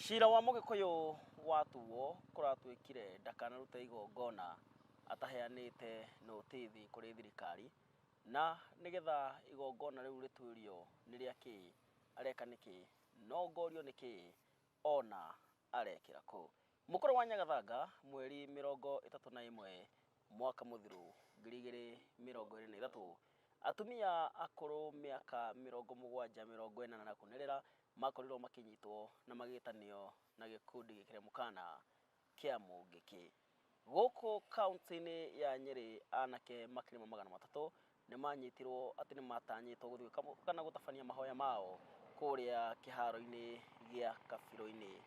Cira wa Mũgĩkũyũ watuo kũratuĩkire ndakanarute igongona ataheanĩte notithi kũrĩ thirikari, na nĩgetha igongona rĩu rĩtuĩrio nĩ rĩa kĩ, areka nĩkĩ, no ngorio nĩkĩ, ona arekĩra kũ. Mũkũrũ wa Nyagathanga mweri 31 mwaka mũthiru 2023, atumia akũrũ mĩaka 70, 80 na kũnerera makorirwo makĩnyitwo na magĩtanio na gĩkundi gĩkĩre mũkana kĩa Mũngĩkĩ. Gũkũ kaunti-inĩ ya Nyĩrĩ anake makĩria ma 300 nĩ manyitirwo atĩ nĩ matanyĩtwo gũthiĩ kana gũtabania mahoya mao kũrĩa kĩharo-inĩ gĩa Kabirũ-inĩ.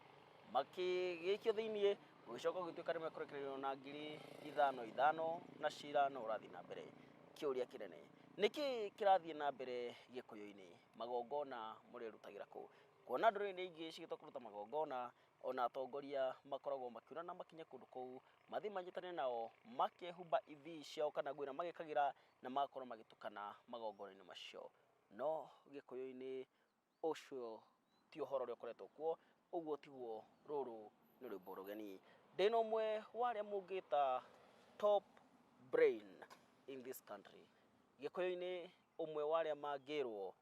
Makĩgĩikio thĩiniĩ gũgĩcoka gũgĩtuĩka nĩ mekũrekererio na 5000 5000 na cira no ũrathiĩ na mbere. Kĩũria kĩnene, nĩkĩ kĩrathiĩ na mbere Gĩkũyũ-inĩ? Magongona mũrerutagĩra kũ? Kuona ndũrĩrĩ ingĩ cigĩtua kũruta magongona, ona atongoria makoragwo makiura na makinye kũndũ kũu, mathiĩ manyitanĩre nao, makehumba ithii ciao kana nguo ĩrĩa magĩkagĩra na magakorwo magĩtukana magongona-inĩ macio. No Gĩkũyũ-inĩ ũcio ti ũhoro ũrĩa ũkoretwo kuo, ũguo tiguo rũrũ nĩ rwĩmbo rũgeni. Ndĩna ũmwe wa arĩa mũngĩta top brain in this country. Gĩkũyũ-inĩ ũmwe wa arĩa mangĩrwo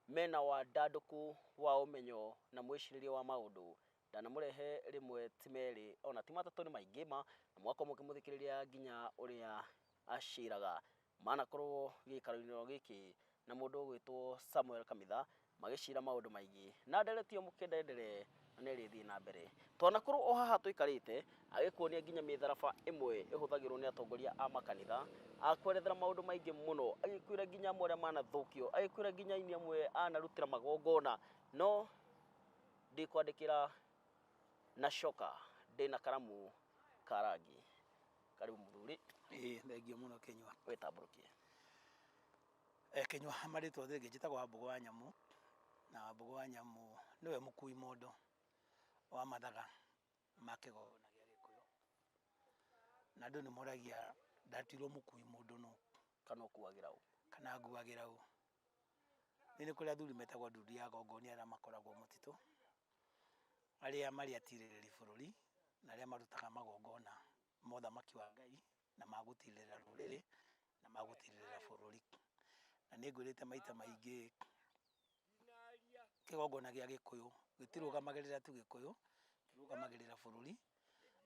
mena wandandũku wa ũmenyo na mwĩcirĩrie wa maũndũ. Ndanamũrehe rĩmwe ti merĩ ona ti matatũ nĩ maingĩ ma, na mũgakorwo mũkĩmũthikĩrĩria nginya ũrĩa aciraga. Manakorwo gĩikaro-inĩ o gĩkĩ na mũndũ ũgwĩtwo Samuel Kamitha magĩcira maũndũ maingĩ. Na ndereti ĩyo mũkĩenda ĩenderee na nĩ ĩrĩthiĩ na mbere. Twanakorwo o haha tũikarĩte agĩkuonia nginya mĩtharaba ĩmwe ĩhũthagĩrwo nĩ atongoria a makanitha, akwerethera maũndũ maingĩ mũno, agĩkwĩra nginya amwe arĩa manathũkio, agĩkwĩra nginya aini amwe anarutĩra magongona. No ndikwandĩkĩra na coka ndĩna karamu ka rangi. Karibu mũthuri. Ĩĩ, thengiũ mũno Kĩnyua. Wĩtambũrũkie. Kĩnyua marĩtwa rĩngĩ njĩtagwo Wambũgũ wa Nyamũ, na Wambũgũ wa Nyamũ nĩwe mũkui mondo wa mathaga ma kĩgongona gĩa Gĩkũyũ. Na andũ nĩ moragia ndatuirwo mũkui mũndũ nũ? Kana ũkuagĩra ũ? Kana nguagĩra ũ? Niĩ nĩ kũrĩ athuri metagwo ndundu ya gongoni arĩa makoragwo mũtitũ, arĩa marĩ atirĩrĩri bũrũri na arĩa marutaga magongona ma ũthamaki wa Ngai na ma gũtirĩrĩra rũrĩrĩ na ma gũtirĩrĩra bũrũri. Na nĩ ngwĩrĩte maita maingĩ kĩgongona gĩa Gĩkũyũ gĩtirũgamagĩrĩra tu Gĩkũyũ, kĩrũgamagĩrĩra bũrũri,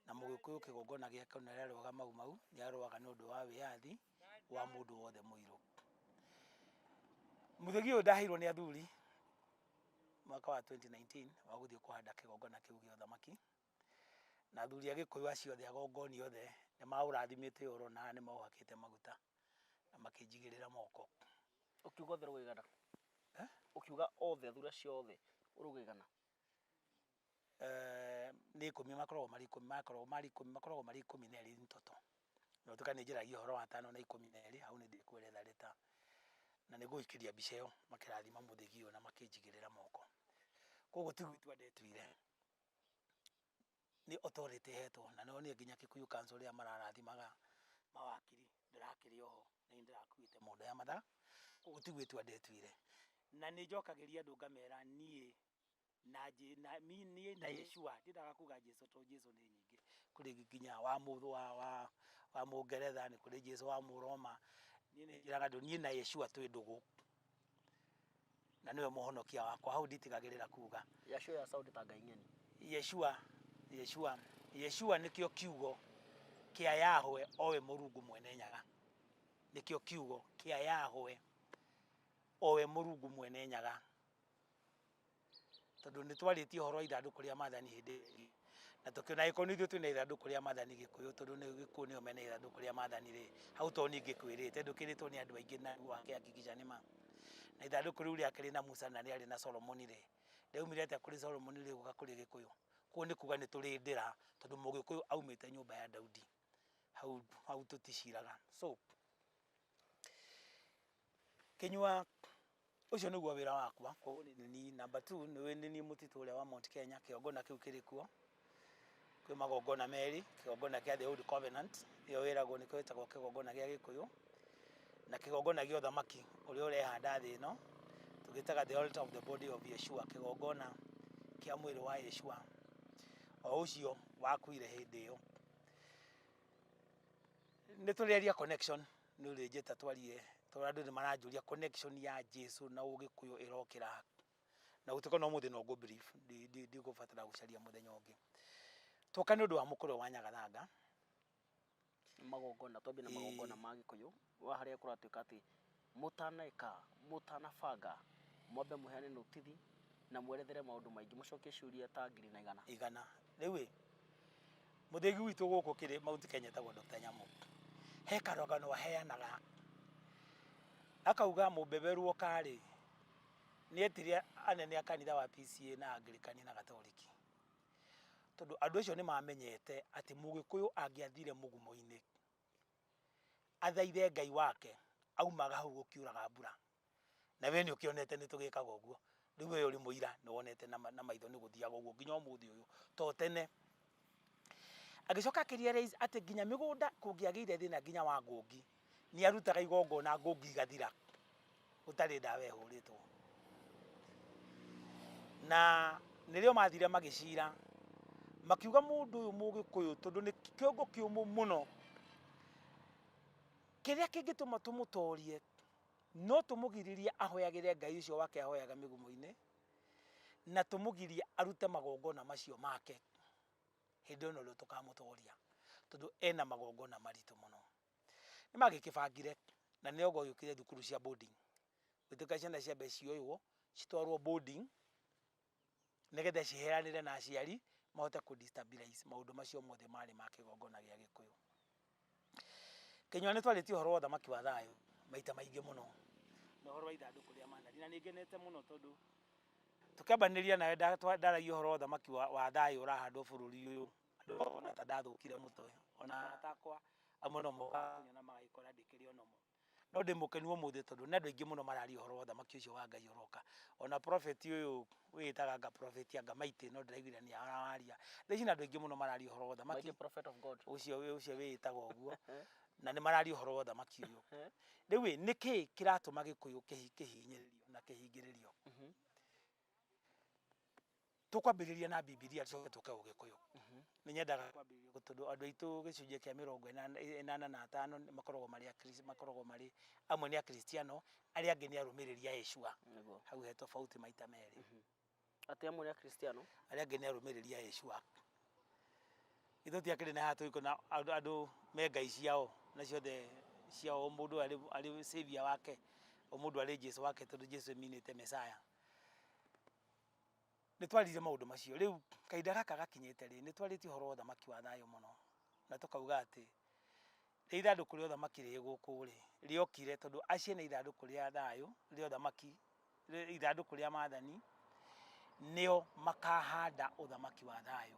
na Mũgĩkũyũ kĩgongona gĩake ona rĩrĩa arũaga Mau Mau, nĩ arũaga nĩ ũndũ wa wĩyathi wa mũndũ wothe mũirũ. Mũthĩgi ũyũ ndaheirwo nĩ athuri mwaka wa 2019 wa gũthiĩ kũhanda kĩgongona kĩu gĩa ũthamaki, na athuri a Gĩkũyũ acio othe agongoni othe nĩ maũrathimĩte ũyũ ũrona haha nĩ maũhakĩte maguta na makĩnjigĩrĩra moko. Ũkiuga othe rũgĩgana? Ũkiuga othe athuri acio othe ũrũgĩgana? Nĩ ikũmi makoragwo marĩ ikũmi, makoragwo marĩ ikũmi, makoragwo marĩ 12 in total. Na ũtuĩka nĩ njaragia ũhoro wa atano na 12, hau nĩ ndĩkweretha rĩta. Na nĩ ngũgĩikĩria mbica ĩyo makĩrathima mũthĩgi ũyũ na makĩnjigĩrĩra moko. Koguo ti gwĩtua ndetuire, nĩ authority hetwo, na nĩwonire nginya Kikuyu Council rĩrĩa mararathimaga mawakiri, ndĩrakĩrĩ oho, na nĩ ndĩrakuĩte mondo ya mathaa. Koguo ti gwĩtua ndetuire. Na nĩ njokagĩria andũ ngamera niĩ na na niĩ na Yeshua, ndiendaga kuga Jesu tondũ Jesu nĩ nyingĩ. Kũrĩ nginya wa wa wa wa Mũngeretha, nĩ kũrĩ Jesu wa Mũroma. Niĩ nĩ njĩraga andũ niĩ na Yeshua twĩ ndũgũ, na nĩwe mũhonokia wakwa, hau nditigagĩrĩra kuga. Yeshua ya sound ta Ngai ng'eni. Yeshua, Yeshua, Yeshua nĩkĩo kiugo kĩa Yahweh owe Mũrungu mwene Nyaga. Nĩkĩo kiugo kĩa Yahweh owe Mũrungu mwene Nyaga. Tondũ nĩ twarĩtie ũhoro wa ithandũkũ rĩa maathani hĩndĩ ĩyo ĩngĩ, na tũkĩona angĩkorwo nĩ ithuĩ twĩna ithandũkũ rĩa maathani Gĩkũyũ, tondũ nĩ Gĩkũyũ nĩo mena ithandũkũ rĩa maathani rĩ, hau to niĩ ngĩkwĩrĩte, ndũkĩrĩtwo nĩ andũ aingĩ na wakĩhakikisha nĩ ma. Na ithandũkũ rĩu rĩake rĩna Musa na rĩarĩ na Solomoni rĩ, rĩaumire atĩa kũrĩ Solomoni rĩgũka kũrĩ Gĩkũyũ? Koguo nĩ kuga nĩ tũrĩ ndĩra, tondũ Mũgĩkũyũ aumĩte nyũmba ya Daudi. Hau hau tũticiraga. So, Kĩnyua ũcio nĩguo wĩra wakwa, koguo nĩ niĩ number two nĩ niĩ mũtitũ ũrĩa wa Mount Kenya, kĩgongona kĩu kĩrĩ kuo. Kwĩ magongona merĩ, kĩgongona kĩa The Old Covenant, ĩyo ĩragwo nĩkĩo gĩtagwo kĩgongona gĩa Gĩkũyũ, na kĩgongona gĩa ũthamaki ũrĩa ũrehanda thĩ ĩno, tũgĩtaga the altar of the body of Yeshua, kĩgongona kĩa mwĩrĩ wa Yeshua. O ũcio wakuire hĩndĩ ĩyo. Nĩ tũrĩaria connection, nĩ ũrĩnjĩta twarie tondũ andũ nĩ maranjũria connection ya Jesu na Ũgĩkũyũ ĩrokĩra ha. Na gũtuĩka ona ũmũthĩ no ngũ brief, ndigũbatara gũcaria mũthenya ũngĩ. Twoka nĩ ũndũ wa mũkũrwe wa Nyagathanga. Magongona, twambie na magongona ma Gĩkũyũ, wa harĩa kũratuĩka atĩ mũtaneka, mũtanabanga, mwambe mũheane notithi na mwerethere maũndũ maingĩ, mũcokie ciũria ta ngiri na igana. Igana. Rĩu ĩ, mũthĩgi witũ gũkũ kĩrĩ Mount Kenya etagwo Dr. Nyamu. He karũgano aheanaga, akauga mũbeberu oka rĩ, nĩ etire anene a kanitha wa PCEA na Anglikani na Gatoriki. Tondũ andũ acio nĩ mamenyete atĩ Mũgĩkũyũ angĩathire mũgumo-inĩ, athaithe Ngai wake, aumaga hau gũkiuraga mbura. Na we nĩ ũkĩonete nĩ tũgĩkaga ũguo. Rĩu we ũrĩ mũira nĩ wonete na maitho nĩ gũthiaga ũguo nginya ũmũthĩ ũyũ to tene. Agĩcoka akĩ realize atĩ nginya mĩgũnda kũngĩagĩire thĩna nginya wa ngũngi, nĩ arutaga igongona ngũngi igathira gũtarĩ ndawa ĩhũrĩtwo. Na nĩrĩo mathire magĩcira makiuga mũndũ ũyũ Mũgĩkũyũ tondũ nĩ kĩongo kĩũmũ mũno, kĩrĩa kĩngĩtũma tũmũtorie no tũmũgiririe ahoyagĩre Ngai ũcio wake ahoyaga mĩgumo-inĩ, na tũmũgirie arute magongona macio make. Hĩndĩ ĩyo norĩo tũkamũtoria tondũ ena magongona maritũ mũno. Nĩ magĩkĩbangire na nĩo gwagĩũkire thukuru cia boarding. Gũtuĩka ciana ciambe cioywo citwarwo boarding nĩgetha ciheanĩre na aciari mahote kũ destabilize maũndũ macio mothe marĩ ma kĩgongona gĩa Gĩkũyũ. Kĩnyua nĩ twarĩtie ũhoro wa ũthamaki wa thayũ maita maingĩ mũno na ũhoro wa ithandũkũ rĩa Manari, na nĩ ngenete mũno tondũ tũkĩambanĩria nawe ndaragia ũhoro wa ũthamaki wa thayũ ũrahandwo bũrũri ũyũ, andũ mona ta ndathũkire mũtwe, ona arata akwa amwe no mokaga kũnyona magagĩkora ndĩkĩrĩ o normal. No ndĩ mũkenu ũmũthĩ tondũ nĩ andũ aingĩ mũno mararia ũhoro wa ũthamaki ũcio wa Ngai ũroka. Ona prophet ũyũ wĩĩtaga anga prophet anga Maitĩ no ndĩraiguire nĩ arawaria. Thaa ici nĩ andũ aingĩ mũno mararia ũhoro wa ũthamaki. Maitĩ prophet of God. Ũcio wĩĩtaga ũguo. Na nĩ mararia ũhoro wa ũthamaki ũyũ. Rĩu ĩ, nĩkĩ kĩratũma Gĩkũyũ kĩhinyĩrĩrio na kĩhingĩrĩrio? Tũkwambĩrĩria na Bibilia tũcoke tũke Ũgĩkũyũ. Nĩ nyendaga kwambĩrĩria tondũ andũ aitũ gĩcunjĩ kĩa mĩrongo ĩnana na atano makoragwo marĩ makoragwo marĩ amwe nĩ Akristiano, arĩa angĩ nĩ arũmĩrĩri a Yeshua. Hau he tofauti maita merĩ. Atĩ amwe nĩ Akristiano? Arĩa angĩ nĩ arũmĩrĩri a Yeshua. Ithuĩ tiakĩrĩ na haha tũgĩkona andũ me ngai ciao na ciothe ciao, o mũndũ arĩ savior wake, o mũndũ arĩ Jesu wake tondũ Jesu ĩminĩte Messiah. Nĩ twaririe maũndũ macio. Rĩu kahinda gaka gakinyĩte rĩ, nĩ twarĩtie ũhoro wa ũthamaki wa thayũ mũno na tũkauga atĩ rĩrĩa ithandũkũ rĩa ũthamaki rĩ gũkũ rĩ, rĩokire tondũ acio nĩ ithandũkũ rĩa thayũ, rĩa ũthamaki, ithandũkũ rĩa maathani, nĩo makahanda ũthamaki wa thayũ.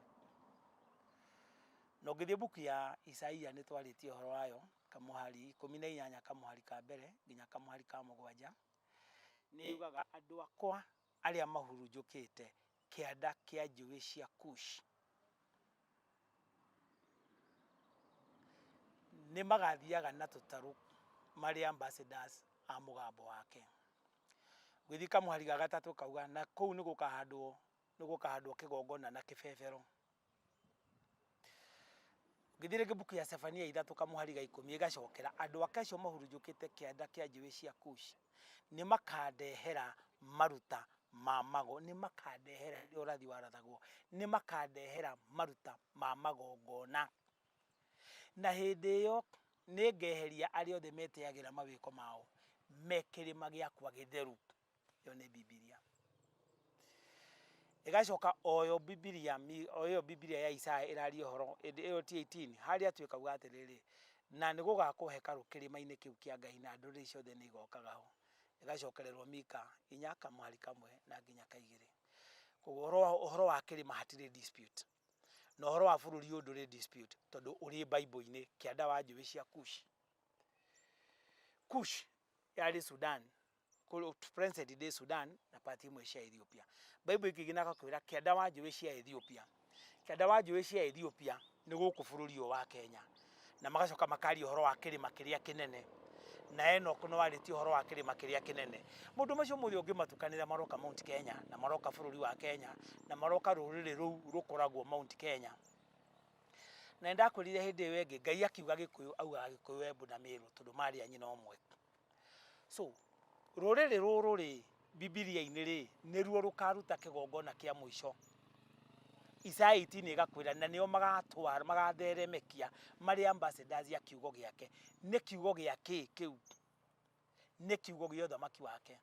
Na ũngĩthiĩ mbuku ya Isaia nĩ twarĩtie ũhoro wayo, kamũhari ikũmi na inyanya kamũhari ka mbere nginya kamũhari ka mũgwanja, nĩ yugaga andũ akwa arĩa mahurunjũkĩte kĩanda kĩa njũĩ cia Kush nĩ magathiaga na tũtarũ marĩ ambassadors a mũgambo wake. Ũgĩthiĩ kamũhari ga gatatũ kauga na kũu nĩ gũkahandwo kĩgongona na kĩbebero. Ũngĩthiĩ rĩngĩ mbuku ya Sefania ithatũ kamũhari ga ikũmi ĩgacokera andũ ake acio mahurunjũkĩte kĩanda kĩa njũĩ cia Kush nĩ makandehera maruta ma mago, nĩ makandehera, nĩ ũrathi warathagwo, nĩ makandehera maruta ma magongona. Na hĩndĩ ĩyo nĩ ngeheria arĩa othe metĩagĩra mawĩko mao me kĩrĩma gĩakwa gĩtheru. Ĩyo nĩ Bibilia. Ĩgacoka oyo Bibilia, o ĩyo Bibilia ya Isaya ĩraria ũhoro, ĩyo ti 18, harĩa tuĩkauga atĩrĩrĩ, na nĩ gũgakwo hekarũ kĩrĩma-inĩ kĩu kĩa Ngai na ndũrĩrĩ ciothe nĩ igokaga ho. Ĩgacokererwo Mika inya kamũhari kamwe na nginya kaigĩrĩ. Koguo ũhoro wa kĩrĩma hatirĩ dispute. Na ũhoro wa bũrũri ũyũ ndũrĩ dispute tondũ ũrĩ Bible-inĩ kĩanda wa njũĩ cia Kush. Kush yarĩ Sudan, present day Sudan na part imwe cia Ethiopia. Bible ĩngĩ ĩgakwĩra kĩanda wa njũĩ cia Ethiopia. Kĩanda wa njũĩ cia Ethiopia nĩ gũkũ bũrũri ũyũ wa Kenya. Na magacoka makaria ũhoro wa kĩrĩma kĩrĩa kĩnene. Na Enoch nĩ warĩtie ũhoro wa kĩrĩma kĩrĩa kĩnene. Maũndũ macio mothe ũngĩmatukanĩra maroka Mount Kenya, na maroka bũrũri wa Kenya, na maroka rũrĩrĩ rũu rũkoragwo Mount Kenya. Na nĩndakwĩrire hĩndĩ ĩyo ĩngĩ, Ngai akiuga Gĩkũyũ augaga Gĩkũyũ, Embu na Mĩrũ tondũ marĩ a nyina ũmwe. So, rũrĩrĩ rũrũ rĩ, Bibilia-inĩ rĩ, nĩruo rũkaruta kĩgongona kĩa mũico. Isaya 18 ĩgakwĩra na nĩo magatwara, magatheremekia marĩ ambassadors a kiugo gĩake. Nĩ kiugo gĩa kĩ kĩu? Nĩ kiugo gĩa ũthamaki wake.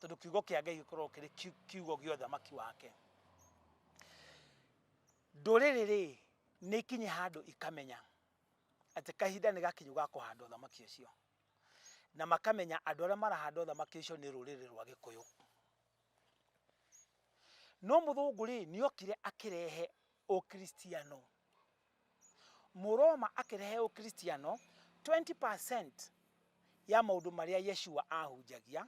Tondũ kiugo kĩa Ngai gĩkoragwo kĩrĩ kiugo gĩa ũthamaki wake. Ndũrĩrĩ rĩ, nĩ ikinye handũ ikamenya atĩ kahinda nĩ gakinyu ga kũhanda ũthamaki ũcio. Na makamenya andũ arĩa marahanda ũthamaki ũcio nĩ rũrĩrĩ rwa Gĩkũyũ. No mũthũngũ rĩ, nĩ okire akĩrehe ũkristiano. Mũroma akĩrehe ũkristiano 20% ya maũndũ marĩa Yeshua ahunjagia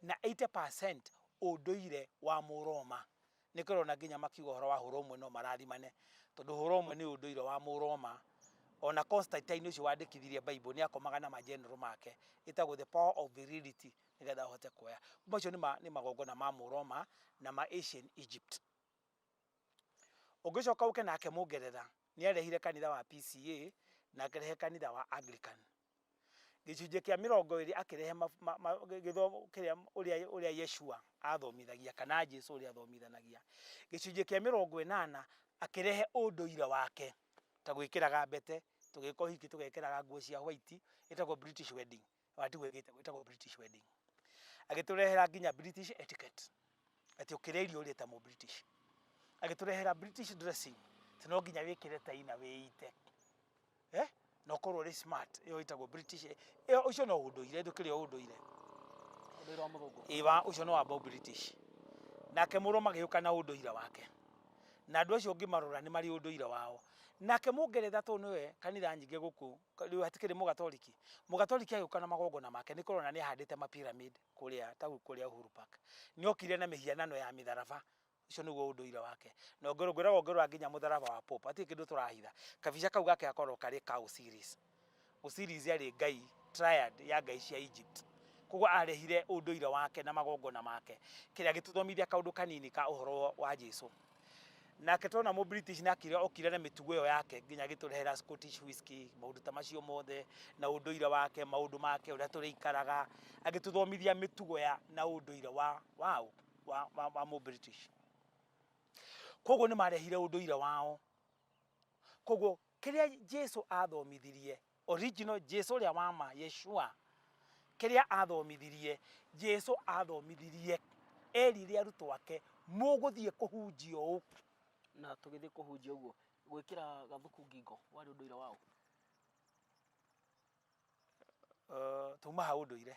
na 80% ũndũire wa Mũroma. Nĩkĩo ũrona nginya makiuga ũhoro wa hũra ũmwe no marathimane, tondũ hũra ũmwe nĩ ũndũire wa Mũroma. Ona Constantine ũcio wandĩkithirie Bible nĩ akomaga na ma general make, ĩtagwo the power of virility nĩgetha ahote kuoya. Macio nĩ magongona ma Mũroma na ma Ancient Egypt. Ũngĩcoka ũke nake Mũngeretha, nĩ arehire kanitha wa PCA na akĩrehe kanitha wa Anglican. Gĩcunjĩ kĩa 20 akĩrehe gĩthomo kĩrĩa ũrĩa Yeshua athomithagia kana Jesu ũrĩa athomithanagia. Gĩcunjĩ kĩa 80 akĩrehe ũndũire wake ta gwĩkĩraga mbete, tũgĩka ũhiki tũgekĩraga nguo cia white, ĩtagwo British wedding, ona tiguo ĩgĩtagwo, ĩtagwo British wedding. Agĩtũrehera nginya British etiquette, atĩ ũkĩrĩa irio ũrĩe ta mũ British. Agĩtũrehera British dressing, atĩ no nginya wĩkĩre tai na wĩite. Eh? Na ũkorwo ũrĩ smart, ĩyo ĩtagwo British, ĩyo ũcio no ũndũire, ndũkĩrĩ o ũndũire. Ũndũire wa mũthũngũ. Ĩĩ wa ũcio nĩ wa Bob British. Nake Mũroma agĩũka na ũndũire wake. Na andũ acio ũngĩmarora nĩ marĩ ũndũire wao. Nake Mũngeretha tondũ nĩwe kanitha nyingĩ gũkũ, rĩu hatikĩrĩ Mũgatoliki. Mũgatoliki agĩũka na magongona make nĩ kũrona nĩ ahandĩte ma pyramid kũrĩa ta kũrĩa Uhuru Park. Nĩ okire na mĩhianano ya mĩtharaba. Ũcio nĩguo ũndũire wake. Na ngwĩraga ũngĩrora nginya mũtharaba wa Pope, hatirĩ kĩndũ tũrahitha. Kabica kau gake gakoragwo karĩ ka Osiris. Osiris arĩ ngai, triad ya ngai cia Egypt. Koguo arehire ũndũire wake na magongona make. Kĩrĩa gĩtũthomithia kaũndũ kanini ka ũhoro wa Jesu. Nake twona mũ British nake okire na mĩtugo ĩyo yake nginya agĩtũrehera Scottish whisky, maũndũ ta macio mothe, na ũndũire wake, maũndũ make, ũrĩa tũrĩikaraga, agĩtũthomithia mĩtugo ya na ũndũire wa waũ wa mũ British. Koguo nĩ marehire ũndũire wao. Koguo kĩrĩa Jesu athomithirie, original Jesu ũrĩa wa ma, Yeshua, kĩrĩa athomithirie, Jesu athomithirie, erire arutwo ake, mũgũthiĩ kũhunjia ũũ. Na tũgĩthiĩ kũhunjia ũguo, gwĩkĩra gathuku ngingo warĩ ũndũire waũ? Tuma ha ũndũire.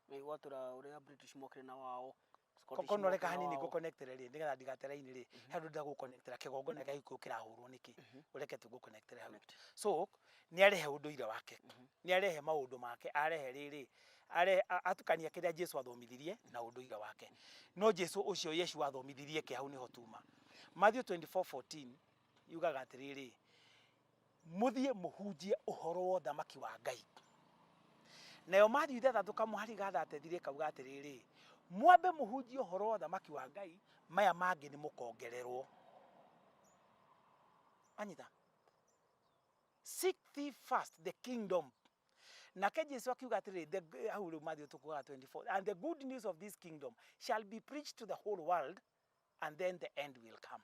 Gwatũra ũrĩa British mokire na wao, Scottish Kono reka mokire na hanini wao. Ngũconnectere rĩ, nĩgetha ndigate raini rĩ, he handũ ndĩrenda gũconnectera kĩgongona gĩa Gĩkũyũ kĩrahũrwo nĩkĩ, ũreke tu ngũconnectere hau. So nĩ arehe ũndũire wake, nĩ arehe maũndũ make, arehe rĩrĩ, arehe atukania kĩrĩa Jesu athomithirie na ũndũire wake. No Jesu ũcio Yeshu athomithirie kĩ? Hau nĩho tuma. Matthew 24:14 yugaga atĩrĩrĩ, mũthiĩ mũhunjie ũhoro wa ũthamaki wa Ngai. Nayo Matthew ithathatũ kamũhari ga 33 kauga atĩrĩrĩ, mwambe mũhunjie ũhoro wa ũthamaki wa Ngai, maya mangĩ nĩ mũkongererwo. Anyita? Seek thee first the kingdom. Nake Jesu akiuga atĩrĩrĩ, hau rĩu Matthew tũkugaga 24, and the good news of this kingdom shall be preached to the whole world, and then the end will come.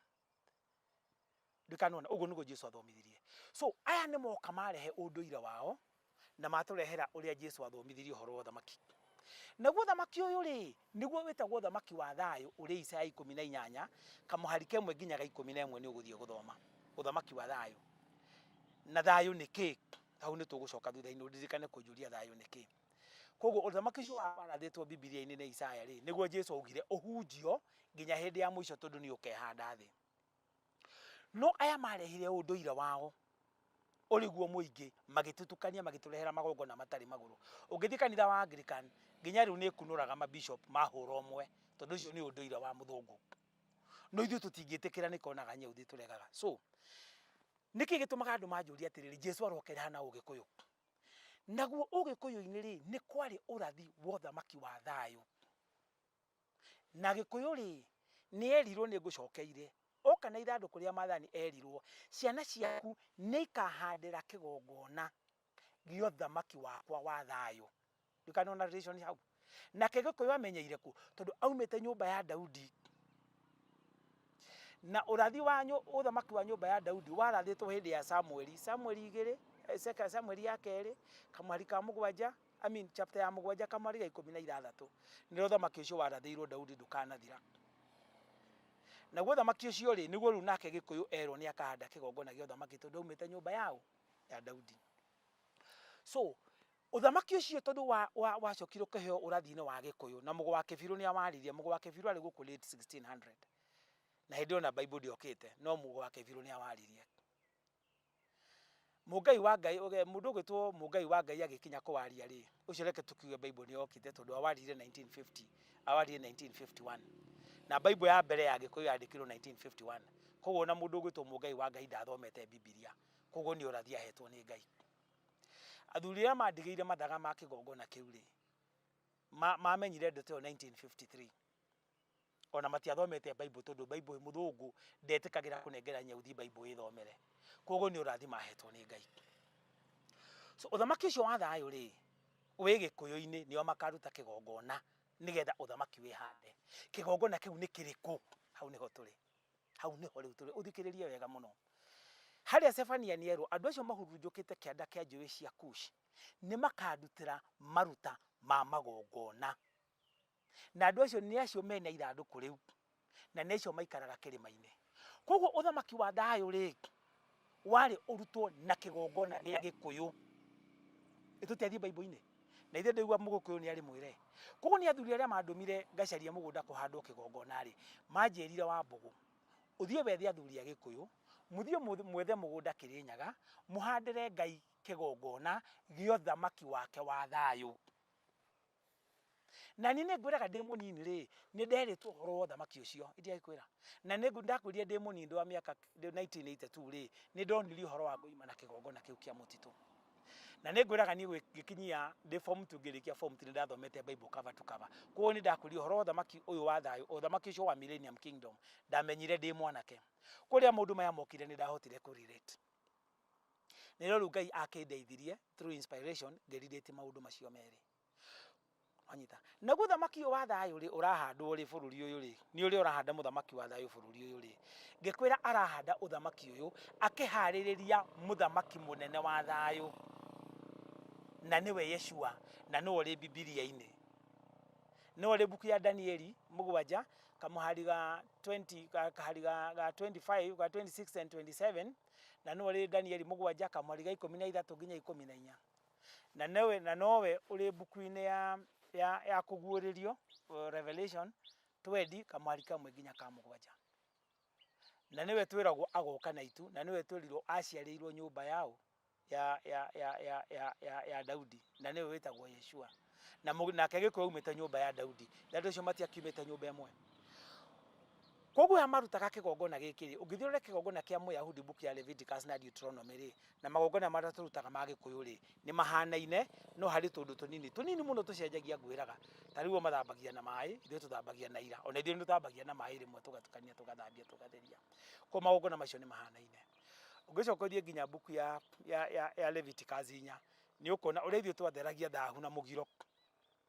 Ndikanona ũguo nĩguo Jesu athomithirie. So aya nĩ moka marehe ũndũire wao na matũrehera ũrĩa Jesu athomithirie ũhoro wa ũthamaki. Naguo ũthamaki ũyũ rĩ, nĩguo wĩtagwo ũthamaki wa thayũ ũrĩa Isaya 18 kamũhari kemwe nginya ga 11 nĩ ũgũthiĩ gũthoma. Ũthamaki wa thayũ. Na thayũ nĩ kĩ? Hau nĩ tũgũcoka thutha-inĩ ũririkane kũnjũria thayũ nĩ kĩ. Koguo ũthamaki ũcio warathĩtwo Bibilia-inĩ nĩ Isaya rĩ, nĩguo Jesu augire ũhunjio nginya hĩndĩ ya mũico tondũ nĩ ũkehanda thĩ. No aya marehire ũndũire wao ũrĩ guo mũingĩ, magĩtũtukania, magĩtũrehera magongona matarĩ magũrũ. Ũngĩthiĩ kanitha wa Anglican, nginya rĩu nĩ ĩkunũraga mabishop mahũra ũmwe, tondũ ũcio nĩ ũndũire wa mũthũngũ. No ithuĩ tũtingĩtĩkĩra nĩ konaga nyau ithuĩ tũregaga. So, nĩkĩ gĩtũmaga andũ manjũrie atĩrĩrĩ, Jesu arokera na Ũgĩkũyũ? Naguo Ũgĩkũyũ-inĩ rĩ, nĩ kwarĩ ũrathi wa ũthamaki wa thayũ. Na Gĩkũyũ rĩ, nĩ erirwo nĩ ngũcokeire, oka na ithandũkũ rĩa maathani erirwo, ciana ciaku nĩ ikahandĩra kĩgongona gĩa ũthamaki wakwa wa thayũ. Ndũkanona relation hau. Nake Gĩkũyũ amenyeire kũ? Tondũ aumĩte nyũmba ya Daudi. Na ũrathi wa ũthamaki wa nyũmba ya Daudi warathĩtwo hĩndĩ ya Samueli, Samueli igĩrĩ, Samueli ya kerĩ, kamũhari ka mũgwanja, I mean, chapter ya mũgwanja kamũhari ga 16, nĩrĩo ũthamaki ũcio warathĩirwo Daudi ndũkanathira. Naguo ũthamaki ũcio rĩ, nĩguo rĩu nake Gĩkũyũ erwo nĩ akahanda kĩgongona gĩa ũthamaki tondũ aumĩte nyũmba yaũ? Ya Daudi. So, ũthamaki ũcio tondũ wacokire ũkĩheo ũrathi-inĩ wa Gĩkũyũ, na Mũgo wa Kĩbirũ nĩ awaririe, Mũgo wa Kĩbirũ arĩ gũkũ late 1600, na hĩndĩ ĩyo ona Bible ndĩokĩte, no Mũgo wa Kĩbirũ nĩ awaririe. Mũngai wa Ngai, mũndũ ũgwĩtwo Mũngai wa Ngai agĩkinya kũwaria rĩ, ũcio reke tũkiuge Bible nĩ yokĩte tondũ awaririe 1950, awaririe 1951. Na Bible ya mbere ya Gĩkũyũ yandĩkirwo 1951. Koguo ona mũndũ ũgwĩtwo Mũngai wa Ngai ndathomete Bibilia. Koguo nĩ ũrathi ahetwo nĩ Ngai. Athuri arĩa mandigĩire mathaga ma kĩgongona kĩu rĩ, mamenyire ndeto ĩyo 1953. Ona matiathomete Bible tondũ Bible mũthũngũ ndetĩkagĩra kũnengera nyeuthi Bible ĩthomere. Koguo nĩ ũrathi mahetwo nĩ Ngai. So ũthamaki ũcio wa thayũ rĩ, wĩ Gĩkũyũ-inĩ nĩo makaruta kĩgongona nĩgetha ũthamaki wĩhande. Kĩgongona kĩu nĩ kĩrĩkũ? Hau nĩho tũrĩ. Hau nĩho rĩu tũrĩ. Ũthikĩrĩrie wega mũno. Harĩa Zefania nĩerwo andũ acio mahurunjũkĩte kĩanda kĩa njũĩ cia Kush nĩ makandutĩra maruta ma magongona. Na andũ acio nĩ acio mena ithandũkũ rĩu, na nĩ acio maikaraga kĩrĩma-inĩ. Koguo ũthamaki wa thayũ rĩ, warĩ ũrutwo na kĩgongona gĩa Gĩkũyũ. Ĩtũtiathiĩ Bible-inĩ? Na ithe ndĩigua Mũgĩkũyũ nĩ arĩ mwĩre. Koguo nĩ athuri arĩa mandũmire ngacarie mũgũnda kũhandwo kĩgongona rĩ, manjĩrire Wambũgũ, ũthiĩ wethe athuri a Gĩkũyũ, mũthiĩ mwethe mũgũnda Kĩrĩnyaga, mũhandĩre Ngai kĩgongona gĩa ũthamaki wake wa thayũ. Na niĩ nĩngwĩraga ndĩ mũnini rĩ, nĩ nderĩtwo ũhoro wa ũthamaki ũcio, ndiagĩkwĩra. Na nĩ ndakwĩrire ndĩ mũnini ndĩ wa mĩaka 1982 rĩ, nĩ ndonirio ũhoro wa ngũima na kĩgongona kĩu kĩa mũtitũ. Na nĩ ngwĩraga niĩ ngĩkinyia ndĩ form 2 ngĩrĩkia form 3 nĩ ndathomete Bible cover to cover. Koguo nĩ ndakwĩrire ũhoro wa ũthamaki ũyũ wa thayũ, ũthamaki ũcio wa Millennium Kingdom, ndamenyire ndĩ mwanake. Kũrĩa maũndũ maya mokire nĩ ndahotire kũ relate. Nĩrĩo rĩu Ngai akĩndeithirie through inspiration ngĩ relate maũndũ macio merĩ. Wanyita. Naguo ũthamaki ũyũ wa thayũ rĩ ũrahandwo rĩ bũrũri ũyũ rĩ, nĩ ũrĩa ũrahanda mũthamaki wa thayũ bũrũri ũyũ rĩ, ngĩkwĩra arahanda ũthamaki ũyũ akĩharĩrĩria mũthamaki mũnene wa thayũ, na nĩwe Yeshua, na nĩwe ũrĩ Bibilia-inĩ. Nĩwe ũrĩ mbuku ya Danieli mũgwanja kamũhari ga 20 kahari ga 25 ga 26 and 27, na nĩwe ũrĩ Danieli mũgwanja kamũhari ga 13 nginya 14. Na nowe na nowe ũrĩ mbuku-inĩ ya ya ya kũguũrĩrio Revelation twendi kamwari kamwe nginya ka mũgwanja. Na nĩwe twĩragwo agoka na itu, na nĩwe twĩrirwo aciarĩirwo nyũmba yaũ ya ya ya ya ya ya ya Daudi, na nĩwe wĩtagwo Yeshua. Na nake Gĩkũyũ aumĩte nyũmba ya Daudi, na andũ acio matiakiumĩte nyũmba ĩmwe. Koguo aya marutaga kĩgongona gĩkĩ rĩ, ũngĩthiĩ ũrore kĩgongona kĩa Mũyahudi book ya Leviticus na Deuteronomy rĩ, na magongona marĩa tũrutaga ma Gĩkũyũ rĩ, nĩ mahanaine, no harĩ tũndũ tũnini, tũnini mũno tũcenjagia ngwĩraga. Ta rĩu o mathambagia na maĩ, ithuĩ tũthambagia na ira. Ona ithuĩ nĩ tũthambagia na maĩ rĩmwe tũgatukania tũgathambia tũgatheria. Koguo magongona macio nĩ mahanaine. Ũngĩcoka ũthiĩ nginya mbuku ya Leviticus inya, nĩ ũkuona ũrĩa ithuĩ twatheragia thahu na mũgiro.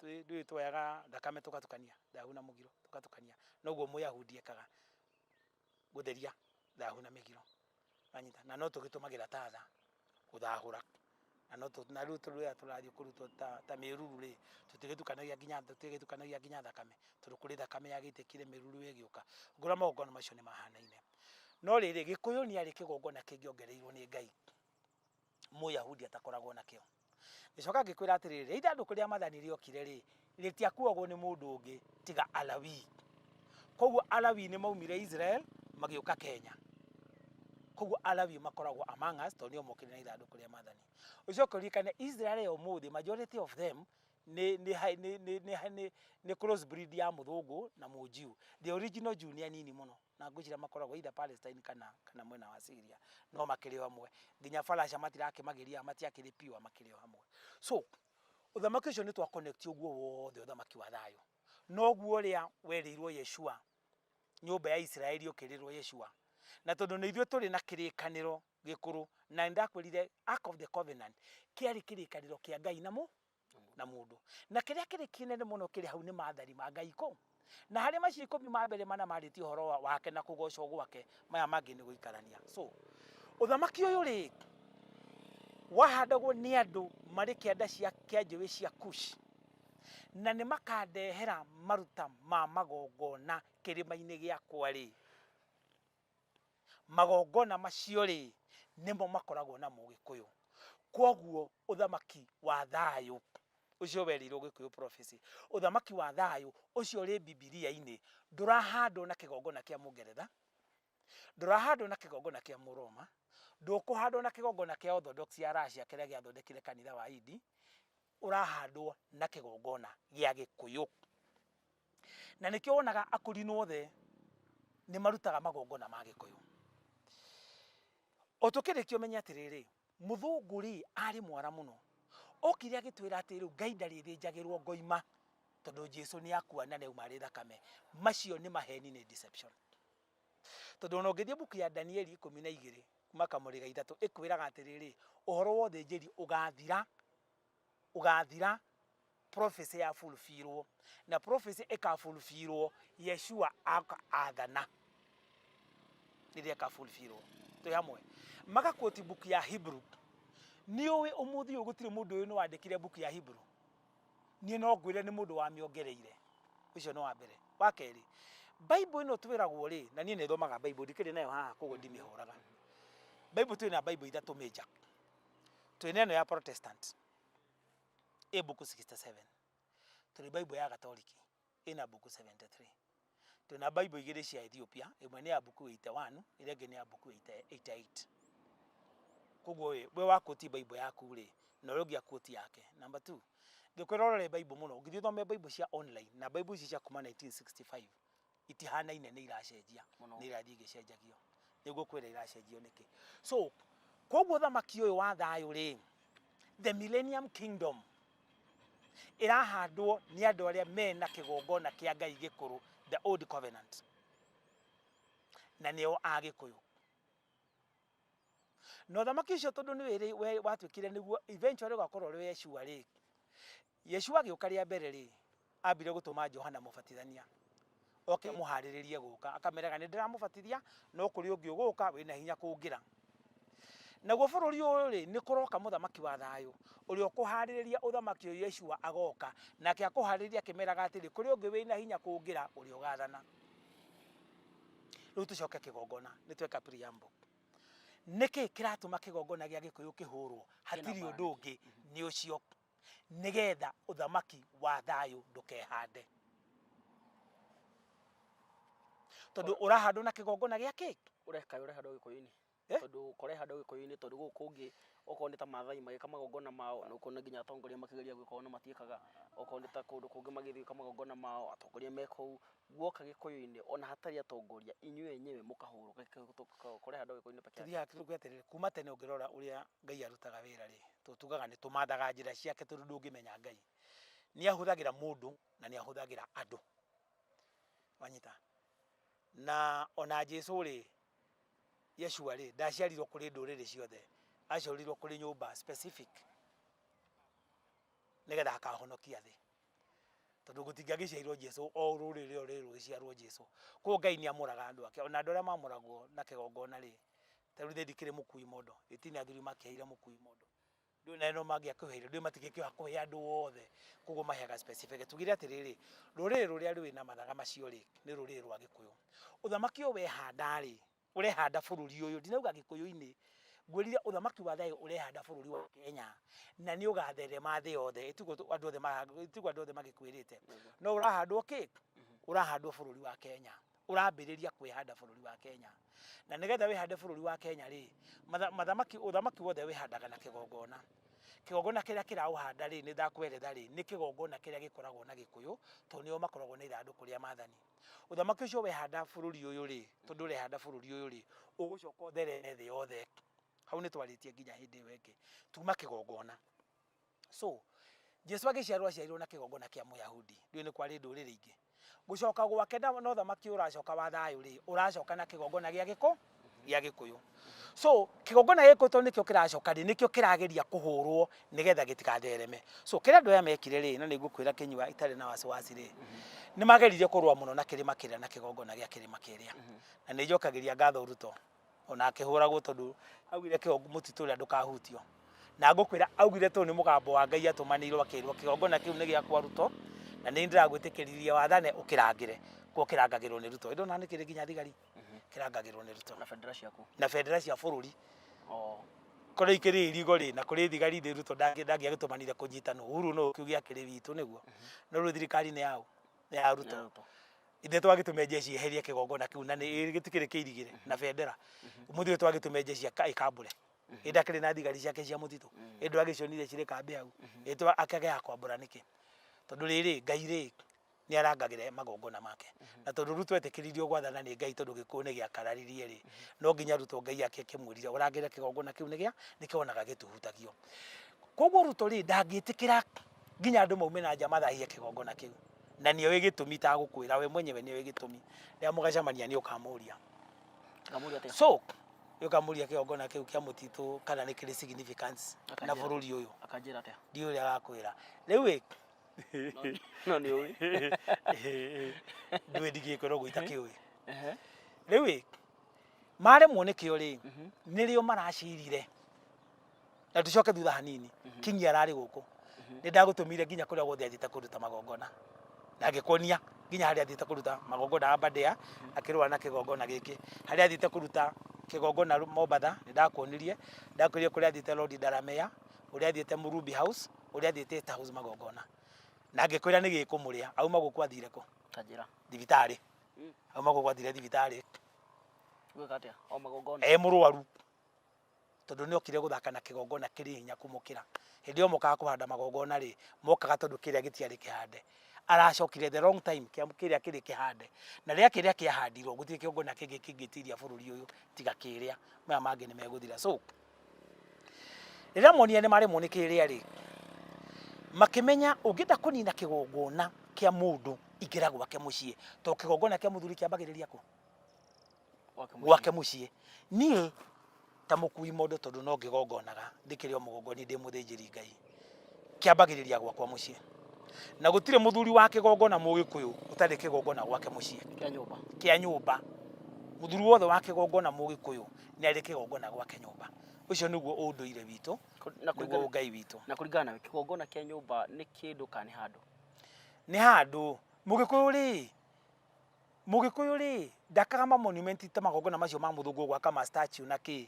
Ndũĩ tuoyaga thakame tũgatukania thahu na mũgiro tũgatukania, noguo Mũyahudi ekaga gũtheria thahu na mĩgiro, wanyita? Na no tũgĩtũmagĩra ta tha gũthahũra, na no na rĩu tũrĩa tũrathiĩ kũrutwo ta mĩruru rĩ, tũtigĩtukanagia nginya tũtigĩtukanagia nginya thakame, tondũ kũrĩ thakame yagĩitĩkire mĩruru ĩgĩũka. Ngũra magongona macio nĩ mahanaine. No rĩrĩ, Gĩkũyũ nĩ arĩ kĩgongona kĩngĩongereirwo nĩ Ngai, Mũyahudi atakoragwo nakĩo. Ngĩcoka ngĩkwĩra atĩrĩrĩ, ithandũkũ rĩa maathani rĩokire rĩ, rĩtiakuagwo nĩ mũndũ ũngĩ tiga Alawii. Koguo Alawii nĩ maumire Israel magĩũka Kenya. Koguo Alawii makoragwo among us tondũ nĩo mokire na ithandũkũ rĩa maathani. Ũcoke ũririkane Israel ya ũmũthĩ, majority of them Nĩ nĩ nĩ nĩ nĩ nĩ nĩ cross breed ya mũthũngũ na mũnjiũ. The original Jew nĩ anini mũno na ngwĩciria makoragwo either Palestine kana mwena wa Syria, no makĩrĩ o hamwe. Nginya Falasha matirakĩmagiria, matiakĩrĩ pure, makĩrĩ o hamwe. So ũthamaki ũcio nĩ twa connect ũguo wothe, ũthamaki wa thayũ noguo ũrĩa werĩirwo Yeshua, nyũmba ya Isiraeli ũkĩrĩrwo Yeshua. Na tondũ nĩ ithuĩ tũrĩ na kĩrĩkanĩro gĩkũrũ, na nĩndakwĩrire Ark of the Covenant kĩarĩ kĩrĩkanĩro kĩa Ngai na mũ na mũndũ, na kĩrĩa kĩrĩ kĩnene mũno kĩrĩ hau nĩ maathani ma Ngai ikũ na harĩ macio 10 ma mbere mana marĩtie ũhoro wake na kũgocwo gwake, maya mangĩ nĩ gũikarania. So ũthamaki ũyũ rĩ, wahandagwo nĩ andũ marĩ kĩanda cia kĩa njũĩ cia Kush, na nĩ makandehera maruta ma magongona kĩrĩma-inĩ gĩakwa rĩ, magongona macio rĩ, nĩmo makoragwo na Mũgĩkũyũ. Kwoguo ũthamaki wa thayũ ũcio werĩirwo Gĩkũyũ prophecy, ũthamaki wa thayũ ũcio ũrĩ Bibilia-inĩ ndũrahandwo na kĩgongona kĩa Mũngeretha, ndũrahandwo na kĩgongona kĩa Mũroma, ndũkũhandwo na kĩgongona kĩa Orthodox ya Russia kĩrĩa gĩathondekire kanitha wa Indi, ũrahandwo na kĩgongona gĩa Gĩkũyũ. Na nĩkĩo wonaga akũrinũ othe nĩ marutaga magongona ma Gĩkũyũ. O tũkĩrĩkia ũmenye atĩrĩrĩ, mũthũngũ rĩ arĩ mwara mũno. Okire agĩtwĩra atĩ rĩu Ngai ndarĩthĩnjagĩrwo ngoima tondũ Jesu nĩ akua na nĩ auma arĩ thakame. Macio nĩ maheni, nĩ deception. Tondũ ona ũngĩthiĩ mbuku ya Danieli 12 kuma kamũrĩ ga 3, ĩkwĩraga atĩrĩrĩ, ũhoro wa ũthĩnjĩri ũgathira, ũgathira prophecy ya fulfillwo, na prophecy ĩka fulfillwo Yeshua aka athana, rĩrĩa ĩka fulfillwo. Twĩ hamwe? Magaquote book ya Hebrew. Nĩ ũĩ ũmũthĩ ũyũ gũtirĩ mũndũ ũyũ nĩ wandĩkire book ya Hebrew. Niĩ no ngwĩre nĩ mũndũ wamĩongereire. Ũcio nĩ wa mbere. Wa kerĩ, Bible ĩno twĩragwo rĩ, na niĩ nĩ thomaga Bible, ndikĩrĩ nayo haha koguo ndimĩhũraga. Bible, twĩna Bible ithatũ major. Twĩna ĩno ya Protestant ĩ book 67, tũrĩ Bible ya Gatoriki ĩna book 73, twĩna Bible igĩrĩ cia Ethiopia, ĩmwe nĩ ya book 81, ĩrĩa ĩngĩ nĩ ya book 88. Koguo ĩ we waquote Bible yaku rĩ, na ũrĩa ũngĩ aquote yake. Number 2, ngĩkwĩra ũrore Bible mũno, ũngĩthiĩ ũthome Bible cia online na Bible ici cia kuma 1965 itihanaine, nĩ iracenjia. Mũno. Nĩ irathiĩ igĩcenjagio, nĩguo kwĩra iracenjio nĩkĩ. So koguo ũthamaki ũyũ wa thayũ rĩ, the Millennium Kingdom, ĩrahandwo nĩ andũ arĩa mena kĩgongona kĩa Ngai gĩkũrũ, the Old Covenant, na nĩo Agĩkũyũ. Na ũthamaki ũcio tondũ nĩ watuĩkire nĩguo eventually ũgakorwo ũrĩ Yeshua rĩ, Yeshua agĩũka rĩa mbere rĩ, ambire gũtũma Johana Mũbatithania oke mũharĩrĩrie gũka, akameraga nĩ ndĩramũbatithia, no kũrĩ ũngĩ ũgũka wĩna hinya kũngĩra. Naguo bũrũri ũyũ rĩ, nĩ kũroka mũthamaki wa thayũ ũrĩa ũkũharĩrĩria ũthamaki ũyũ. Yeshua agoka nake akũharĩrĩria akĩmeraga atĩrĩ, kũrĩ ũngĩ wĩna hinya kũngĩra ũrĩa ũgathana. Rĩu tũcoke kĩgongona, nĩ tweka preamble. Nĩkĩ kĩratũma kĩgongona gĩa Gĩkũyũ kĩhũrwo? Hatirĩ ũndũ ũngĩ, nĩ ũcio, nĩgetha ũthamaki wa thayũ ndũkehande, tondũ ũrahandwo na kĩgongona gĩa kĩ? Ũreka ũrehandwo Gĩkũyũ-inĩ. Eh? Tondũ kũrehandwo Gĩkũyũ-inĩ, tondũ gũkũ kũngĩ okorwo nĩ ta Maathai magĩka magongona mao, na ũkona nginya atongoria makĩgeria gwĩka ona matiĩkaga. Okorwo nĩ ta kũndũ kũngĩ magĩthiĩ gwĩka magongona mao, atongoria me kũu. Guoka Gĩkũyũ-inĩ, ona hatarĩ atongoria, inyuĩ enyewe mũkahũrwo. Kũrehandwo Gĩkũyũ-inĩ peke yake. Tũthiaga tũkwe atĩrĩrĩ, kuma tene ũngĩrora ũrĩa Ngai arutaga wĩra rĩ, tugaga nĩ tũmathaga njĩra ciake, tondũ ndũngĩmenya Ngai. Nĩ ahũthagĩra mũndũ na nĩ ahũthagĩra andũ, wanyita? Na ona Jesu rĩ, Yeshua rĩ, ndaciarirwo kũrĩ ndũrĩrĩ ciothe, aciarirwo kũrĩ nyũmba specific nĩgetha akahonokia thĩ, tondũ gũtingĩagĩciarirwo Jesu o rũrĩrĩ o rĩrĩ rũgĩciarwo Jesu. Koguo Ngai nĩ amũraga andũ ake, ona andũ arĩa mamũragwo na kĩgongona rĩ, ta rĩu ndikĩrĩ mũkui mondo ĩtini, athuri makĩheire mũkui mondo, ndũĩ na no mangĩakũheire, ndũĩ matingĩkĩoha kũhe andũ othe, koguo maheaga specific. Tugire atĩrĩrĩ, rũrĩrĩ rũrĩa rwĩ na mathaga macio rĩ, nĩ rũrĩrĩ rwa Gĩkũyũ. Ũthamaki ũyũ wehanda rĩ, ũrehanda bũrũri ũyũ, ndinauga Gĩkũyũ-inĩ, ngwĩrire ũthamaki wa thayũ ũrehanda bũrũri wa Kenya na nĩ ũgatherema thĩ yothe. Ĩtiguo andũ othe ĩtiguo andũ othe magĩkwĩrĩte, no ũrahandwo kĩ? Ũrahandwo bũrũri wa Kenya, ũrambĩrĩria kwĩhanda bũrũri wa Kenya. Na nĩgetha wĩhande bũrũri wa Kenya rĩ, mathamaki, ũthamaki wothe wĩhandaga na kĩgongona. Kĩgongona kĩrĩa kĩraũhanda rĩ, nĩ ndakweretha rĩ, nĩ kĩgongona kĩrĩa gĩkoragwo na Gĩkũyũ, tondũ nĩo makoragwo na ithandũkũ rĩa maathani. Ũthamaki ũcio wehanda bũrũri ũyũ rĩ, tondũ ũrehanda bũrũri ũyũ rĩ, ũgũcoka ũthereme thĩ yothe. Hau nĩ twarĩtie nginya hĩndĩ ĩyo ĩngĩ. Tuma kĩgongona. So, Jesu agĩciarwo aciarirwo na kĩgongona kĩa Mũyahudi. Ndiũĩ nĩ kwarĩ ndũrĩrĩ ingĩ. Gũcoka gwake na na ũthamaki ũracoka wa thayũ rĩ, ũracoka na kĩgongona gĩa gĩkũ gĩa Gĩkũyũ. So, kĩgongona gĩa Gĩkũyũ tondũ nĩkĩo kĩracoka rĩ, nĩkĩo kĩrageria kũhũrwo nĩgetha gĩtigathereme. So, kĩrĩa andũ aya mekire rĩ, na nĩngũkwĩra Kĩnyua itarĩ na wasiwasi rĩ, nĩ mageririe kũrũa mũno na kĩrĩma kĩrĩa na kĩgongona gĩa kĩrĩma kĩrĩa. Na nĩ njokagĩria ngatho Ruto ona akĩhũragwo tondũ augire kĩgongo mũtitũ ũrĩa ndũkahutio. Na ngũkwĩra augire tondũ nĩ mũgambo wa Ngai atũmanĩirwo akĩrwo kĩgongona kĩu nĩ gĩakwa Ruto na nĩ ndĩragwĩtĩkĩririe wathane ũkĩrangĩre. Koguo kĩrangagĩrwo nĩ Ruto. Ĩndĩ ona nĩ kĩrĩ nginya thigari kĩrangagĩrwo nĩ Ruto. Na bendera ciaku. Na bendera cia bũrũri. Oh. Korwo ikĩrĩ irigo rĩ na kũrĩ thigari thĩ Ruto ndangĩagĩtũmanire kũnyita nũ. Uhuru no kĩu gĩakĩrĩ witũ nĩguo. No rĩu thirikari nĩ yaũ? Nĩ ya Ruto. Ruto. Ithe twagĩtũme jeshi yeherie kĩgongona kĩu na nĩ gĩtikĩrĩ kĩirigĩre na bendera. Ũmũthĩ ũyũ twagĩtũme jeshi ĩkambũre. Ĩ ndakĩrĩ na thigari ciake cia mũtitũ. Ĩ ndwagĩcionire cirĩ kambĩ hau. Ĩ akĩaga kwambũra nĩkĩ? Tondũ rĩrĩ Ngai rĩ nĩ arangagĩra magongona make. Na tondũ Ruto etĩkĩririo gwathana nĩ Ngai tondũ Gĩkũyũ nĩ gĩakararirie rĩ, no nginya Ruto Ngai ake akĩmwĩrire ũrangĩre kĩgongona kĩu nĩ gĩa nĩkĩonaga gĩtuhutagio. Koguo Ruto rĩ ndangĩtĩkĩra nginya andũ maume na nja mathahie kĩgongona kĩu. Na nĩoĩ gĩtũmi itagũkwĩra we mwenyewe nĩoĩ gĩtũmi. Rĩrĩa mũgacemania nĩ ũkamũria. Ngamũria atĩa? So nĩ ũkamũria kĩgongona kĩu kĩa mũtitũ kana nĩ kĩrĩ significance na Akanjĩra. bũrũri ũyũ. Akanjĩra atĩa? Ndiũĩ ũrĩa agakwĩra. Rĩu ĩ No nĩ ũĩ. Ndũĩ ndingĩkwĩra ũguo itakĩũĩ. Ehe. Rĩu ĩ maremwo nĩkĩo rĩ nĩrĩo maracirire na tucoke thutha hanini Kingi ararĩ gũkũ nĩ ndagũtũmire nginya kũrĩa guothe athiĩte kũruta magongona na ngĩkuonia nginya harĩa athiĩte kũruta magongona Aberdare akĩrũa na kĩgongona gĩkĩ harĩa athiĩte kũruta kĩgongona Mombatha nĩ ndakuonirie ndakwĩrire kũrĩa athiĩte Lord Delamere ũrĩa athiĩte Murubi House ũrĩa athiĩte State House magongona na ngĩkwĩra nĩ gĩkũmũrĩa auma gũkũ athire kũ Kanjĩra. thibitarĩ auma gũkũ athire thibitarĩ Gwĩka atĩa? O magongona. e mũrwaru tondũ nĩ okire gũthaka na kĩgongona kĩrĩ hinya kũmũkĩra. Hĩndĩ ĩyo mokaga kũhanda magongona rĩ, mokaga tondũ kĩrĩa gĩtiarĩ kĩhande. Aracokire the wrong time kĩrĩa kĩrĩ kĩhande. Na rĩrĩa kĩrĩa kĩahandirwo gũtirĩ kĩgongona kĩngĩ kĩngĩtiria bũrũri ũyũ tiga kĩrĩa, maya mangĩ nĩ megũthira. So, rĩrĩa monire nĩ maremwo nĩ kĩrĩa rĩ, makĩmenya ũngĩenda kũnina kĩgongona kĩa mũndũ ingĩra gwake mũciĩ, tondũ kĩgongona kĩa mũthuri kĩambagĩrĩria kũ? Gwake mũciĩ. Niĩ ta mũkui mondo tondũ no ngĩgongonaga ndĩkĩrĩ o mũgongoni ndĩ mũthĩnjĩri Ngai, kĩambagĩrĩria gwakwa mũciĩ. Na gũtirĩ mũthuri wa kĩgongona mũgĩkũyũ ũtarĩ kĩgongona gwake mũciĩ. Kĩa nyũmba. Kĩa nyũmba. Mũthuri wothe wa kĩgongona mũgĩkũyũ nĩ arĩ kĩgongona gwake nyũmba. Ũcio nĩguo ũndũire witũ, nĩguo ũngai witũ. Na kũringana nawe, kĩgongona kĩa nyũmba nĩ kĩndũ kana nĩ handũ? Nĩ handũ. Mũgĩkũyũ rĩ, Mũgĩkũyũ rĩ, ndakaga ma monument ta magongona macio ma mũthũngũ gwaka ma statue na kĩ.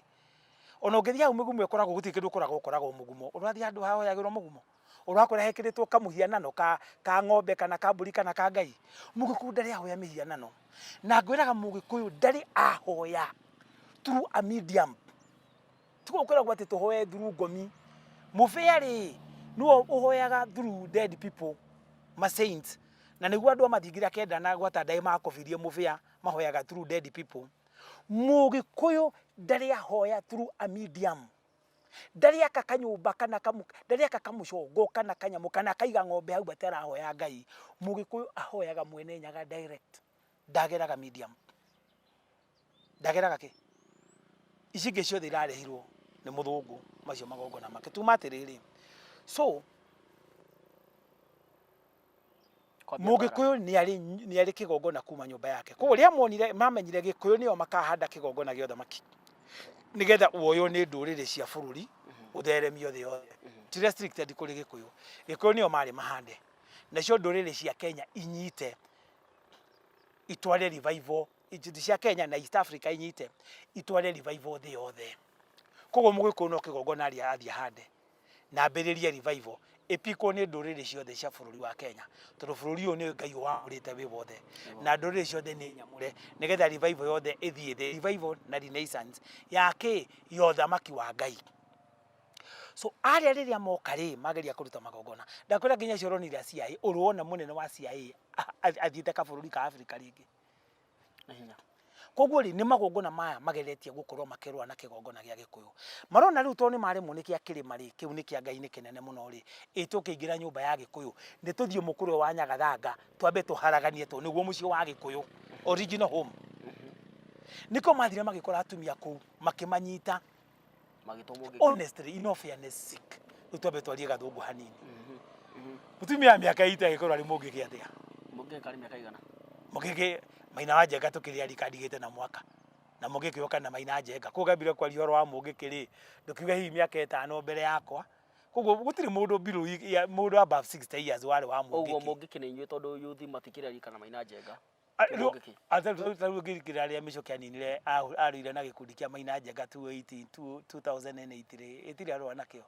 Ona ũngĩthiĩ hau mĩgumo ĩkoragwo gũtirĩ kĩndũ ũkoraga ũkoraga o mũgumo. Ũrathiĩ handũ hahoyagĩrwo mũgumo? Ũrakora hekĩrĩtwo kamũhianano ka, ka ng'ombe kana ka mbũri kana ka ngai. Mũgĩkũyũ ndarĩ ahoya mĩhianano. Na ngwĩraga mũgĩkũyũ ndarĩ ahoya through a medium. Tiguo kwĩragwo atĩ tũhoe through ngomi. Mũbĩa rĩ, nĩwe ũhoyaga through dead people, ma saints. Na nĩguo andũ a mathingira kenda na gwata ndaĩ makobirie mũbĩa mahoyaga through dead people. Mũgĩkũyũ ndarĩ ahoya through a medium. Ndarĩ aka kanyũmba kana kamũ, ndarĩ aka kamũcongo kana kanyamũ kana akaiga ng'ombe hau atĩ arahoya Ngai. Mũgĩkũyũ ahoyaga Mwene Nyaga direct. Ndageraga medium. Ndageraga kĩ? Ici ingĩ ciothe irarehirwo nĩ mũthũngũ macio magongona make. Tuma atĩrĩrĩ, so Mũgĩkũyũ nĩ arĩ kĩgongona kuma nyũmba yake. Koguo rĩrĩa monire mamenyire Gĩkũyũ nĩo makahanda kĩgongona gĩa ũthamaki nĩgetha woywo nĩ ndũrĩrĩ cia bũrũri ũtheremio thĩ yothe. Ti restricted kũrĩ Gĩkũyũ. Gĩkũyũ nĩo marĩ mahande nacio ndũrĩrĩ cia Kenya inyite itware revival cia Kenya na East Africa inyite itware revival thĩ yothe. Koguo Mũgĩkũyũ no kĩgongona athiĩ ahande na ambĩrĩrie revival ĩpikwo nĩ ndũrĩrĩ ciothe cia bũrũri wa Kenya tondũ bũrũri ũyũ nĩ Ngai ũwamũrĩte wĩ wothe na ndũrĩrĩ ciothe nĩ nyamũre nĩgetha revival yothe ĩthiĩ thĩ, revival na renaissance ya kĩ? Ya ũthamaki wa Ngai. So arĩa rĩrĩa moka rĩ, mageria kũruta magongona, ndakwĩra nginya acio ũronire a CIA, ũrĩ wona mũnene wa CIA athiĩte kabũrũri ka Africa rĩngĩ? Na hinya. Koguo rĩ, nĩ magongona maya mageretie gũkorwo makĩrũa na kĩgongona gĩa Gĩkũyũ. Marona rĩu tondũ nĩ maremwo nĩ kĩa kĩrĩma rĩ, kĩu nĩ kĩa Ngai nĩ kĩnene mũno rĩ, ĩ tũkĩingĩra nyũmba ya Gĩkũyũ, nĩ tũthiĩ mũkũrwe wa Nyagathanga twambe tũharaganie tondũ nĩguo mũciĩ wa Gĩkũyũ, original home. Nĩkĩo mathire magĩkora atumia kũu, makĩmanyita. Magĩtwo mũngĩkĩ. Honestly, in all fairness sake, rĩu twambe twarie gathũngũ hanini. Mũtumia wa mĩaka 80 agĩkorwo arĩ mũngĩkĩ atĩa? Mũngĩkĩ arĩ mĩaka igana? Mũngĩkĩ Maina wa Njenga tũkĩrĩ arika ndigĩte na mwaka. Na Mũngĩkĩ oka na Maina Njenga. Koguo ngambire kwaria ũhoro wa Mũngĩkĩ rĩ, ndũkiuge hihi mĩaka ĩtano mbere yakwa. Koguo gũtirĩ mũndũ below mũndũ above 60 years warĩ wa Ũguo Mũngĩkĩ. Mũngĩkĩ nĩ inyuĩ tondũ youth matikĩrĩ arika na Maina Njenga. Rĩu ta rĩu ngĩrikĩra rĩa mĩcoki aninire arũire na gĩkundi kĩa Maina Njenga 2018 2008 rĩ, ĩtirĩ arũa nakĩo.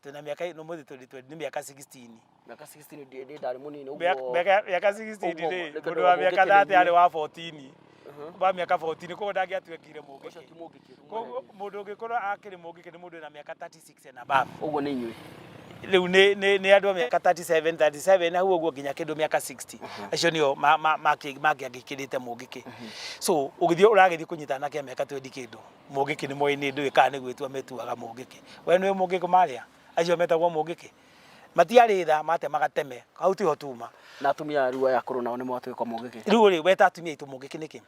Twĩna mĩaka ĩno mũthĩ tũrĩ nĩ mĩaka 16. Mĩaka 16 ndĩ ndarĩ mũnini Mĩaka ũguo. mĩaka 16 Ũguo rĩ, nĩkĩo mũndũ wa ndauga mĩaka Mũngĩkĩ nĩ 30 arĩ inyuĩ. wa 14. Wa mĩaka 14 koguo ndangĩatuĩkire Ũcio Mũngĩkĩ. ti Mũngĩkĩ. Koguo mũndũ ũngĩkorwo akĩrĩ Mũngĩkĩ nĩ mũndũ wĩna mĩaka 36 and above. Ũguo nĩ inyuĩ. Rĩu nĩ andũ a mĩaka 37 37 hau ũguo nginya kĩndũ mĩaka 60 acio nĩo mangĩangĩkĩrĩte Mũngĩkĩ. So ũgĩthiĩ ũragĩthiĩ kũnyita anake a mĩaka 20 kĩndũ, Mũngĩkĩ nĩ moĩ nĩ ndũĩ kana nĩ gwĩtua metuaga Mũngĩkĩ. We nĩũĩ Mũngĩkĩ marĩa? Acio metagwo Mũngĩkĩ? Matiarĩ tha, matemaga teme, hau tiho tuma. Na atumia rĩu aya akũrũ nao nĩ mwatuĩka Mũngĩkĩ? Rĩu rĩ, weta atumia aitũ Mũngĩkĩ nĩkĩ?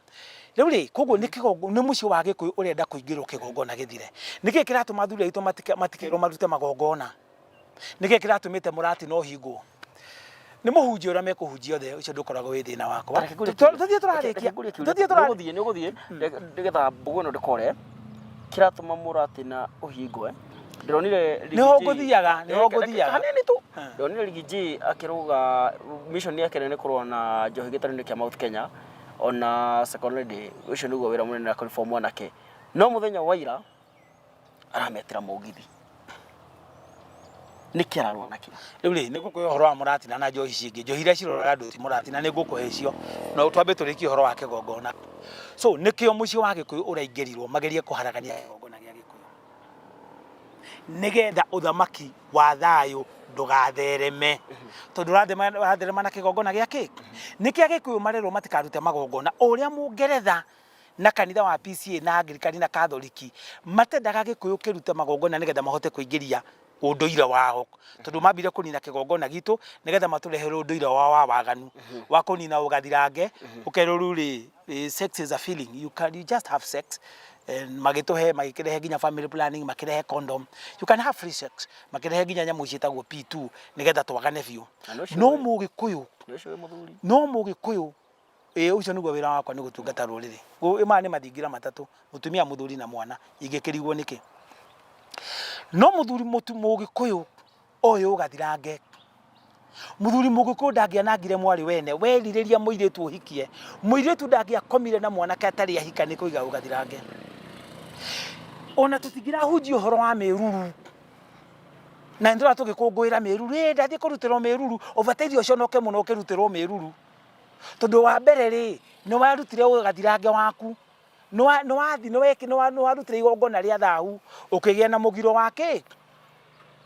Rĩu rĩ, koguo nĩ kĩgongo, nĩ mũciĩ wa Gĩkũyũ ũrenda kũingĩrwo kĩgongona gĩthire. Nĩkĩ kĩratũma athuri aitũ matikerwo marute magongona? Nĩkĩ kĩratũmĩte mũratina ũhingwo? Nĩ mũhunjia ũrĩa mekũhunjia othe, ũcio ndũkoragwo wĩ thĩna wakwa. Tũthiĩ tũrarĩkia. Tũthiĩ tũrarĩkia. Nĩũgũthiĩ, nĩũgũthiĩ, nĩgetha mbũgũ ĩno ndĩkore. Kĩratũma mũratina ũhingwe. Ndĩronire Nĩho ngũthiaga, nĩho ngũthiaga. Hanini tu. Ndĩronire Riggy G akĩrũga mission yake nene kũrũa na njohi gĩtarũ-inĩ kĩa Mount Kenya ona second lady ũcio nĩguo wĩra mũnene akũrĩ mwanake. No mũthenya wa ira arametĩra mũgithi. Nĩkĩ ararũa nakĩo? Rĩu rĩ, nĩ ngũkũhe ũhoro wa mũratina na njohi cingĩ. Njohi iria ciroraga andũ ti mũratina, nĩ ngũkũhe icio. No twambe tũrĩkie ũhoro wa kĩgongona. So, nĩkĩo mũciĩ wa Gĩkũyũ ũraingĩrirwo magerie kũharagania kĩgongona gĩa Gĩkũyũ. Nĩgetha ũthamaki wa thayũ ndũgathereme. Tondũ ũratherema na kĩgongona gĩa kĩ? Nĩkĩo Agĩkũyũ marerwo matikarute magongona. O ũrĩa Mũngeretha na kanitha wa PCEA na Anglikani na Katholiki matendaga Gĩkũyũ kĩrute magongona nĩgetha mahote kũingĩria ũndũire wao. Tondũ mambire kũnina kĩgongona gitũ nĩgetha matũrehere ũndũire wao wa waganu wa kũnina ũgathirange, ũkerwo rĩu rĩ, sex is a feeling, you can, you just have sex. And magĩtũhe, magĩkĩrehe nginya family planning, makĩrehe condom, you can have free sex, makĩrehe nginya nyamũ ciĩtagwo P2 nĩgetha twagane biũ. No Mũgĩkũyũ, no Mũgĩkũyũ, ĩĩ ũcio nĩguo wĩra wakwa nĩ gũtungata rũrĩrĩ. Maya nĩ mathingira matatũ, mũtumia, mũthuri na mwana, ingĩkĩrigwo nĩkĩ? No mũthuri Mũgĩkũyũ oĩ ũgathirange. Mũthuri Mũgĩkũyũ ndangĩanangire mwarĩ wene, werirĩria mũirĩtu ũhikie, mũirĩtu ndangĩakomire na mwanake atarĩ ahika nĩ kũiga ũgathirange. Ona tũtingĩrahunjia ũhoro wa mĩruru, na nĩ tũra tũgĩkũngũĩra mĩruru, ĩ ndathiĩ kũrutĩrwo mĩruru, ũbataire ũconoke mũno ũkĩrutĩrwo mĩruru. Tondũ wa mbere rĩ, nĩ warutire ũgathirange waku, nĩ warutire igongona rĩa thahu, ũkĩgĩa na mũgiro wa kĩ?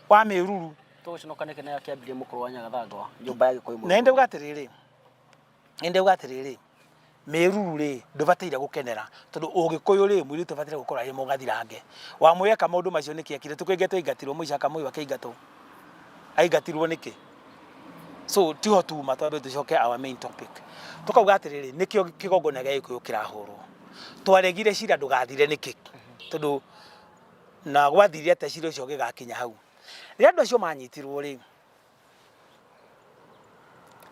Wa mĩruru. Tũgũconoka nĩkĩ na akĩambirie mũkũrũ wa Nyagathangwa nyũmba ya Gĩkũyũ Na ndauga atĩrĩrĩ, ndauga atĩrĩrĩ, mĩruru rĩ, ndũbataire gũkenera, tondũ ũgĩkũyũ rĩ, mũirĩtu abataire gũkorwo arĩ mũgathirange. Wamũĩ eka maũndũ macio nĩkĩ ekire? Tũkĩngĩ twaingatirwo, mũico Kamũyũ akĩingatwo. Aingatirwo nĩkĩ? So tiho tuma, twambe tũcoke our main topic. Tũkauga atĩrĩrĩ, nĩkĩo kĩgongona gĩa Gĩkũyũ kĩrahũrwo. Twaregire cira ndũgathire nĩkĩ? Tondũ na gwathire atĩa cira ũcio ũgĩgakinya hau? Rĩrĩa andũ acio manyitirwo rĩ,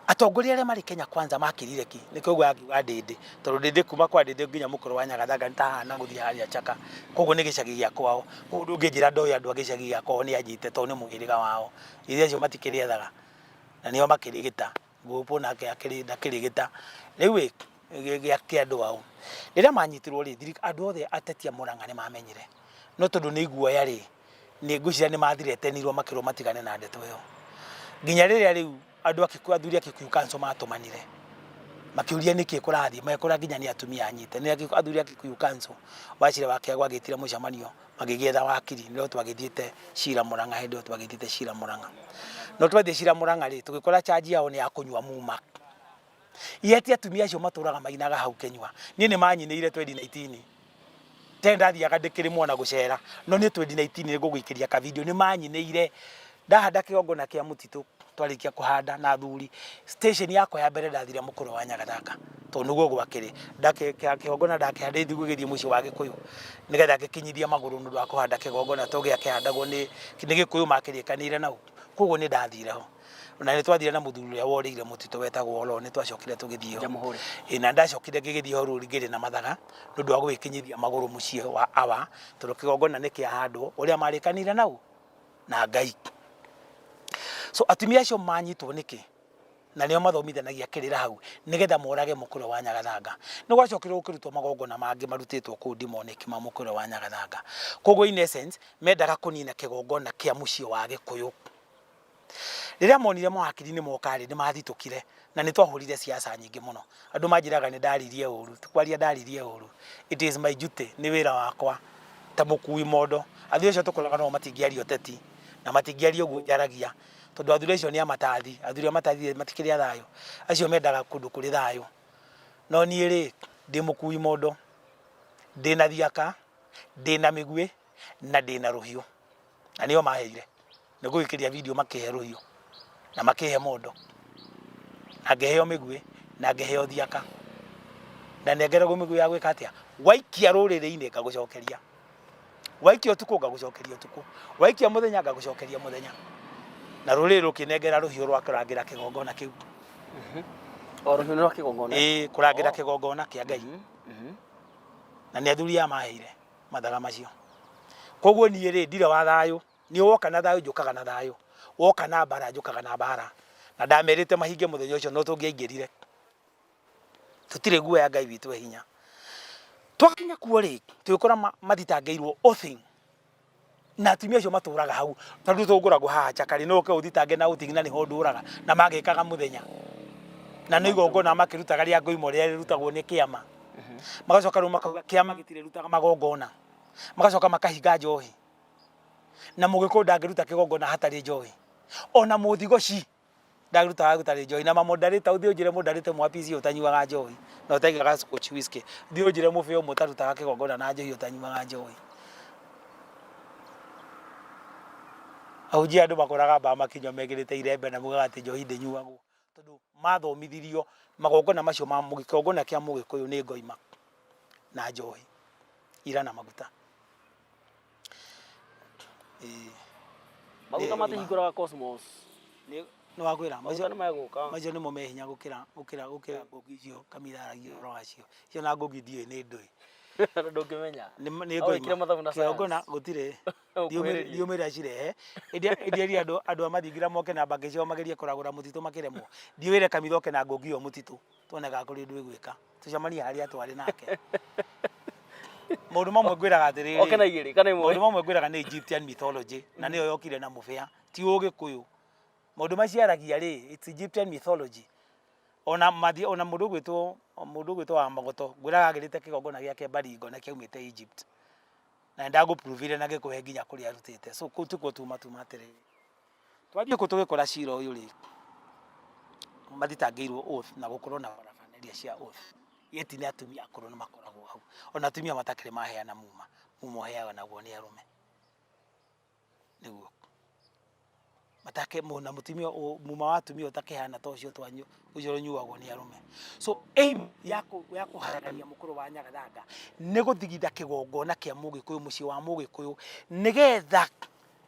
atongoria arĩa marĩ Kenya Kwanza makirire ki, nĩkĩo ũguo angiuga Ndĩndĩ, tondũ Ndĩndĩ kuma kwa Ndĩndĩ nginya mũkũrũ wa Nyagathanga nĩ ta hahana gũthiĩ harĩa Chaka, koguo nĩ gĩcagi gĩa kwao. Koguo ndũngĩnjĩra ndoĩ andũ a gĩcagi gĩa kwao nĩ anyite tondũ nĩ mũhĩrĩga wao. Ithe acio matikĩrĩethaga na nĩo makĩrĩgĩta, Ngũpũ nake akĩrĩ ndakĩrĩgĩta. Rĩu ĩ gĩa kĩa andũ ao. Rĩrĩa manyitirwo rĩ, andũ othe ateti a Murang'a nĩ mamenyire, no tondũ nĩ iguoya rĩ, nĩ ngwĩciria nĩ mathiretenirwo makĩrwo matigane na ndeto ĩyo. Nginya rĩrĩa rĩu andũ a Kikuyu, athuri a Kikuyu Council matũmanire. Makĩũria nĩkĩ kũrathiĩ, magĩkora nginya nĩ atumia anyite. Nĩ athuri a Kikuyu Council, Wachira wa Kĩago agĩtire mũcemanio, magĩgĩetha wakiri, nĩrĩo twagĩthiĩte cira Murang'a, hĩndĩ ĩyo twagĩthiĩte cira Murang'a. No twathiĩ cira Murang'a rĩ, tũgĩkora charge yao nĩ ya kũnyua muma. Yet atumia acio matũraga mainaga hau Kĩnyua. Niĩ nĩ manyinĩire 2019. Tene ndathiaga ndĩkĩrĩ mwana gũcera, no niĩ 2019 nĩ ngũgũikĩria ka video, nĩ manyinĩire. Ndahanda kĩgongona kĩa mũtitũ, twarĩkia kũhanda na athuri, station yakwa ya mbere ndathire mũkũrwe wa Nyagathanga, tondũ nĩguo gwakĩrĩ. Kĩgongona ndakĩhanda ithuĩ gũgĩthiĩ mũciĩ wa Gĩkũyũ, nĩgetha ngĩkinyithia magũrũ nĩ ũndũ wa kũhanda kĩgongona tondũ gĩakĩhandagwo nĩ Gĩkũyũ makĩrĩkanĩire nau. Koguo nĩ ndathire ho. Na nĩ twathire na mũthuri ũrĩa worĩire mũtitũ wetagwo Olo, nĩ twacokire tũgĩthiĩ ho. Jamhuri. Ĩ, na ndacokire ngĩgĩthiĩ ho rĩu ngĩrĩ na mathaga nĩ ũndũ wa gũgĩkinyithia magũrũ mũciĩ wa awa, tondũ kĩgongona nĩ kĩahandwo ũrĩa marĩkanĩire nau na Ngai. So atumia acio manyitwo nĩkĩ? Na nĩo mathomithanagia kĩrĩra hau nĩgetha morage mũkũrwe wa Nyagathanga. Nĩ gwacokire gũkĩrutwo magongona mangĩ marutĩtwo kũu demonic ma mũkũrwe wa Nyagathanga. Koguo in essence mendaga kũnina kĩgongona kĩa mũciĩ wa Gĩkũyũ. Rĩrĩa monire mawakiri nĩ moka rĩ, nĩ mathitũkire na nĩ twahũrire siasa nyingĩ mũno. Andũ manjĩraga nĩ ndaririe ũru, ti kwaria ndaririe ũru, it is my duty, nĩ wĩra wakwa ta mũkui mondo. Athuri acio tũkoragwo nao matingĩaria ũteti na matingĩaria ũguo njaragia, tondũ athuri acio nĩ a matathi, athuri a matathi matikĩrĩ a thayũ, acio mendaga kũndũ kũrĩ thayũ. No niĩ rĩ, ndĩ mũkui mondo, ndĩna thiaka, ndĩna mĩguĩ na ndĩna rũhiũ, na nĩo maheire. Nĩ ngũgĩkĩria video makĩhe rũhiũ na makĩhe mondo na ngĩheo mĩguĩ na ngĩheo thiaka na nengeragwo mĩguĩ ya gwĩka atĩa waikia rũrĩrĩ-inĩ ngagũcokeria waikia ũtukũ ngagũcokeria ũtukũ waikia mũthenya ngagũcokeria mũthenya na rũrĩrĩ rũkĩnengera rũhiũ rwa kũrangĩra kĩgongona kĩu. O rũhiũ nĩ rwa kĩgongona? Ĩĩ, kũrangĩra kĩgongona kĩa Ngai. Na nĩ athuri aya maheire mathaga macio. Koguo niĩ rĩ ndirĩ wa thayũ. Niĩ woka na thayũ njũkaga na thayũ, woka na mbara njũkaga na mbara. Na ndamerĩte mahinge mũthenya ũcio no tũngĩaingĩrire. Tũtirĩ guoya Ngai witũ e hinya. Twakinya kuo rĩ, tũgĩkora mathitangĩirwo oathing. Na atumia acio matũraga hau. Ta rĩu tũngũragwo haha Chakari, no ũke ũthitange na oathing na nĩho ndũraga. Na magĩkaga mũthenya. Na nĩ igongona makĩrutaga rĩa ngoima rĩrĩa rĩrutagwo nĩ kĩama. Magacoka rĩu makauga kĩama gĩtirĩrutaga magongona. Magacoka makahinga njohi. Na mũgĩkũyũ ndangĩruta kĩgongona hatarĩ njohi. Ona mũthigoci ndangĩruta hatarĩ njohi. Na mamoderator ũthiĩ ũnjĩre moderator ũmwe wa PCEA ũtanyuaga njohi na ũtaigaga scotch whisky. Thiĩ ũnjĩre mũbĩa ũmwe ũtarutaga kĩgongona na njohi ũtanyuaga njohi. Ahunjia andũ makoraga mbaa makĩnyua mekĩrĩte irembe na mugaga atĩ njohi ndĩnyuagwo. Tondũ mathomithirio magongona macio ma kĩgongona kĩa mũgĩkũyũ nĩ ngoima na njohi ira na maguta. Ĩĩ. Maguta matihingũraga cosmos. Nĩ wakwĩra macio nĩ megũka. Macio nĩmo me hinya gũkĩra gũkĩra gũkĩra ngũki icio kamitha aragia ũhoro wacio. Icio na ngũki ndiũĩ nĩ ndũĩ. Ndũngĩmenya. Nĩ ngoima. Kĩgongona gũtirĩ. Ndiũmĩra cirehe. Ĩndĩ ĩria andũ andũ a mathingira moke na mbakĩ ciao magerie kũragũra mũtitũ makĩremwo. Thiĩ wĩre kamitha oke na ngũki ĩyo mũtitũ tuone kana kũrĩ ũndũ ĩgwĩka. Tũcemanie harĩa twarĩ nake. Maũndũ mamwe ngwĩraga atĩrĩrĩ. Oke na igĩrĩ kana ĩmwe. Maũndũ mamwe ngwĩraga nĩ Egyptian mythology na nĩyo yokire na mũbĩa ti ũgĩkũyũ. Maũndũ macio aragia rĩ, it's Egyptian mythology. Ona mathi ona mũndũ ũgwĩtwo mũndũ ũgwĩtwo wa Magoto ngwĩraga agĩrĩte kĩgongona gĩake Baringo na kĩaumĩte Egypt. Na nĩndagũ prove ire na ngĩkũhe nginya kũrĩa arutĩte. So kũu tikuo tuma tuma atĩrĩrĩ. Twathiĩ kũu tũgĩkora cira ũyũ rĩ, mathitangĩirwo oath na gũkorwo na paraphernalia cia oath. Yet nĩ atumia akũrũ nĩ makoragwo hau. Ona atumia matakĩrĩ maheana muma, muma ũheanagwo nĩ arũme. Nĩguo. Matake na mũtumia muma wa atumia ũtakĩhana ta ũcio twanyu ũcio ũnyuagwo nĩ arũme. So aim ya ya kũharagania mũkũrũ wa Nyagathanga nĩ gũthigitha kĩgongona kĩa mũgĩkũyũ mũciĩ wa mũgĩkũyũ nĩgetha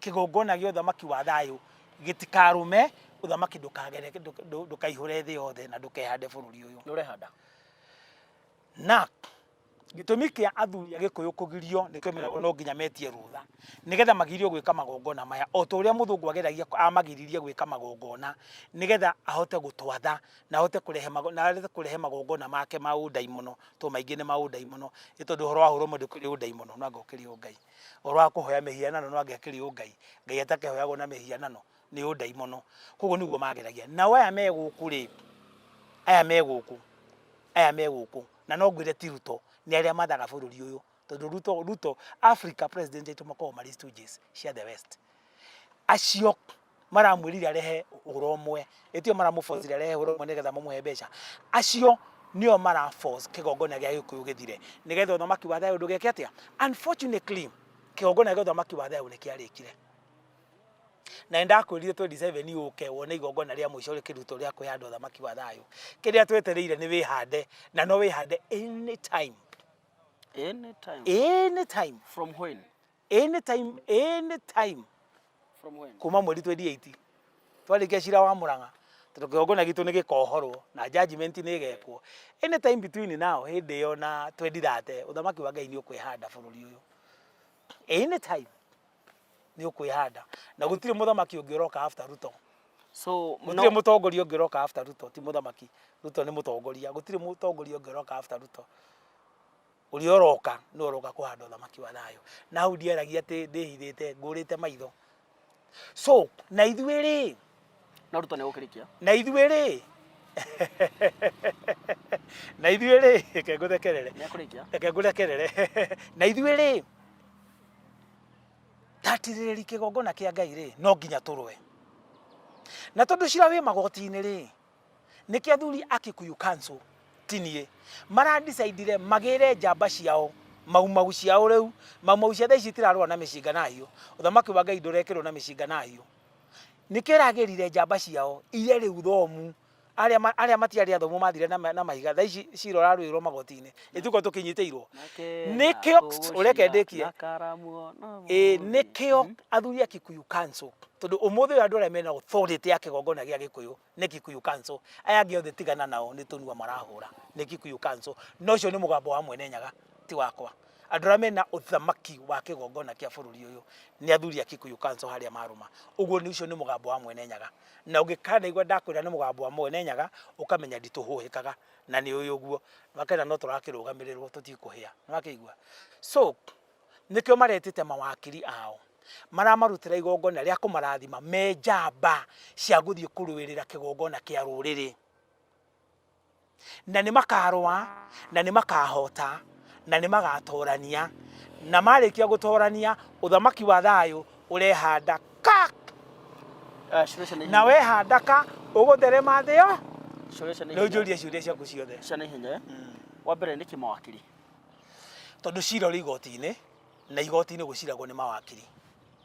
kĩgongona gĩa ũthamaki wa thayũ gĩtikarũme, ũthamaki ndũkagere ndũkaihũre thĩ yothe na ndũkehande bũrũri ũyũ. Nĩ ũrehanda? Na gĩtũmi kĩa athuri a Gĩkũyũ kũgirio nĩkĩo meragwo no nginya metie rũtha nĩgetha magirio gwĩka magongona maya o ta ũrĩa mũthũngũ ageragia amagiririe gwĩka magongona nĩgetha ahote gũtwatha na ahote kũrehe na ahote kũrehe magongona make ma ũndaimono tondũ maingĩ nĩ ma ũndaimono nĩ tondũ ũhoro wa hũrũmwe ndũkĩrĩ ũndaimono no anga ũkĩrĩ ũngai. Ũhoro wa kũhoya mĩhianano no anga ĩkĩrĩ ũngai, Ngai atakĩhoyagwo na mĩhianano nĩ ũndaimono. Koguo nĩguo mageragia. Nao aya me gũkũ rĩ, aya me gũkũ Aya me gũkũ na no ngwĩre ti Ruto, nĩ arĩa mathaga bũrũri ũyũ, tondũ Ruto, Ruto Africa president aitũ makoragwo marĩ stooges cia the West. Acio maramwĩrire arehe ũrũmwe, ĩtio maramũbocire arehe ũrũmwe nĩgetha mamũhe mbeca. Acio nĩo mara force kĩgongona gĩa Gĩkũyũ gĩthire nĩgetha ũthamaki wa thayũ ndũgeke atĩa? Unfortunately, kĩgongona gĩa ũthamaki wa thayũ nĩ kĩarĩkire. Na nĩ ndakwĩrire 27 ũke wone igongona rĩa mũico rĩkĩrutwo rĩa kũhe andũ ũthamaki wa thayũ. Kĩrĩa twetereire nĩ wĩhande, na no wĩhande anytime. Anytime. Anytime. From when? Anytime, anytime. From when? Kuma mweri 28 twarĩkia cira wa Murang'a, tondũ kĩgongona gitũ nĩ gĩkohorwo na judgment nĩ ĩgekwo. Anytime between now, hĩndĩ ĩyo na 2030, ũthamaki wa Ngai nĩ ũkwĩhanda bũrũri ũyũ. Anytime nĩ ũkwĩhanda, na gũtirĩ mũthamaki ũngĩ ũroka after Ruto. So gũtirĩ mũtongoria ũngĩ ũroka after Ruto, ti mũthamaki. Ruto nĩ mũtongoria, gũtirĩ mũtongoria ũngĩ ũroka after Ruto. Ũrĩa ũroka nĩwe ũroka kũhanda ũthamaki wa thayũ. Na hau ndiaragia atĩ ndĩhithĩte, ngũrĩte maitho. So, na ithuĩ rĩ, No Ruto nĩ egũkĩrĩkia. Na ithuĩ rĩ, na ithuĩ rĩ, reke ngũthekerere. Nĩ ekũrĩkia. Reke ngũthekerere. Na ithuĩ rĩ, tatirĩrĩri kĩgongona kĩa Ngai rĩ, no nginya tũrũe. Na tondũ cira wĩ magoti-inĩ rĩ, Nĩkĩo athuri a Kikuyu Council ti niĩ maradecidire magĩre njamba ciao Mau Mau ciao rĩu. Mau Mau cia thaa ici itirarũa na mĩcinga na hiũ. Ũthamaki wa Ngai ndũrekĩrwo na mĩcinga na hiũ. Nĩkĩo ĩragĩrire njamba ciao iria rĩu thomu arĩa arĩa matiarĩ athomu mathire na na mahiga thaa ici cira ũrarũĩrwo magoti-inĩ ĩtuko tũkĩnyitĩirwo. Nĩkĩo ũreke ndĩkie. Ĩĩ nĩkĩo athuri a Kikuyu Council tondũ ũmũthĩ ũyũ andũ arĩa mena authority ya kĩgongona gĩa Gĩkũyũ nĩ Kikuyu Council. Aya angĩ othe tigana nao nĩ tũnua marahũra. Nĩ Kikuyu Council. Na ũcio nĩ mũgambo wa Mwene Nyaga ti wakwa. Andũ arĩa mena ũthamaki wa kĩgongona kĩa bũrũri ũyũ nĩ athuri a Kikuyu Council harĩa marũma. Ũguo nĩ ũcio nĩ mũgambo wa Mwene Nyaga. Na ũngĩkanaigua ndakwĩra nĩ mũgambo wa Mwene Nyaga ũkamenya nditũhũhĩkaga na nĩ ũĩ ũguo. Wakena no tũrakĩrũgamĩrĩrwo tũtikũhĩa. Nĩ wakĩigua? So Nĩkĩo maretĩte mawakiri ao, maramarutĩra igongona rĩa kũmarathima me njamba cia gũthiĩ kũrũĩrĩra kĩgongona kĩa rũrĩrĩ. Na nĩ makarũa, na nĩ makahota, na nĩ magatorania, na marĩkia gũtorania, ũthamaki wa thayũ ũrehanda ka! Na wehanda ka, ũgũtherema thĩ yo. Nĩ ũnjũrie ciũria ciaku ciothe. Cia na ihenya. Wa mbere nĩkĩ mawakiri? Tondũ cira ũrĩ igoti-inĩ, na igoti-inĩ gũciragwo nĩ mawakiri.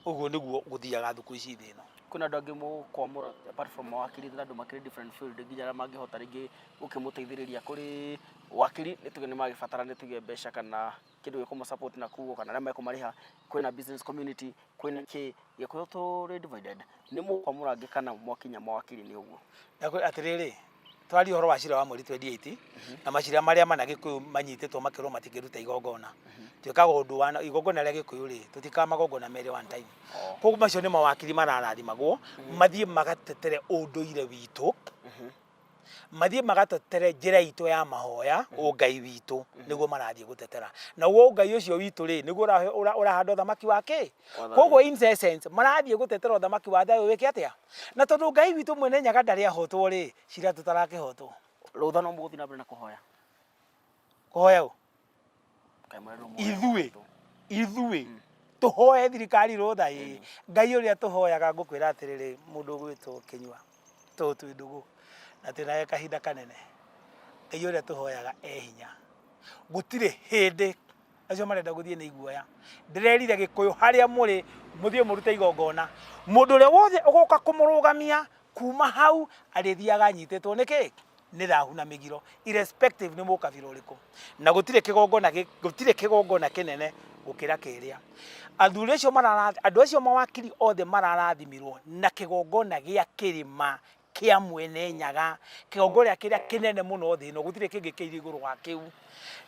Ũguo nĩguo gũthiaga thukũ ici thĩ ĩno. Kwĩna andũ angĩ mũkwamũra apart from mawakiri na andũ makĩrĩ different field nginya arĩa mangĩhota rĩngĩ gũkĩmũteithĩrĩria kũrĩ wakiri nĩ tuge nĩ magĩbatara nĩ tuge mbeca kana kĩndũ gĩa kũmũ support na kũu kana arĩa mekũmarĩha, kwĩna business community, kwĩna kĩ, Gĩkũyũ tũrĩ divided, nĩ mũkwamũra angĩ kana mwakinya mawakiri nĩ ũguo? Atĩrĩrĩ, twaria ũhoro wa cira wa mweri 28 na macira marĩa mana Gĩkũyũ manyitĩtwo makĩrwo matingĩruta igongona. Twĩkaga ũndũ wa igongona rĩa Gĩkũyũ rĩ, tũtikaga magongona merĩ one time. Koguo macio nĩ mawakiri mararathimagwo mathiĩ magatetere ũndũire witũ, mathiĩ magatetere njĩra itũ ya mahoya, ũngai witũ nĩguo marathiĩ gũtetera. Naguo ũngai ũcio witũ rĩ, nĩguo ũrahanda ũthamaki wa kĩ? Koguo in essence marathiĩ gũtetera ũthamaki wa thayũ wĩke atĩa? Na tondũ Ngai witũ mwene Nyaga ndarĩ ahotwo rĩ, cira tũtarakĩhotwo. Rũtha no mũgũthiĩ na mbere na kũhoya? Kũhoya ũ? Kaĩ mũrerwo mũhoe Ithuĩ, mũhotwo. ithuĩ tũhoe thirikari rũtha ĩ. Ngai ũrĩa tũhoyaga ngũkwĩra atĩrĩrĩ, mũndũ ũgwĩtwo Kĩnyua, tũũ twĩ ndũgũ na twĩnake kahinda kanene. Ngai ũrĩa tũhoyaga e hinya. Gũtirĩ hĩndĩ acio marenda gũthiĩ nĩ iguoya. Ndĩrerire Gĩkũyũ harĩa mũrĩ mũthiĩ mũrute igongona. Mũndũ ũrĩa wothe ũgoka kũmũrũgamia kuma hau arĩthiaga anyitĩtwo nĩ kĩ? Nĩ thahu na mĩgiro irrespective nĩ mũkabira ũrĩkũ. Na gũtirĩ kĩgongona gũtirĩ kĩgongona kĩnene gũkĩra kĩrĩa. Athuri acio marara andũ acio mawakiri othe mararathimirwo na kĩgongona gĩa kĩrĩma kĩa Mwene Nyaga, kĩgongona kĩrĩa kĩnene mũno thĩ ĩno, gũtirĩ kĩngĩ kĩirĩ igũrũ wa kĩu.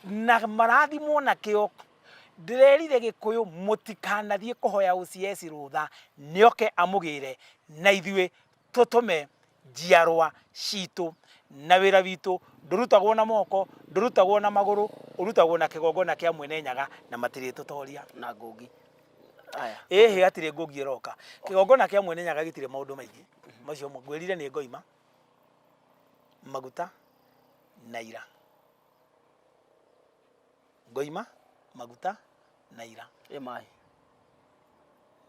Na marathimwo nakĩo, ndĩrerire Gĩkũyũ mũtikanathiĩ kũhoya OCS rũtha, nĩoke amũgĩre na ithuĩ tũtũme njiarwa citũ, na wĩra witũ ndũrutagwo na moko, ndũrutagwo na magũrũ, ũrutagwo na kĩgongona kĩa Mwene Nyaga na matirĩtũtoria. Na ngũngi. Aya. Ĩhĩ hatirĩ ngũngi ĩroka. Kĩgongona kĩa Mwene Nyaga gĩtirĩ maũndũ maingĩ. Macio ngwĩrire nĩ ngoima, maguta na ira. Ngoima, maguta na ira. Ĩ maĩ?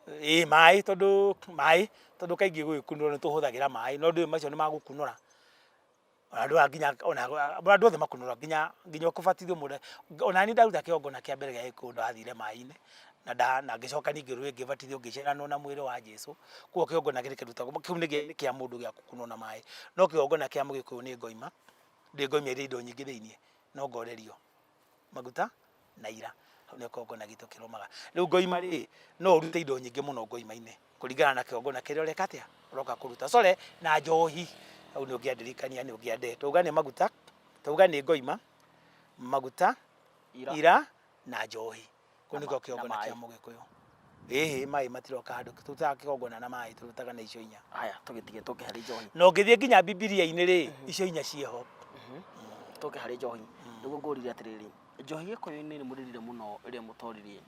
Ĩ maĩ, tondũ maĩ, tondũ kaingĩ gũgĩkunũrwo nĩ tũhũthagĩra maĩ, no ndũĩ macio nĩ magũkunũra. Ona andũ aya nginya ona andũ othe makunũraga nginya nginya kũbatithio mũndũ, ona niĩ ndaruta kĩgongona kĩa mbere gĩa gĩkũyũ ndathire maĩ-inĩ, na nda na ngĩcoka ningĩ rũĩ ngĩbatithio ngĩciaranwo na mwĩrĩ wa Jesũ, koguo kĩgongona kĩrĩa kĩrutagwo kĩu nĩ kĩa mũndũ gĩa gũkunwo na maĩ, no kĩgongona kĩa mũgĩkũyũ nĩ ngoima, ndĩ ngoima ĩrĩ indo nyingĩ thĩiniĩ, no ngorerio. Maguta na ira. Hau nĩho kĩgongona gitũ kĩrũmaga. Rĩu ngoima rĩ, no ũrute indo nyingĩ mũno ngoima-inĩ kũringana na kĩgongona kĩrĩa ũreka atĩa, ũroka kũruta. Sorry, na njohi, hau nĩ ũngĩandirikania nĩ ũngĩande. Twauga nĩ maguta, twauga nĩ ngoima, maguta, Ira. ira na njohi. Kũu Na nĩkuo na kĩgongona maĩ. kĩa Mũgĩkũyũ. Ĩhĩ, maĩ matiroka handũ, tũrutaga kĩgongona na maĩ, tũrutaga na icio inya. Haya, tũgĩtige tũke harĩ njohi. Na ũngĩthiĩ nginya Bibilia-inĩ rĩ, icio inya ciĩho. Tũke harĩ njohi. Nĩguo ngũrire atĩrĩrĩ, njohi Gĩkũyũ-inĩ nĩ mũrĩrire mũno rĩrĩa mũtoririe.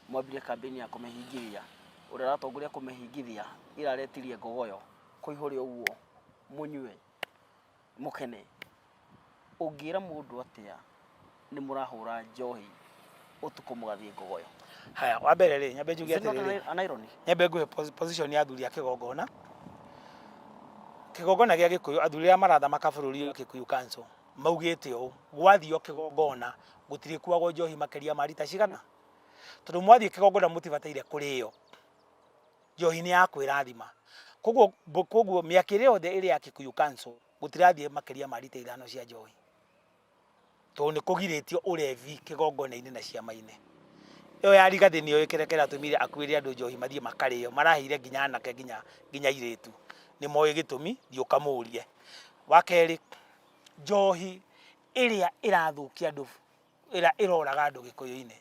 Mwambirie kambĩini ya kũmĩhingithia. Ũrĩa ũratongoria kũmĩhingithia ira aretirie ngogoyo kũihũre ũguo mũnyue mũkene. Ũngĩra mũndũ atĩa nĩ mũrahũra njohi ũtukũ mũgathiĩ ngogoyo? Haya, wa mbere rĩ, nyambe njuge Is it not atĩrĩrĩ. an irony? Nyambe ngũhe position ya athuri a kĩgongona. Kĩgongona gĩa Gĩkũyũ, athuri arĩa marathamaka bũrũri ũyũ Kikuyu Council, maugĩte ũũ, gwathio kĩgongona, gũtirĩkuagwo njohi makĩria ma rita cigana? Tondũ mwathiĩ kĩgongona mũtibataire kũrĩo. Njohi nĩ ya kwĩrathima. Koguo, koguo mĩaka ĩrĩa yothe ĩrĩ ya Kikuyu Council, gũtirathiĩ makĩria ma rita ithano cia njohi. Tondũ nĩ kũgirĩtio ũrevi kĩgongona-inĩ na ciama-inĩ. Ĩyo ya Rigathĩ nĩyo kĩrĩa kĩratũmire akuĩre andũ njohi mathiĩ makarĩo, maraheire nginya anake nginya nginya airĩtu. Nĩ moĩ gĩtũmi, thiĩ ũkamũrie. Wa kerĩ, njohi ĩrĩa ĩrathũkia andũ, ĩrĩa ĩroraga andũ gĩkũyũ-inĩ,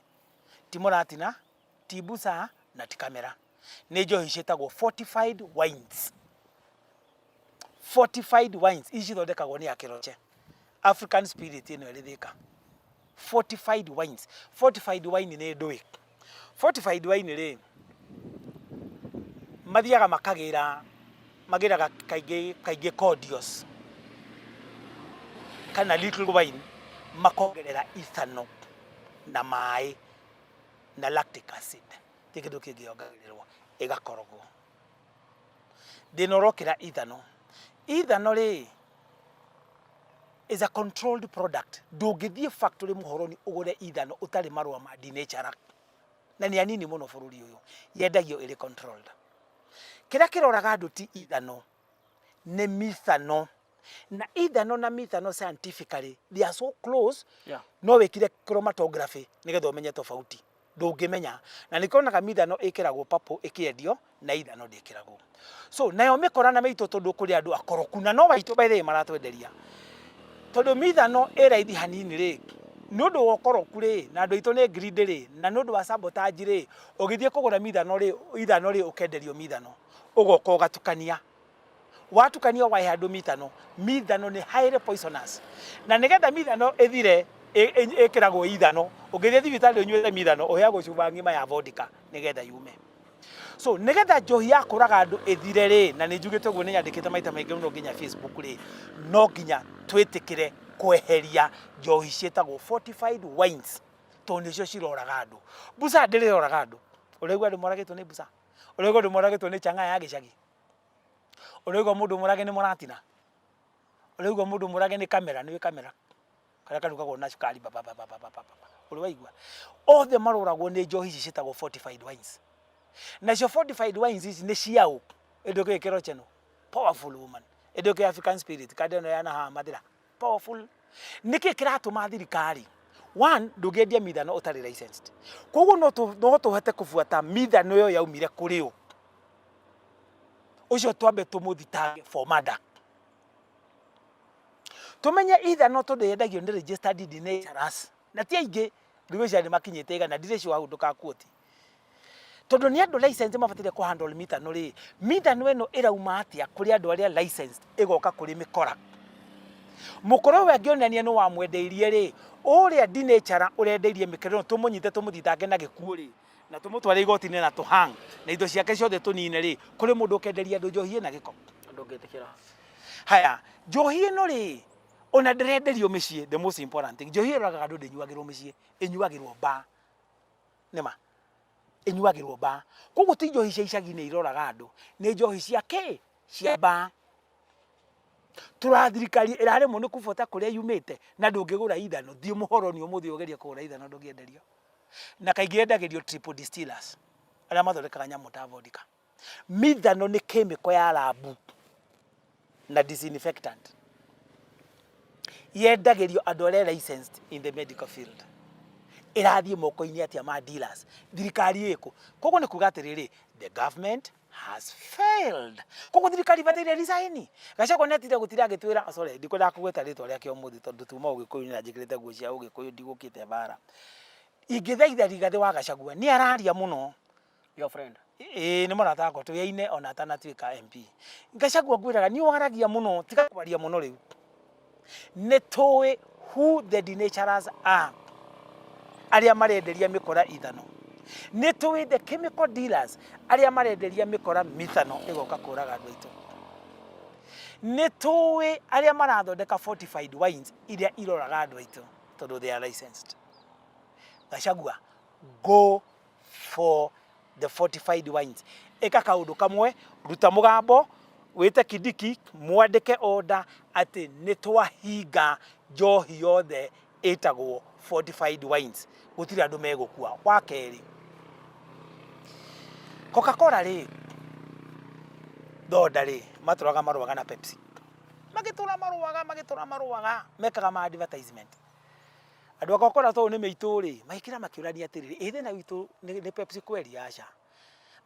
ti mũratina, ti busaa na ti kamera. Nĩ njohi ciĩtagwo fortified wines. Fortified wines, ici cithondekagwo nĩ akĩroche. African spirit ĩno ĩrĩ Thika. Fortified wines. Fortified wine nĩ ndũĩ. Fortified wine rĩ, mathiaga makagĩra, magĩraga kaingĩ kaingĩ cordials kana little wine, makongerera ethanol na maĩ na lactic acid. Ti kĩndũ kĩngĩ yongagĩrĩrwo, ĩgakorogwo. Thĩna ũrokĩra ethanol. Ethanol rĩ, is a controlled product. Ndũngĩthiĩ factory mũhoroni ũgũre ethanol ũtarĩ marũa ma denature. Na nĩ anini mũno bũrũri ũyũ. Yendagio ĩrĩ controlled. Kĩrĩa kĩroraga andũ ti ethanol, nĩ methanol. Na ethanol na methanol scientifically, they are so close, no wĩkire chromatography nĩgetha ũmenye tofauti. Ndũngĩmenya. Na nĩkĩo wonaga methanol ĩkĩragwo purple ĩkĩendio, na ethanol ndĩkĩragwo. So, nayo mĩkora na mĩitũ tondũ kũrĩ andũ akoroku, na no aitũ by the way maratwenderia. Tondũ methanol ĩ raithi hanini rĩ, nĩ ũndũ wa ũkoroku rĩ, na andũ aitũ nĩ greedy rĩ, na nĩ ũndũ wa sabotage rĩ, ũgĩthiĩ kũgũra methanol rĩ, ethanol rĩ, ũkenderio methanol. Ũgoka ũgatukania. Watukania wahe andũ methanol. Methanol nĩ highly poisonous. Na nĩgetha methanol ĩthire, ĩkĩragwo ethanol. Ũngĩthiĩ thibitarĩ ũnyuĩte methanol, ũheagwo cuba ng'ima ya vodka nĩgetha yume. So nĩgetha njohi ya kũraga andũ ĩthire rĩ, na nĩ njugĩte ũguo nĩ nyandĩkĩte maita maingĩ mũno nginya Facebook rĩ, no nginya twĩtĩkĩre kweheria njohi ciĩtagwo fortified wines tondũ nĩcio ciroraga andũ. Busaa ndĩrĩ yoraga andũ. Ũraigua andũ moragĩtwo nĩ busaa? Ũraigua andũ moragĩtwo nĩ chang'aa ya gĩcagi? Ũraigua mũndũ mũrage nĩ mũratina? Ũraigua mũndũ mũrage nĩ kamera? Nĩũĩ kamera? Karĩa karugagwo na cukari babababababa. Ũrĩ waigua? Othe maroragwo nĩ njohi ici ciĩtagwo fortified wines. Nacio fortified wines ici nĩ ciaũ? Ĩndĩ ũkĩũĩ Kerocheno? Powerful woman. Ĩndĩ ũkĩũĩ African spirit? Kanda ĩno ya nahaha Mathĩra? Powerful. Nĩkĩ kĩratũma thirikari one ndũngĩendia mithano ũtarĩ licensed. Koguo no tũhote kũbuata mithano ĩyo yaumire kũrĩ ũ. Ũcio twambe tũmũthitange for murder. Tũmenye ithano tondũ yendagio nĩ registered denaturers na ti aingĩ ndigwĩciria nĩ makinyĩte igana ndirĩ sure hau ndũkakuoti. Tondũ nĩ andũ licensed mabataire kũ handle mithano rĩ, mithano ĩno ĩrauma atĩa kũrĩ andũ arĩa licensed ĩgoka kũrĩ mĩkora? Mũkora ũyũ angĩonania nĩ wamwendeirie rĩ, ũrĩa denature ũrendeirie mĩkora ĩno tũmũnyite tũmũthitange na gĩkuũ rĩ, na tũmũtware igoti-inĩ na tũ hang na indo ciake ciothe tũnine rĩ, kũrĩ mũndũ ũkenderia andũ njohi ĩna gĩko? Ndũngĩtĩkĩra. Haya, njohi ĩno rĩ, Ona ndĩrenderio mĩciĩ, the most important thing, njohi ĩroraga andũ ndĩnyuagĩrwo mĩciĩ, ĩnyuagĩrwo bar. Nĩma ĩnyuagĩrwo bar. Koguo ti njohi cia icagi-inĩ iroraga andũ, nĩ njohi cia kĩ? Cia bar. Tũra thirikari ĩraremwo nĩ kũbota kũrĩa yumĩte na ndũngĩgũra ithano. Thiĩ mũhoroni ũmũthĩ ũgerie kũgũra ithano ndũngĩenderio. Na kaingĩ yendagĩrio triple distillers arĩa mathondekaga nyamũ ta vodka. Mithano nĩ chemical ya rabu na disinfectant. Yendagĩrio andũ arĩa licensed in the medical field. Ĩrathiĩ moko-inĩ atĩa ma dealers? Thirikari ĩkũ? Koguo nĩ kuga atĩrĩrĩ, the government has failed. Koguo thirikari ibataire resign. Gachagua nĩ atire gũtira agĩtwĩra, oh, sorry, ndikwendaga kũgweta rĩtwa rĩake ũmũthĩ tondũ tuma Ũgĩkũyũ-inĩ na njĩkĩrĩte nguo cia Ũgĩkũyũ ndigũkĩte mbara. Ingĩthaitha Rigathĩ wa Gachagua nĩ araria mũno. Your friend. Ĩĩ nĩ mũrata wakwa tũyaine ona atanatuĩka MP. Gachagua ngwĩraga nĩ waragia mũno, tiga kwaria mũno rĩu. Nĩ tũĩ who the denaturers are arĩa marenderia mĩkora ithano. Nĩ tũĩ the chemical dealers arĩa marenderia mĩkora mithano ĩgoka kũraga andũ aitũ. Nĩ tũĩ arĩa marathondeka fortified wines iria iroraga andũ aitũ tondũ they are licensed. Gachagua, go for the fortified wines. Ĩka kaũndũ kamwe, ruta mũgambo, wĩte Kindiki, mwandĩke order atĩ nĩ twahinga njohi yothe ĩtagwo fortified wines. Gũtirĩ andũ megũkua. Wa kerĩ, Coca-Cola rĩ, thonda rĩ, matũraga marũaga na Pepsi. Magĩtũra marũaga, magĩtũra marũaga, mekaga ma advertisement. Andũ a Coca-Cola tondũ nĩ mĩitũ rĩ, magĩkĩra makĩũrania atĩrĩrĩ, ĩ thĩna witũ nĩ Pepsi kweli? Aca.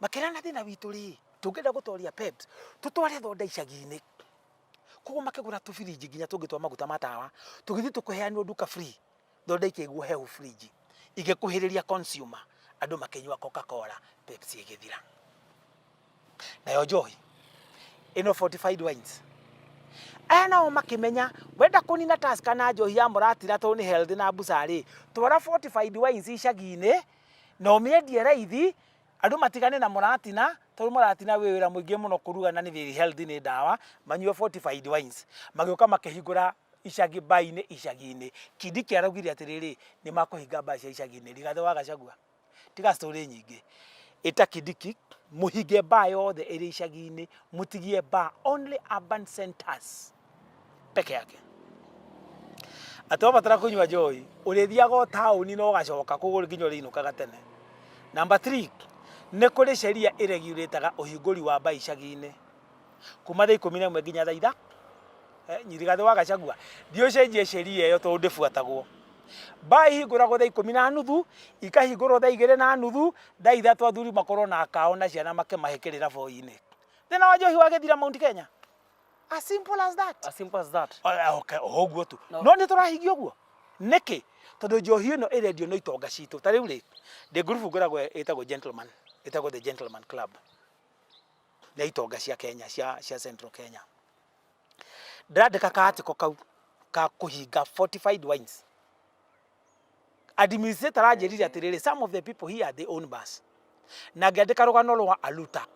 Makĩrana thĩna witũ rĩ, tũngĩenda gũtoria Pepsi, tũtware thonda icagi-inĩ. Koguo makĩgũra tũbirinji nginya tũngĩ twa maguta ma tawa, tũgĩthiĩ tũkĩheanwo nduka free, thonda ikĩigwo hehu fridge, igĩkuhĩrĩria consumer, andũ makĩnyua Coca-Cola, Pepsi ĩgĩthira. Nayo njohi ĩno fortified wines, aya nao makĩmenya wenda kũnina Tusker na njohi ya mũratira tondũ nĩ healthy na busa rĩ, twara fortified wines icagi-inĩ na ũmĩendie raithi, andũ matigane na mũratina tondũ mũratina wĩ wĩra mũingĩ mũno kũruga na nĩ very healthy nĩ ndawa, manyue fortified wines. Magĩũka makĩhingũra icagi bar-inĩ icagi-inĩ. Kindiki araugire atĩrĩrĩ, nĩ makũhinga bar cia icagi-inĩ. Rigathĩ wa Gachagua, tiga story nyingĩ. Ĩta Kindiki, mũhinge bar yothe ĩrĩ icagi-inĩ, mũtigie bar only urban centers peke yake. Atĩ wabatara kũnyua njohi, ũrĩthiaga o taũni na ũgacoka, koguo nginya ũrĩinũkaga tene. Number three, nĩ kũrĩ sheria ĩregulĩtaga ũhingũri wa bar icagi-inĩ kuma thaa 11 nginya thaa itha. Rigathĩ wa Gachagua, thiĩ ũcenjie sheria ĩyo tondũ ndĩbuatagwo. Bar ihingũragwo thaa 10:30, ikahingũrwo thaa 2:30, thaa 3 athuri makorwo na akao na ciana makĩmahĩkĩrĩra boi-inĩ. Thĩna wa njohi wagĩthira Mount Kenya. As simple as that. As simple as that. Okay, o ũguo tu. No nĩ tũrahingia ũguo. Nĩkĩ? Tondũ njohi ĩno ĩrendio nĩ itonga citũ. Ta rĩu rĩ, ndĩ ngurubu ngoragwo ĩtagwo Gentleman, ĩtagwo The Gentleman Club. Nĩ itonga cia Kenya, cia Central Kenya. Ndĩrandĩka ka article kau ka kũhinga fortified wines. Administrator aranjĩrire atĩrĩrĩ, some of the people here they own bars. Na ngĩandĩka rũgano rwa Aluta.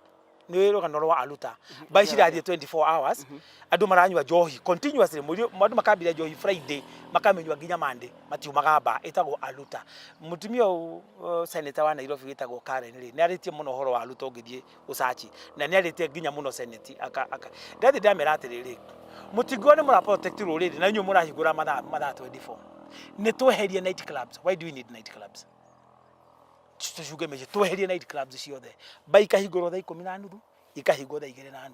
Nĩ rũgano rwa Aluta. Bar cirathiĩ 24 hours, andũ maranyua njohi continuously, andũ makambĩrĩria njohi Friday, makamĩnyua nginya Monday, matiumaga bar, ĩtagwo Aluta. Mũtumia ũyũ senator wa Nairobi wĩtagwo Karen rĩ, nĩ arĩtie mũno ũhoro wa Aluta ũngĩthiĩ ũcaci, na nĩ arĩtie nginya mũno Senate. Ndathiĩ ndamera atĩrĩrĩ, mũtingiuga nĩ mũra protect rũrĩrĩ na inyuĩ mũrahingũra mathaa 24. Nĩ tweherie night clubs. Why do we need night clubs? Tũcunge mĩciĩ, tweherie night clubs ciothe. Bar ikahingũrwo thaa 10:30, ikahingwo thaa 2:30.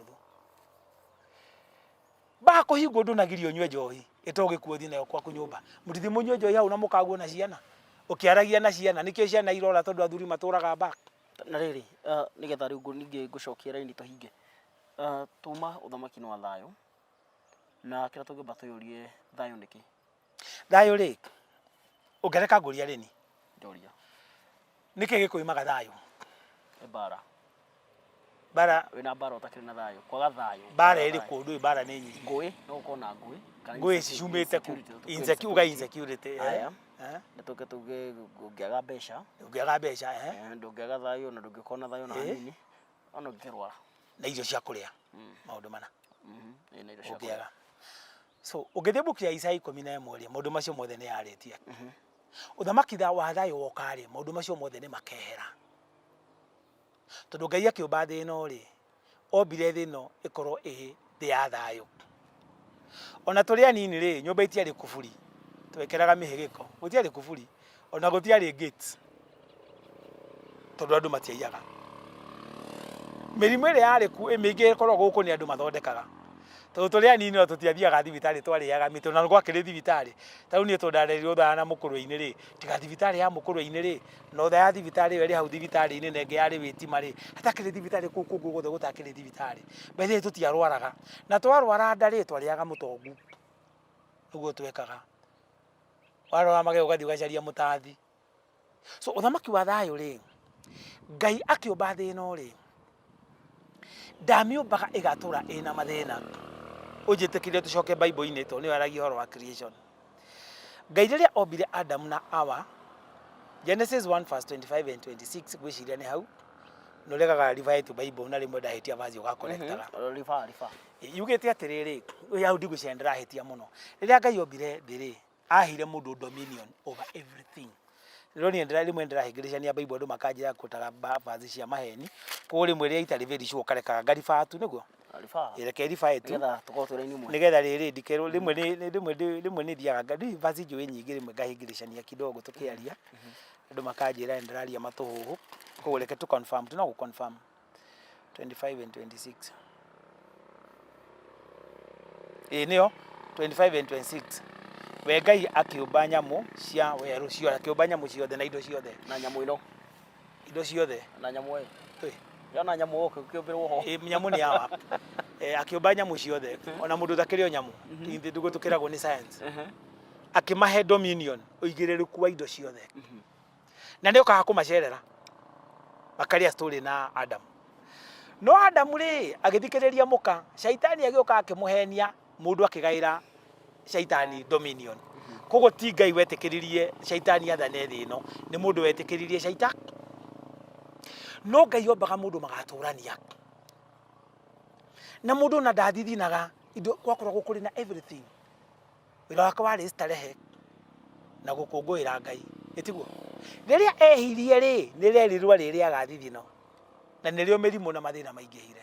Bar kũhingwo ndũnagirio ũnyue njohi, ĩta ũgĩkuo ũthiĩ nayo gwaku nyũmba. Mũtithiĩ mũnyue njohi hau na mũkaguo na ciana, ũkĩaragia na ciana, nĩkĩo ciana irora tondũ athuri matũraga bar. Na rĩrĩ, nĩgetha rĩu ningĩ ngũcokie raini tũhinge. Tuma ũthamaki-inĩ wa thayũ, na kĩrĩa tũngĩamba twĩyũrie thayũ nĩkĩ? Thayũ rĩ, ũngĩreka ngũria rĩni? Ndoria. Nĩkĩ gĩkũimaga thayũ? Nĩ mbara. Mbara. Wĩna mbara ũtakĩrĩ na thayũ, kwaga thayũ. Mbara ĩrĩkũ? Ndũĩ mbara nĩ nyingĩ. Ngũĩ, no gũkorwo na ngũĩ. Ngũĩ ciumĩte kũ? Uga insecurity. Haya. Nĩ tũke tuge ũngĩaga mbeca. Ũngĩaga mbeca, eh. Ndũngĩaga thayũ na ndũngĩkorwo na thayũ na hanini. Ona ũngĩrwara. Na irio cia kũrĩa. Maũndũ mana. Na irio cia kũrĩa. Ũngĩaga. So ũngĩthiĩ mbuku ya Isaya 11 rĩ, maũndũ macio mothe nĩ yarĩtie. Ũthamaki wa thayũ woka rĩ, maũndũ macio mothe nĩ makehera. Tondũ Ngai akĩũmba thĩ ĩno rĩ, ombire thĩ ĩno ĩkorwo ĩ thĩ ya thayũ. Ona tũrĩ anini rĩ, nyũmba itiarĩ kuburi, twekĩraga mĩhĩgĩko, gũtiarĩ kuburi, ona gũtiarĩ gate, tondũ andũ matiaiyaga. Mĩrimũ ĩrĩa yarĩ kuo mĩingĩ ĩkoragwo gũkũ nĩ andũ mathondekaga. Tondũ tũrĩ anini ona tũtiathiaga thibitarĩ twarĩaga mĩtĩ ona gwakĩrĩ thibitarĩ. Ta rĩu niĩ tondũ ndarereirwo Othaya na Mũkũrwe-inĩ rĩ, tiga thibitarĩ ya Mũkũrwe-inĩ rĩ, na Othaya ya thibitarĩ ĩyo ĩrĩ hau thibitarĩ-inĩ na ĩngĩ yarĩ Wĩtima rĩ, hatakĩrĩ thibitarĩ kũu kũngĩ guothe gũtakĩrĩ thibitarĩ. By the way tũtiarwaraga. Na twarwara nda rĩ, twarĩaga mũtongu. Ũguo twekaga. Warwara magego ũgathiĩ ũgacaria mũtathi. So ũthamaki wa thayũ rĩ, Ngai akĩũmba thĩ ĩno rĩ, ndamĩũmbaga ĩgatũra ĩna mathĩna. Ũnjĩtĩkĩrie tũcoke Bible-inĩ tondũ nĩyo yaragia ũhoro wa creation. Ngai rĩrĩa ombire Adamu na Awa, Genesis 1 verse 25 and 26 ngwĩciria nĩ hau, nĩ ũregaga refer to Bible na rĩmwe ndahĩtia verse ũgakorektaga. Refer, refer. Yugĩte atĩrĩrĩ, hau ndigwĩciria nĩ ndĩrahĩtia mũno. Rĩrĩa Ngai ombire thĩ rĩ, aheire mũndũ dominion over everything. Rĩu niĩ rĩmwe ndĩrahĩngĩrĩcania Bible andũ makanjĩra kũtaga verse cia maheni. Koguo rĩmwe rĩrĩa itarĩ very sure ũkarekaga nga refer tu nĩguo? Refer. Reke refer tu. Nĩgetha tũkorwo twĩ raini ĩmwe. Nĩgetha rĩrĩ ndikerwo rĩmwe rĩmwe rĩmwe nĩ thiaga nga verse njũĩ nyingĩ rĩmwe ngahĩngĩrĩcania kidogo tũkĩaria. Andũ makanjĩra nĩ ndĩraria matũhũhũ. Koguo reke tũ confirm tu no gũ confirm. 25 and 26. Ĩĩ nĩyo 25 and 26. We Ngai akĩũmba nyamũ cia werũ ciothe, akĩũmba nyamũ ciothe na indo ciothe. Na nyamũ ĩno. Indo ciothe. Na nyamũ ĩ. Ĩ. Yona nyamũ ũkĩ ũkĩũmbĩrwo ho. Ĩ nyamũ nĩ yawa. Eh, akĩũmba nyamũ ciothe ona mũndũ ũtakĩrĩ o nyamũ. Ithuĩ ndũguo tũkĩragwo nĩ science. Akĩmahe dominion, ũigĩrĩrĩku wa indo ciothe. Na nĩ okaga kũmacerera makarĩa story na Adamu. No Adamu rĩ agĩthikĩrĩria mũka, shaitani agĩũka akĩmũhenia, mũndũ akĩgaĩra shaitani dominion. Koguo ti Ngai wetĩkĩririe shaitani athane thĩ ĩno, nĩ mũndũ wetĩkĩririe shaitani. No Ngai ombaga mũndũ magatũrania. Na mũndũ ona ndathithinaga, indo gwakoragwo kũrĩ na everything. Wĩra wake warĩ starehe na gũkũngũĩra Ngai, ĩtiguo? Rĩrĩa ehirie rĩ, nĩ rerirwo arĩrĩaga thithino, na nĩrĩo mĩrimũ na mathĩna maingĩhire.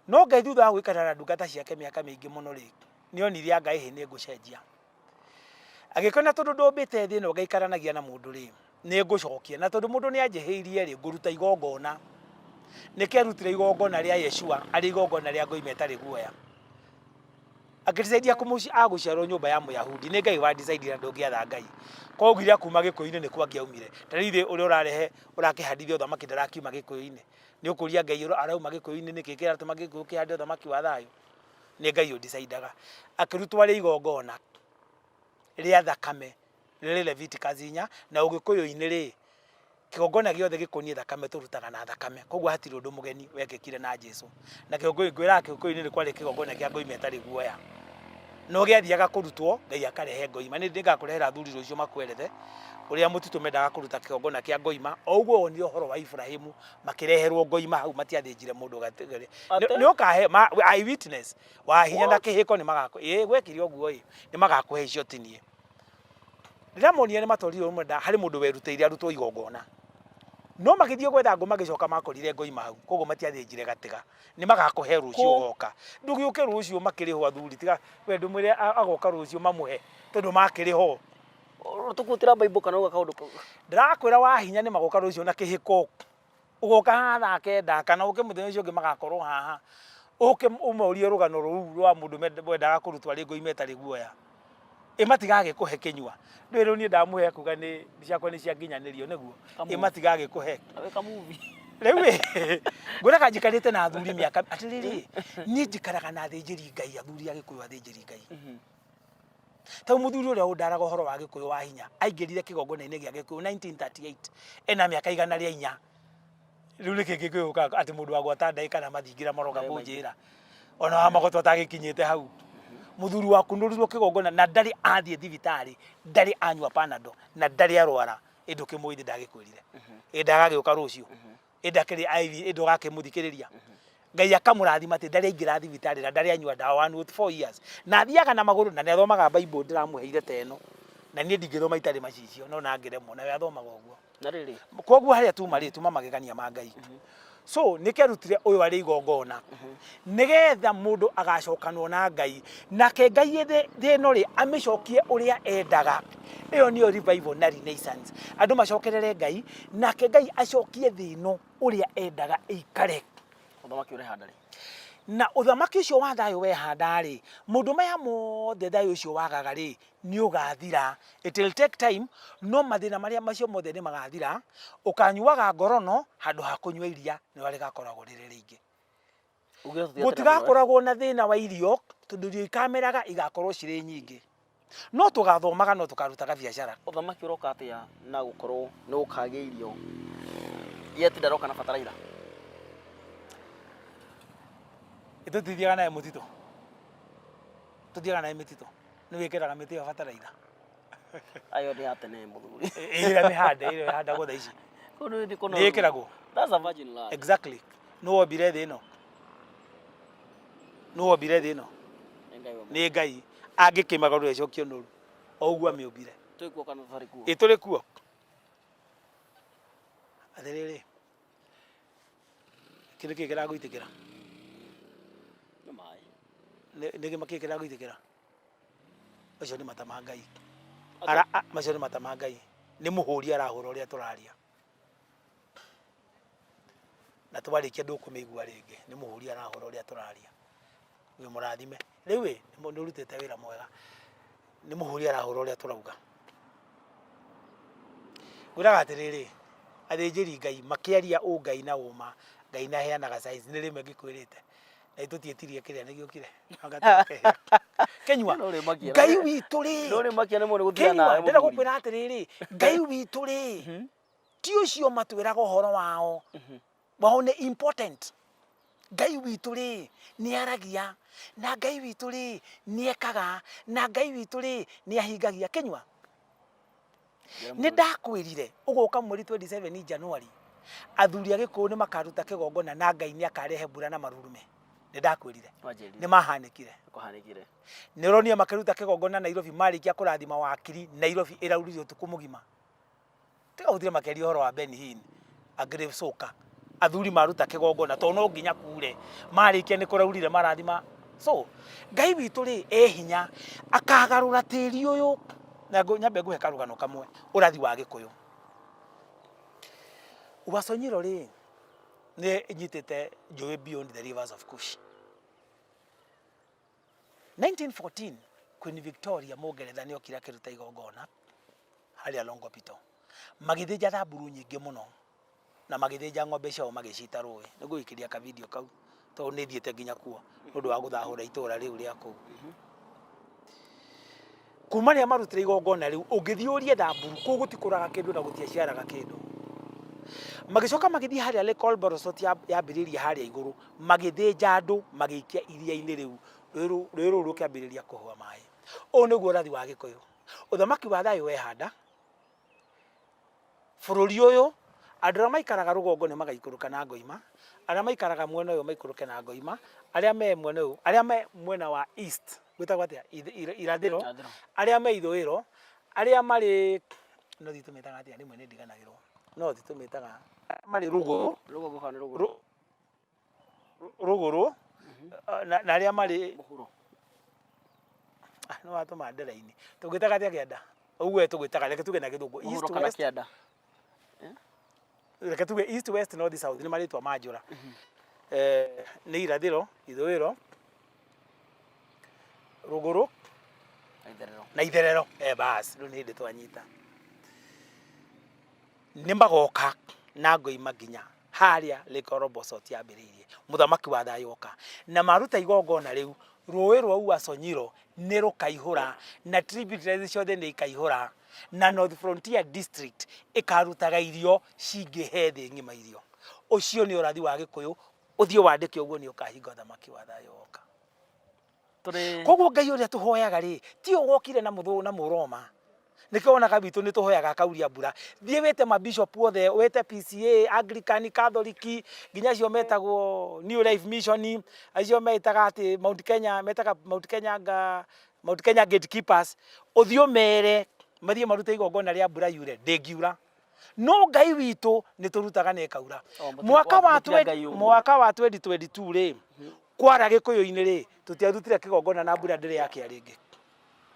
No Ngai thutha wa gũikara na ndungata ciake mĩaka mĩingĩ mũno rĩ, nĩ onire anga ĩhĩ nĩ ngũcenjia. Agĩkĩona tondũ ndũmbĩte thĩ ĩno ngaikaranagia na mũndũ rĩ, nĩ ngũcokia. Na tondũ mũndũ nĩ anjĩhĩirie rĩ, ngũruta igongona. Nĩkĩo arutire igongona rĩa Yeshua arĩ igongona rĩa ngoima ĩtarĩ guoya. Akĩdecide agũciarwo nyũmba ya Mũyahudi. Nĩ Ngai wa decide na ndũngĩatha Ngai. Koguo augire akuma Gĩkũyũ-inĩ nĩkuo angĩaumire. Ta rĩu ithuĩ ũrĩa ũrarehe ũrakĩhandithia ũthamaki ndarakiuma Gĩkũyũ-inĩ. Nĩ ũkũria Ngai arauma Gĩkũyũ-inĩ nĩkĩ kĩratũma Gĩkũyũ kĩhande ũthamaki wa thayũ? Nĩ Ngai ũ-decidaga. Akĩrutwo arĩ igongona rĩa thakame rĩrĩ Leviticus 4 na Ũgĩkũyũ-inĩ rĩ, kĩgongona gĩothe gĩkoniĩ thakame tũrutaga na thakame. Koguo hatirĩ ũndũ mũgeni wekĩkire na Jesu. Na kĩgongona ngwĩraga Gĩkũyũ-inĩ nĩ kwarĩ kĩgongona kĩa ngoima ĩtarĩ guoya. No gĩathiaga kũrutwo Ngai akarehe ngoima. Nĩ ngakũrehera athuri rũciũ makwerethe ũrĩa mũtitũ mendaga kũruta kĩgongona kĩa ngoima. O ũguo wonire ũhoro wa Iburahĩmu makĩreherwo ngoima hau matiathĩnjire mũndũ gatĩ. Nĩ ũkahe eye witness wa hinya na kĩhĩko nĩ magakũ ĩĩ gwekire ũguo ĩ nĩ magakũhe icio tinie. Rĩrĩa monire nĩ matorirwo nĩ harĩ mũndũ werutĩire arutwo igongona. No magĩthiĩ gwetha ngũ magĩcoka makorire ngoima hau koguo matiathĩnjire gatĩga. Nĩ magakũhe rũciũ ũgoka. Ndũgĩũke rũciũ makĩrĩ ho athuri tiga we ndũmwĩre agoka rũciũ mamũhe tondũ makĩrĩ ho. Tũkũtĩra Bible kana ũga kaũndũ kau. Ndĩrakwĩra wahinya nĩ magoka rũciũ na kĩhĩko. Ũgoka haha thaa kenda kana ũke mũthenya ũcio ũngĩ magakorwo haha. Ũke ũmorie rũgano rũu rwa mũndũ wendaga kũrutwo arĩ ngoima ĩtarĩ guoya. Ĩ matigagĩkũhe kĩnyua. Ndũĩ rĩu niĩ ndamũhe akuga nĩ ciakwa nĩ cianginyanĩrio nĩguo. Ĩ matigagĩkũhe. Wĩ movie. Rĩu ĩ ngwĩraga njikarĩte na athuri mĩaka atĩrĩrĩ niĩ njikaraga na athĩnjĩri Ngai athuri a Gĩkũyũ athĩnjĩri Ngai. Ta rĩu mũthuri ũrĩa ũndaraga ũhoro wa Gĩkũyũ wa hinya aingĩrire kĩgongona-inĩ gĩa Gĩkũyũ 1938 ena mĩaka 104. Rĩu nĩkĩ gĩgũka atĩ mũndũ wa gwata ndaĩ kana mathingira maroka kũnjĩra ona wa magoto atagĩkinyĩte hau. Mũthuri wakunũrirwo kĩgongona na ndarĩ athiĩ thibitarĩ, ndarĩ anyua Panadol na ndarĩ arwara. Ĩ ndũkĩmũĩ ndagĩkwĩrire. Ĩ ndagagĩũka rũciũ. Ĩ ndakĩrĩ IV, ĩ ndũgakĩmũthikĩrĩria. Ngai akamũrathima atĩ ndarĩ aingĩra thibitarĩ na ndarĩ anyua ndawa 104 years. Na athiaga na magũrũ na nĩ athomaga Bible ndĩramũheire ta ĩno. Na niĩ ndingĩthoma itarĩ macicio no na ngĩremwo nawe athomaga ũguo. Na rĩrĩ. Koguo harĩa tuma rĩ tuma magegania ma Ngai. So nĩkĩo arutire ũyũ arĩ igongona nĩgetha mũndũ agacokanwo na Ngai nake Ngai thĩ ĩno rĩ amĩcokie ũrĩa endaga. Ĩyo nĩyo revival na renaissance. Andũ macokerere Ngai nake Ngai acokie thĩ ĩno ũrĩa endaga ĩikare. Ũthamaki ũrehanda rĩ? Na ũthamaki ũcio wa thayũ wehanda rĩ, maũndũ maya mothe thayũ ũcio wagaga rĩ, nĩ ũgathira. It will take time, no mathĩna marĩa macio mothe nĩ magathira. Ũkanyuaga ngorono handũ ha kũnyua iria nĩrĩo rĩgakoragwo rĩrĩ rĩingĩ. Gũtigakoragwo na thĩna wa irio, tondũ irio ikameraga igakorwo cirĩ nyingĩ. No tũgathomaga no tũkarutaga biacara. Ũthamaki ũroka atĩa na gũkorwo nĩ gũkagĩa irio yet ndaroka na bataraitha? Tũtithiaga naye mũtitũ, tũthiaga naye mĩtitũ, nĩ wĩkĩraga mĩtĩ ĩyo bataraitha. Ayo nĩ ya tene mũthuri. Ĩrĩa mĩhande, ĩrĩa ĩhandagwo thaa ici. Nĩ ĩkĩragwo. That's a virgin land. Exactly. Nũ wombire thĩ ĩno? Nũ wombire thĩ ĩno? Nĩ Ngai. Angĩkĩmĩgarũra ĩcokie ũnoru o ũguo amĩũmbire. Twĩ kuo kana tũtarĩ kuo? Ĩ tũrĩ kuo. Atĩrĩrĩ, kĩndũ kĩĩ kĩragũitĩkĩra? Nĩ maĩ. Nĩ kĩĩ kĩragũitĩkĩra? Macio nĩ mata ma Ngai. Ara, macio nĩ mata ma Ngai. Nĩ mũhũri arahũra ũrĩa tũraria. Na twarĩkia ndũkũmĩigua rĩngĩ. Nĩ mũhũri arahũra ũrĩa tũraria. Wĩ mũrathime. Rĩu ĩ, nĩ ũrutĩte wĩra mwega. Nĩ mũhũri arahũra ũrĩa tũrauga. Ngwĩraga atĩrĩrĩ, athĩnjĩri Ngai makĩaria ũngai na ũma, Ngai nĩ aheanaga signs. Nĩ rĩmwe ngĩkwĩrĩte. Na tũtiĩtirie kĩrĩa nĩ gĩũkire. Anga tũgakĩhĩa. Kĩnyua, Nũrĩmakia. Ngai witũ rĩ, Nũrĩmakia nĩ mũndũ gũthiaga Kĩnyua, nawe ndĩrenda mũthuri. gũkwĩra atĩrĩrĩ, Ngai witũ rĩ, ti ũcio matwĩraga ũhoro wao, wao nĩ important. Ngai witũ rĩ, nĩ aragia, na Ngai witũ rĩ, nĩ ekaga, na Ngai witũ rĩ, nĩ ahingagia. Kĩnyua, nĩ ndakwĩrire ũgoka mweri 27 January, athuri a Gĩkũyũ nĩ makaruta kĩgongona na Ngai nĩ akarehe mbura na marurume. Nĩ ndakwĩrire. Wanjĩrire. Nĩ mahanĩkire. Kũhanĩkire. Nĩ ũronire makĩruta kĩgongona Nairobi marĩkia kũrathima wakiri, Nairobi ĩraurire ũtukũ mũgima. Tiga gũtira makĩaria ũhoro wa Benny Hinn agĩcoka athuri maruta kĩgongona tondũ no nginya kure marĩkia nĩ kũraurire marathima so Ngai witũ rĩ e hinya akagarũra tĩri ũyũ na nyambe ngũhe karũgano kamwe ũrathi wa Gĩkũyũ Uaso Nyiro rĩ nĩ ĩnyitĩte njũĩ beyond the rivers of Kush 1914 Queen Victoria Mũngeretha nĩ okire akĩruta igongona harĩa Longopito. Magĩthĩnja thamburu nyingĩ mũno na magĩthĩnja ng'ombe ciao magĩcita rũĩ. Nĩ ngũgĩikĩria ka video kau tondũ nĩ thiĩte nginya kuo nĩ ũndũ wa gũthahũra itũra rĩu rĩa kũu. Kuma rĩrĩa marutire igongona rĩu, ũngĩthiĩ ũrie thamburu kũu gũtikũraga kĩndũ na gũtiaciaraga kĩndũ. Magĩcoka magĩthiĩ harĩa Lake Olborosot yambĩrĩirie harĩa igũrũ, magĩthĩnja andũ magĩikia iria-inĩ rĩu, rũĩ rũu rũkĩambĩrĩria kũhũa maĩ. Ũyũ nĩguo ũrathi wa Gĩkũyũ. Ũthamaki wa thayũ wehanda, bũrũri ũyũ, andũ arĩa maikaraga rũgongo nĩ magaikũrũka na ngoima, arĩa maikaraga mwena ũyũ maikũrũke na ngoima, arĩa me mwena ũyũ, arĩa me mwena wa east, gwĩtagwo atĩa, irathĩro, arĩa me ithũĩro, arĩa marĩ, no tũmĩtaga atĩa, rĩmwe nĩ ndiganagĩrwo, no tũmĩtaga, marĩ rũgũrũ, Rũgongo kana nĩ rũgũrũ? Rũgũrũ, na arĩa marĩ Mũhuro. Ah, nĩ watũma ndera-inĩ. Tũngĩtaga atĩa kĩanda? Ũguo we tũgwĩtaga, reke tuge na gĩthũngũ. Mũhuro East, kana west, kĩanda? Reke tuge east, west, north, south nĩ marĩtwa ma njũra. Nĩ irathĩro, ithũĩro, rũgũrũ Na itherero. Na itherero. Bas, rĩu nĩ hĩndĩ twanyita. Nĩ magoka na ngoima nginya harĩa Lake Olobosot yambĩrĩirie, mũthamaki wa thayũ oka. Na maruta igongona rĩu, rũĩ rwa Uaso Nyiro nĩ rũkaihũra na tributaries ciothe nĩ ikaihũra na North Frontier District ĩkarutaga irio cingĩhe thĩ ng'ima irio. Ũcio nĩ ũrathi wa Gĩkũyũ, ũthiĩ wandĩke ũguo nĩ ũkahinga ũthamaki wa thayũ woka. Tũrĩ Koguo Ngai ũrĩa tũhoyaga rĩ, ti ũyũ wokire na mũthũ na mũroma. Nĩkĩo wonaga gwitũ nĩ tũhoyaga akauria mbura. Thiĩ wĩte ma bishop othe, wĩte PCA, Anglican, Catholic, nginya acio metagwo New Life Mission, acio metaga atĩ Mount Kenya, metaga Mount Kenya anga Mount Kenya Gatekeepers, ũthiĩ ũmere mathiĩ marute igongona rĩa mbura yure, ndĩngiura. No Ngai witũ nĩ tũrutaga na ĩkaura. O, mũtirĩ- Mwaka wa mũtirĩ Ngai ũmwe. mwaka wa 2022 rĩ, kwara Gĩkũyũ-inĩ rĩ, tũtiarutire kĩgongona na mbura ndĩrĩ yakĩa rĩngĩ.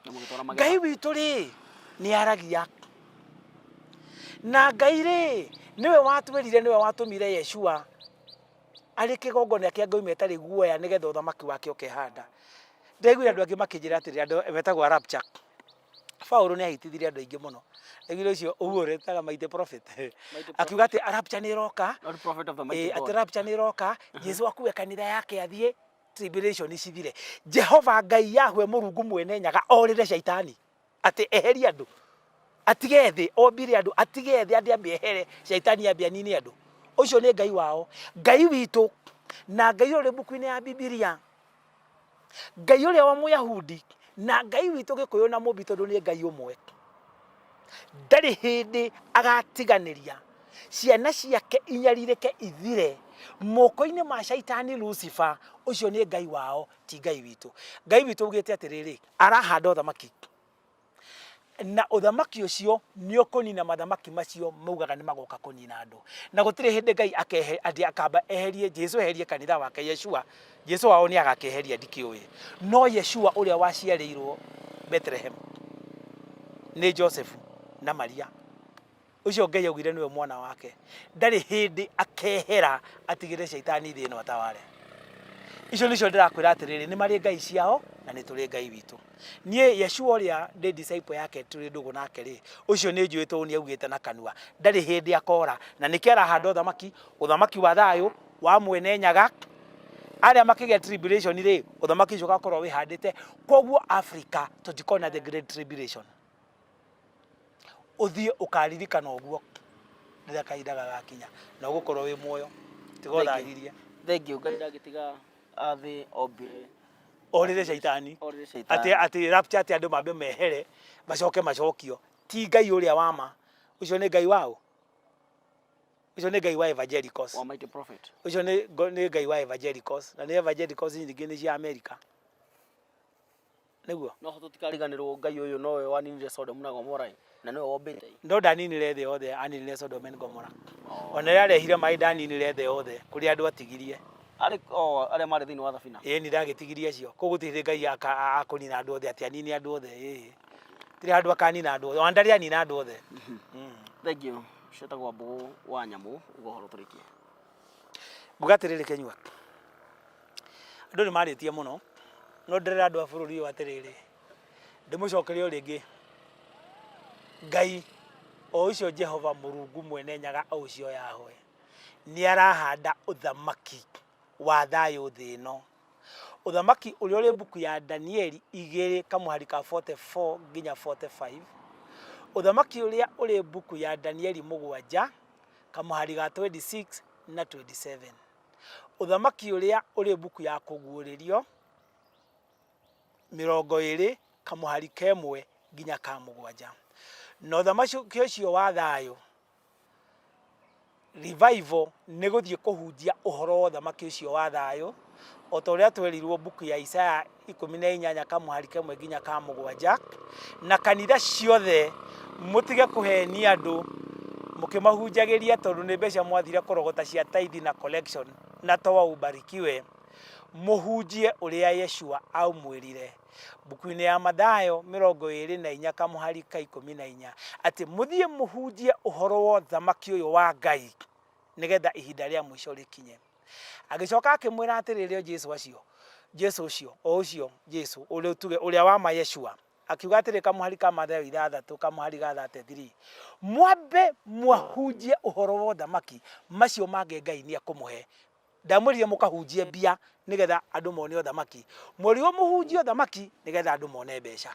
Na mũgĩtwara magetha. Ngai witũ rĩ nĩ aragia na Ngai rĩ nĩwe watwĩrire nĩwe watũmire Yeshua arĩ kĩgongona kĩa Ngai ĩtarĩ guoya nĩgetha ũthamaki wake ũkehanda. Ndaiguire andũ angĩ makĩnjĩra atĩrĩrĩ andũ metagwo rapture. Paũlũ nĩ ahĩtithirie andũ aingĩ mũno. Ndaiguire ũcio ũguo ũretaga Mighty Prophet Mighty akiuga atĩ rapture nĩ ĩroka, Not prophet of the mighty atĩ God. rapture nĩ ĩroka, Jesu akue kanitha yake athiĩ tribulation cithire. Jehova Ngai Yahweh Mũrungu mwene nyaga orĩre caitani atĩ eherie andũ atige thĩ ombire andũ atige thĩ andĩ ambe ehere caitani ambe anine andũ. Ũcio nĩ Ngai wao. Ngai witũ na Ngai ũrĩ mbuku-inĩ ya Bibilia, Ngai ũrĩa wa Mũyahudi na Ngai witũ Gĩkũyũ na Mũmbi tondũ nĩ Ngai ũmwe, ndarĩ hĩndĩ agatiganĩria ciana ciake inyarirĩke ithire moko-inĩ ma caitani Lucifer. Ũcio nĩ Ngai wao, ti Ngai witũ. Ngai witũ augĩte atĩrĩrĩ, arahanda ũthamaki na ũthamaki ũcio nĩ ũkũnina mathamaki macio maugaga nĩ magoka kũnina andũ. Na gũtirĩ hĩndĩ Ngai akehe, atĩ akamba eherie Jesu eherie kanitha wake Yeshua. Jesu wao nĩ agakĩeheria ndikĩũĩ. No Yeshua ũrĩa waciarĩirwo Bethlehem nĩ Joseph na Maria, ũcio Ngai augire nĩwe mwana wake, ndarĩ hĩndĩ akehera atigĩre caitani thĩ ĩno ataware. Icio nĩcio ndĩrakwĩra atĩrĩrĩ, nĩ marĩ ngai ciao na nĩ tũrĩ Ngai witũ. Niĩ Yeshua ũrĩa ndĩ disciple yake tũrĩ ndũgũ nake rĩ, ũcio nĩ njũĩ tondũ nĩ augĩte na kanua, ndarĩ hĩndĩ akora. Na nĩkĩo arahanda ũthamaki, ũthamaki wa thayũ, wa mwene nyaga. Arĩa makĩgĩa tribulation rĩ, ũthamaki ũcio ũgakorwo wĩhandĩte. Koguo Africa tũtikona the great tribulation. Ũthiĩ ũkaririkana ũguo rĩrĩa kahinda gagakinya na ũgũkorwo wĩ muoyo tiga ũthagirie. Thengiũ Ngai ndangĩtiga thĩ ombire Orĩre caitani. Orĩre caitani. Atĩ atĩ rapture atĩ andũ mambe mehere macoke macokio. Ti Ngai ũrĩa wa ma. Ũcio nĩ Ngai waũ? Ũcio nĩ Ngai wa evangelicals. Wa Mighty Prophet. Ũcio nĩ nĩ Ngai wa evangelicals. Na nĩ evangelicals nyingĩ nĩ cia America. Nĩguo. No tũtikariganĩrwo Ngai ũyũ nowe waninire Sodom na Gomora na nĩwe wombĩte. No ndaninire thĩ yothe, aninire Sodom and Gomora. Ona rĩrĩa arehire maĩ ndaninire thĩ yothe, kũrĩ andũ atigirie. Arĩ o arĩa marĩ thĩinĩ wa thabina. Ĩĩ ni ndagĩtigirie acio. Koguo gũtirĩ hĩndĩ Ngai akũnina andũ othe atĩ anine andũ othe. Ĩĩ. Gũtirĩ handũ akanina andũ othe. Ona ndarĩ anina andũ othe. Thengiũ. Ciĩtagwo mbũgũ wa nyamũ. Uga ũhoro tũrĩkie. Nguga atĩrĩrĩ Kĩnyua, andũ nĩ marĩtie mũno, no ndĩrera andũ a bũrũri ũyũ atĩrĩrĩ, ndĩmũcokerie o rĩngĩ, Ngai o ũcio Jehova Mũrungu Mwene Nyaga o ũcio Yahweh, nĩ arahanda ũthamaki wa thayũ thĩ ĩno. Ũthamaki ũrĩa ũrĩ mbuku ya Danieli igĩrĩ kamũhari ka 44 nginya 45, ũthamaki ũrĩa ũrĩ mbuku ya Danieli mũgwanja kamũhari ga 26 na 27, ũthamaki ũrĩa ũrĩ mbuku ya Kũguũrĩrio 20 kamũhari ka ĩmwe nginya ka mũgwanja. Na ũthamaki ũcio wa thayũ Revival nĩ gũthiĩ kũhunjia ũhoro wa ũthamaki ũcio wa thayũ, o ta ũrĩa twerirwo mbuku ya Isaya 18 kamũhari kamwe nginya ka mũgwanja, na kanitha ciothe mũtige kũhenia andũ mũkĩmahunjagĩria tondũ nĩ mbeca mwathire kũrogota cia tithe na collection na toa ubarikiwe, mũhunjie ũrĩa Yeshua aumwĩrire. Mbuku-inĩ ya Mathayo 24 kamũhari ka 14 atĩ mũthiĩ mũhunjie ũhoro wa ũthamaki ũyũ wa Ngai nĩgetha ihinda rĩa mũico rĩkinye. Agĩcoka akĩmwĩra atĩrĩrĩ o Jesu acio, Jesu ũcio, o ũcio Jesu, ũrĩa tuge ũrĩa wa ma Yeshua, akiuga atĩrĩ kamũhari ka Mathayo ithathatũ kamũhari ga 33, mwambe mwahunjie ũhoro wa ũthamaki, macio mangĩ Ngai nĩ ekũmũhe. Ndamwĩrire mũkahunjie mbia nĩgetha andũ mone ũthamaki. Mwerirwo mũhunjie ũthamaki nĩgetha andũ mone mbeca.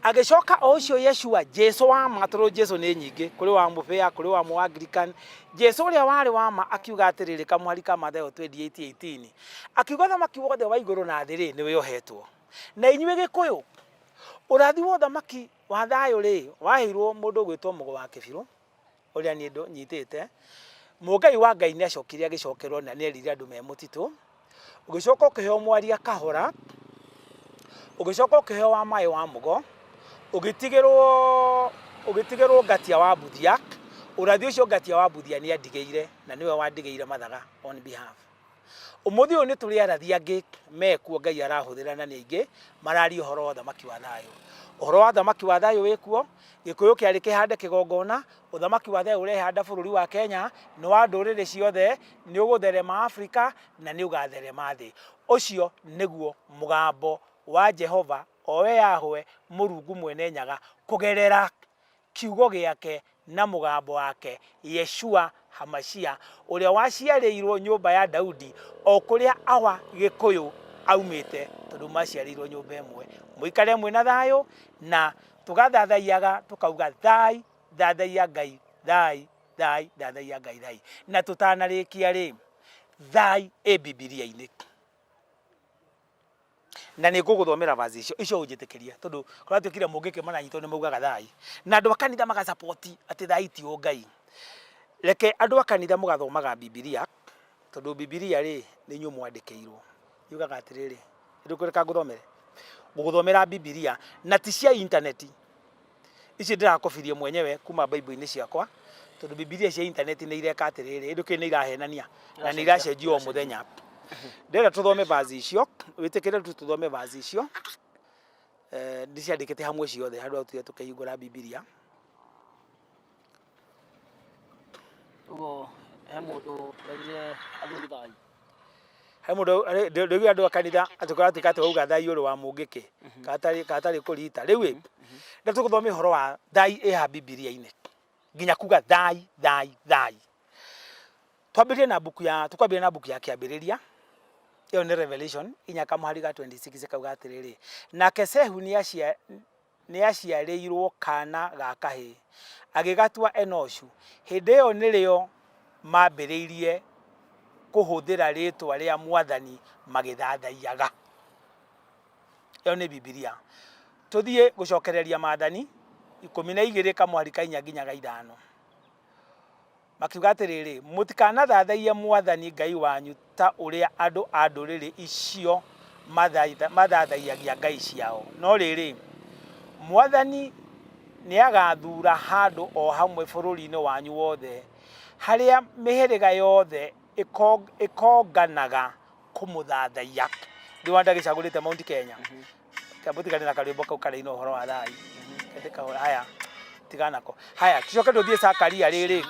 Agĩcoka o ũcio Yeshua, Jesu wa ma, tondũ Jesu nĩ nyingĩ, kũrĩ wa mũbĩa, kũrĩ wa mũ Anglican. Jesu ũrĩa warĩ wa ma akiuga atĩrĩrĩ, kamũhari ka Mathayo 28:18, akiuga ũthamaki wothe wa igũrũ na thĩ rĩ, nĩwe ũhetwo. Na inyuĩ Gĩkũyũ, Ũrathi wa ũthamaki wa thayũ rĩ, waheirwo mũndũ ũgwĩtwo Mũgo wa Kĩbirũ, ũrĩa niĩ nyitĩte. Mũngai wa Ngai nĩ acokire agĩcokerwo na nĩ erire andũ me mũtitũ. Ũgĩcoka ũkĩheo Mwaria Kahora, ũgĩcoka ũkĩheo wa Maĩ wa Mũgo, ũgĩtigĩrwo ũgĩtigĩrwo Ngatia wa Mbuthia. Ũrathi ũcio Ngatia wa Mbuthia nĩ andigĩire na nĩwe wandigĩire mathaga on behalf. Ũmũthĩ ũyũ nĩ tũrĩ arathi angĩ mekuo Ngai arahũthĩra na nĩ aingĩ mararia ũhoro wa ũthamaki wa thayũ. Ũhoro wa ũthamaki wa thayũ wĩkuo, Gĩkũyũ kĩarĩ kĩhande kĩgongona, ũthamaki wa thayũ ũrehanda bũrũri wa Kenya, nĩ wa ndũrĩrĩ ciothe, nĩ ũgũtherema Afrika na nĩ ũgatherema thĩ. Ũcio nĩguo mũgambo wa Jehova o we Yahweh Mũrungu Mwene Nyaga kũgerera Kiugo gĩake na mũgambo wake, Yeshua HaMashiach, ũrĩa waciarĩirwo nyũmba ya Daudi, o kũrĩa Awa Gĩkũyũ aumĩte, tondũ maciarĩirwo nyũmba ĩmwe. Mũikare mwĩ na thayũ, na tũgathathaiyaga tũkauga thai, thathaiya Ngai, thai, thai, thathaiya Ngai, thai. Na tũtanarĩkia-rĩ, thai ĩ Bibilia-inĩ. Na nĩ ngũgũthomera verse icio icio ũnjĩtĩkĩrie tondũ kũratuĩkire mũngĩkĩ maranyitwo nĩ maugaga thai na andũ a kanitha magasapoti atĩ thai ti ũngai. Reke andũ a kanitha mũgathomaga Bibilia tondũ Bibilia rĩ nĩ inyuĩ mwandĩkĩirwo. Yugaga atĩrĩrĩ, ndũkũreka ngũthomere? Ngũgũthomera Bibilia na ti cia intaneti. Ici ndĩrakobirie mwenyewe kuma Bible-inĩ ciakwa, tondũ Bibilia cia intaneti nĩ ireka atĩrĩrĩ, ĩndũkĩ nĩ irahenania na nĩ iracenjio o mũthenya. Ndĩrenda tũthome verse icio, wĩtĩkĩre tu tũthome verse icio, eh, ndĩciandĩkĩte hamwe ciothe handũ ha tũthiĩ tũkĩhingũra Bibilia. Ũguo he mũndũ werire athuri thai. He mũndũ ndũigua andũ a kanitha atĩ kũratuĩka atĩ wauga thai ũrĩ wa mũngĩkĩ katarĩ kũrita rĩu ĩ nĩ tũgũthoma ũhoro wa thai ĩ ha Bibilia-inĩ nginya kuga thai thai thai. Twambĩrĩrie na mbuku ya tũkwambĩrĩria na mbuku ya Kĩambĩrĩria ĩyo nĩ Revelation inya kamũhari ga 26 ĩkauga atĩrĩrĩ, nake Sehu nĩ nĩaciarĩirwo kaana ga kahĩĩ, agĩgatua Enoshu. Hĩndĩ ĩyo nĩrĩo maambĩrĩirie kũhũthĩra rĩĩtwa rĩa mwathani magĩthathaiyaga. Ĩyo nĩ Bibilia. Tũthiĩ gũcokereria Maathani 12 kamũhari ka inya nginya ga ithano. Makiuga atĩrĩrĩ, Mũtikanathathaiye mwathani Ngai wanyu ta ũrĩa andũ a ndũrĩrĩ icio mathathaiyagia ngai ciao. No rĩrĩ, mwathani nĩagathuura handũ o hamwe bũrũri-inĩ wanyu wothe, harĩa mĩhĩrĩga yothe ĩkonganaga kũmũthathaiya. Rĩu ndagĩcagũrĩte Mount Kenya. Mũtigane na karwĩmbo kau karaina ũhoro wa thai. Ndĩkahũra haya tiganako. Haya tucoke tũthiĩ Zakaria rĩrĩ.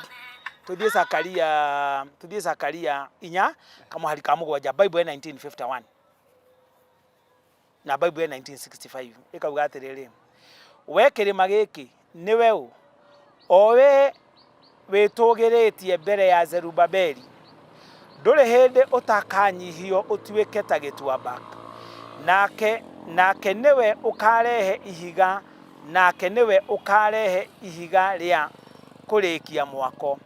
Tũthiĩ Zakaria, tũthiĩ Zakaria inya kamũhari ka mũgwanja Bible ya 1951 na Bible ya 1965 ĩkauga atĩrĩrĩ, we kĩrĩma gĩkĩ nĩwe ũ, o we wĩtũũgĩrĩtie mbere ya Zerubabeli, ndũrĩ hĩndĩ ũtakanyihio ũtuĩke ta gĩtuamba. Nake, nake nĩwe ũkarehe ihiga, nake nĩwe ũkarehe ihiga rĩa kũrĩkia mwako.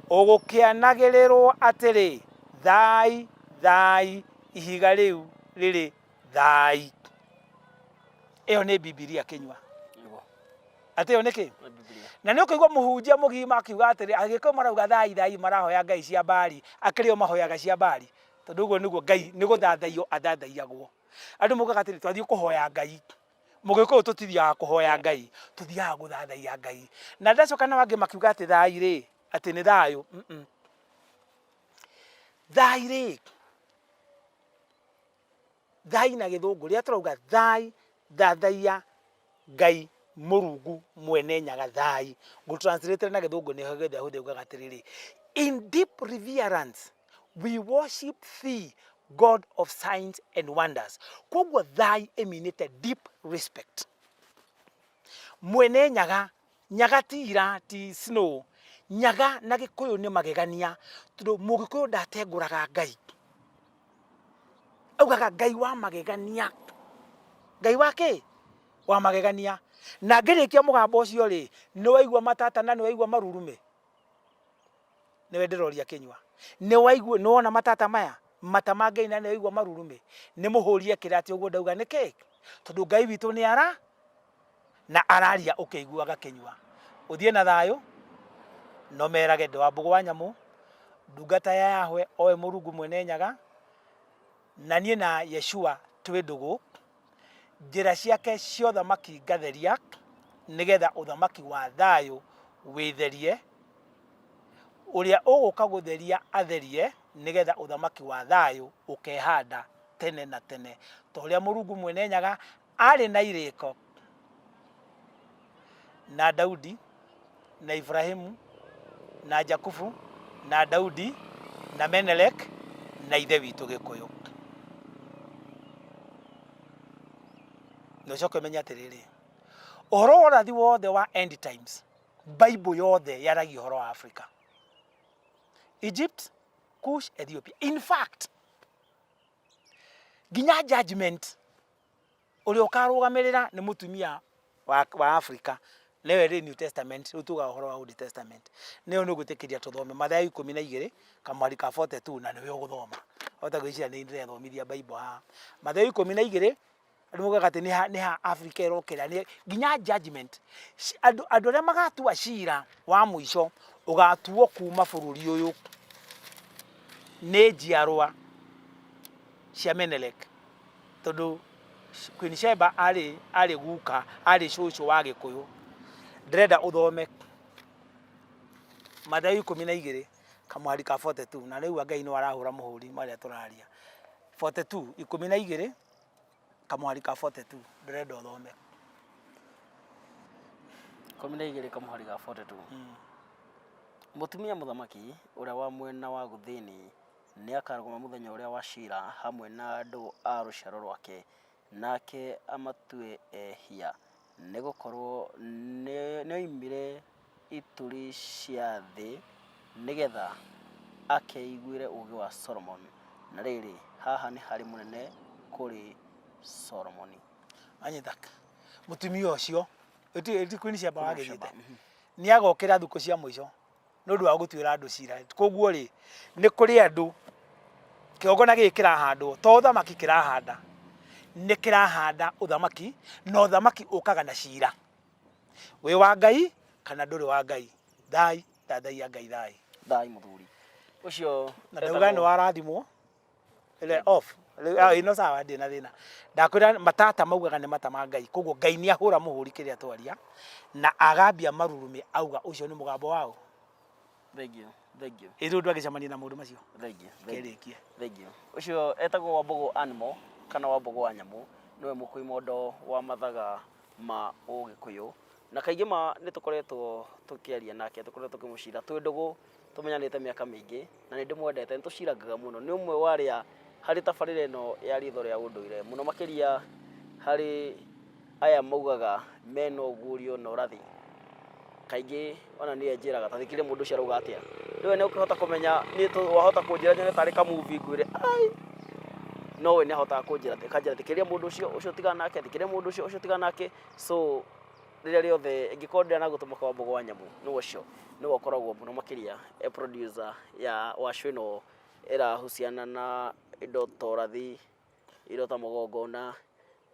Ũgũkĩanagĩrĩrwo atĩrĩ, Thai, thai, ihiga rĩu rĩrĩ thai. Ĩyo nĩ Bibilia kĩnyua. Atĩ ĩyo nĩ kĩ? Na nĩ ũkũigua mũhunjia mũgima akiuga atĩrĩ, Agĩkũyũ marauga thai thai marahoya ngai cia Baali, akĩrĩ o mahoyaga cia Baali. Tondũ ũguo nĩguo Ngai nĩ gũthathaiyo athathaiyagwo. Andũ maugaga atĩrĩ, twathiĩ kũhoya Ngai. Mũgĩkũyũ tũtithiaga kũhoya Ngai, tũthiaga gũthathaiya Ngai. Na ndacoka nao angĩ makiuga atĩ thai rĩ, atĩ nĩ thayũ. Thai rĩ, thai na gĩthũngũ rĩrĩa tũrauga thai, thathaiya Ngai Mũrungu Mwene Nyaga thai, ngũ translate na gĩthũngũ nĩ getha hũthie ugaga atĩrĩrĩ, in deep reverence we worship thee God of signs and wonders. Koguo thai ĩminĩte deep respect. Mwene Nyaga, Nyaga ti ira, ti snow, Nyaga na Gĩkũyũ nĩ magegania tondũ Mũgĩkũyũ ndatengũraga Ngai. Augaga Ngai wa magegania. Ngai wa kĩ? Wa magegania. Na ngĩrĩkia mũgambo ũcio rĩ, nĩ waigua matata na nĩ waigua marurumĩ? Nĩwe ndĩroria kĩnyua. Nĩ waigua, nĩ wona matata maya? Mata ma Ngai na nĩ waigua marurumĩ? Nĩ mũhũrie kĩrati ũguo ndauga nĩkĩ? Tondũ Ngai witũ nĩ ara Na araria ũkĩiguaga kĩnyua. Ũthiĩ na thayũ, no merage ndĩ Wambũgũ wa Nyamũ, ndungata ya Yahweh o we Mũrungu Mwene Nyaga, na niĩ na Yeshua twĩ ndũgũ, njĩra ciake cia ũthamaki ngatheria, nĩgetha ũthamaki wa thayũ wĩtherie, ũrĩa ũgũka gũtheria atherie, nĩgetha ũthamaki wa thayũ ũkehanda tene na tene, ta ũrĩa Mũrungu Mwene Nyaga arĩ na irĩko na Daudi na Ibrahimu na Jakubu na Daudi na Menelek na ithe witũ Gĩkũyũ. Na ũcoke ũmenye atĩrĩrĩ, ũhoro wa ũrathi wothe wa end times, Bible yothe yaragia ũhoro wa Africa. Egypt, Kush, Ethiopia. In fact, nginya judgment ũrĩa ũkarũgamĩrĩra nĩ mũtumia wa, wa Africa nĩwe rĩ New Testament rĩu tugaga ũhoro wa Old Testament nĩyo nĩ ũgwĩtĩkĩria tũthome Mathayo 12 kamwari ka 42 na nĩwe ũgũthoma hota gwĩciria nĩ ndĩrethomithia Bible haha Mathayo 12 andũ maugaga atĩ nĩ ha Africa ĩrokĩra nĩ nginya judgment andũ andũ arĩa magatua cira wa mũico ũgatuo kuma bũrũri ũyũ nĩ njiarwa cia Menelek tondũ Queen Sheba arĩ arĩ guka arĩ cũcũ wa Gĩkũyũ. Ndĩrenda ũthome Mathayo 12 kamũhari ka 42 na rĩu Ngai no arahũra mũhũri marĩa tũraria 42 12 kamũhari ka 42 ndĩrenda ũthome. 12 kamũhari ga 42. Mũtumia mũthamaki ũrĩa wa mwena wa gũthini nĩakarũgama mũthenya ũrĩa wa cira hamwe na andũ a rũciaro rwake, nake amatue ehia, nĩgũkorwo nĩoimire ituri cia thĩ nĩgeetha akeiguĩre ũũgĩ wa Solomoni, na rĩrĩ, haha nĩ harĩ mũnene kũrĩ Solomoni. Wanyita? Mũtumia ũcio, ti Queen Sheba wagĩthiĩte, nĩagokĩra thikũ cia mũico nĩ ũndũ wa gũtuĩra andũ cira. Koguo rĩ, nĩ kũrĩ andũ, kĩgongona gĩkĩ kĩrahandwo, to ũthamaki kĩrahanda, nĩ kĩrahanda ũthamaki, na ũthamaki ũkaga na cira. Wĩ wa Ngai kana ndũrĩ wa Ngai. Thai, thathaiya Ngai thai. Thai mũthuri. Ũcio Na ndauga nĩ warathimwo. Ile off. Rĩu, ah, ĩno sawa ndĩ na thĩna. Ndakwĩra matata maugaga nĩ mata ma Ngai. Koguo Ngai nĩ ahũra mũhũri kĩrĩa twaria na agambia marurumĩ auga ũcio nĩ mũgambo waũ. Thank you. Thank you. Ĩ rĩu ndwagĩcemania na maũndũ macio. Thank you. Thank you. Kĩrĩkie. Thank you. Ũcio etagwo Wambũgũ Animal kana Wambũgũ wa nyamũ, nĩwe mũkui mondo wa mathaga ma Ũgĩkũyũ. Na kaingĩ ma nĩ tũkoretwo tũkĩaria nake, tũkoretwo tũkĩmũcira twĩ ndũgũ, tũmenyanĩte mĩaka mĩingĩ na nĩ ndĩmwendete, nĩ tũcirangaga mũno. Nĩ ũmwe wa arĩa harĩ tabarĩra ĩno ya ritho rĩa ũndũire, mũno makĩria harĩ aya maugaga mena ũguũrio na ũrathi. Kaingĩ ona niĩ anjĩraga ta thikĩrĩria mũndũ ũcio arauga atĩa. Rĩu nĩ ũkĩhota kũmenya niĩ wahota kũnjĩra nyone tarĩ ka movie ngwĩre ai, no we nĩ ahotaga kũnjĩra akanjĩra thikĩrĩria mũndũ ũcio, ũcio tigana nake, thikĩrĩria mũndũ ũcio, ũcio tigana nake. So rĩrĩa rĩothe ingĩkorwo ndĩrĩ na gũtũma kwa Wambũgũ wa Nyamũ, nĩwe ũcio, nĩwe ũkoragwo mũno makĩria e producer ya wa show ĩno ĩrahusiana na indo ta ũrathi, indo ta magongona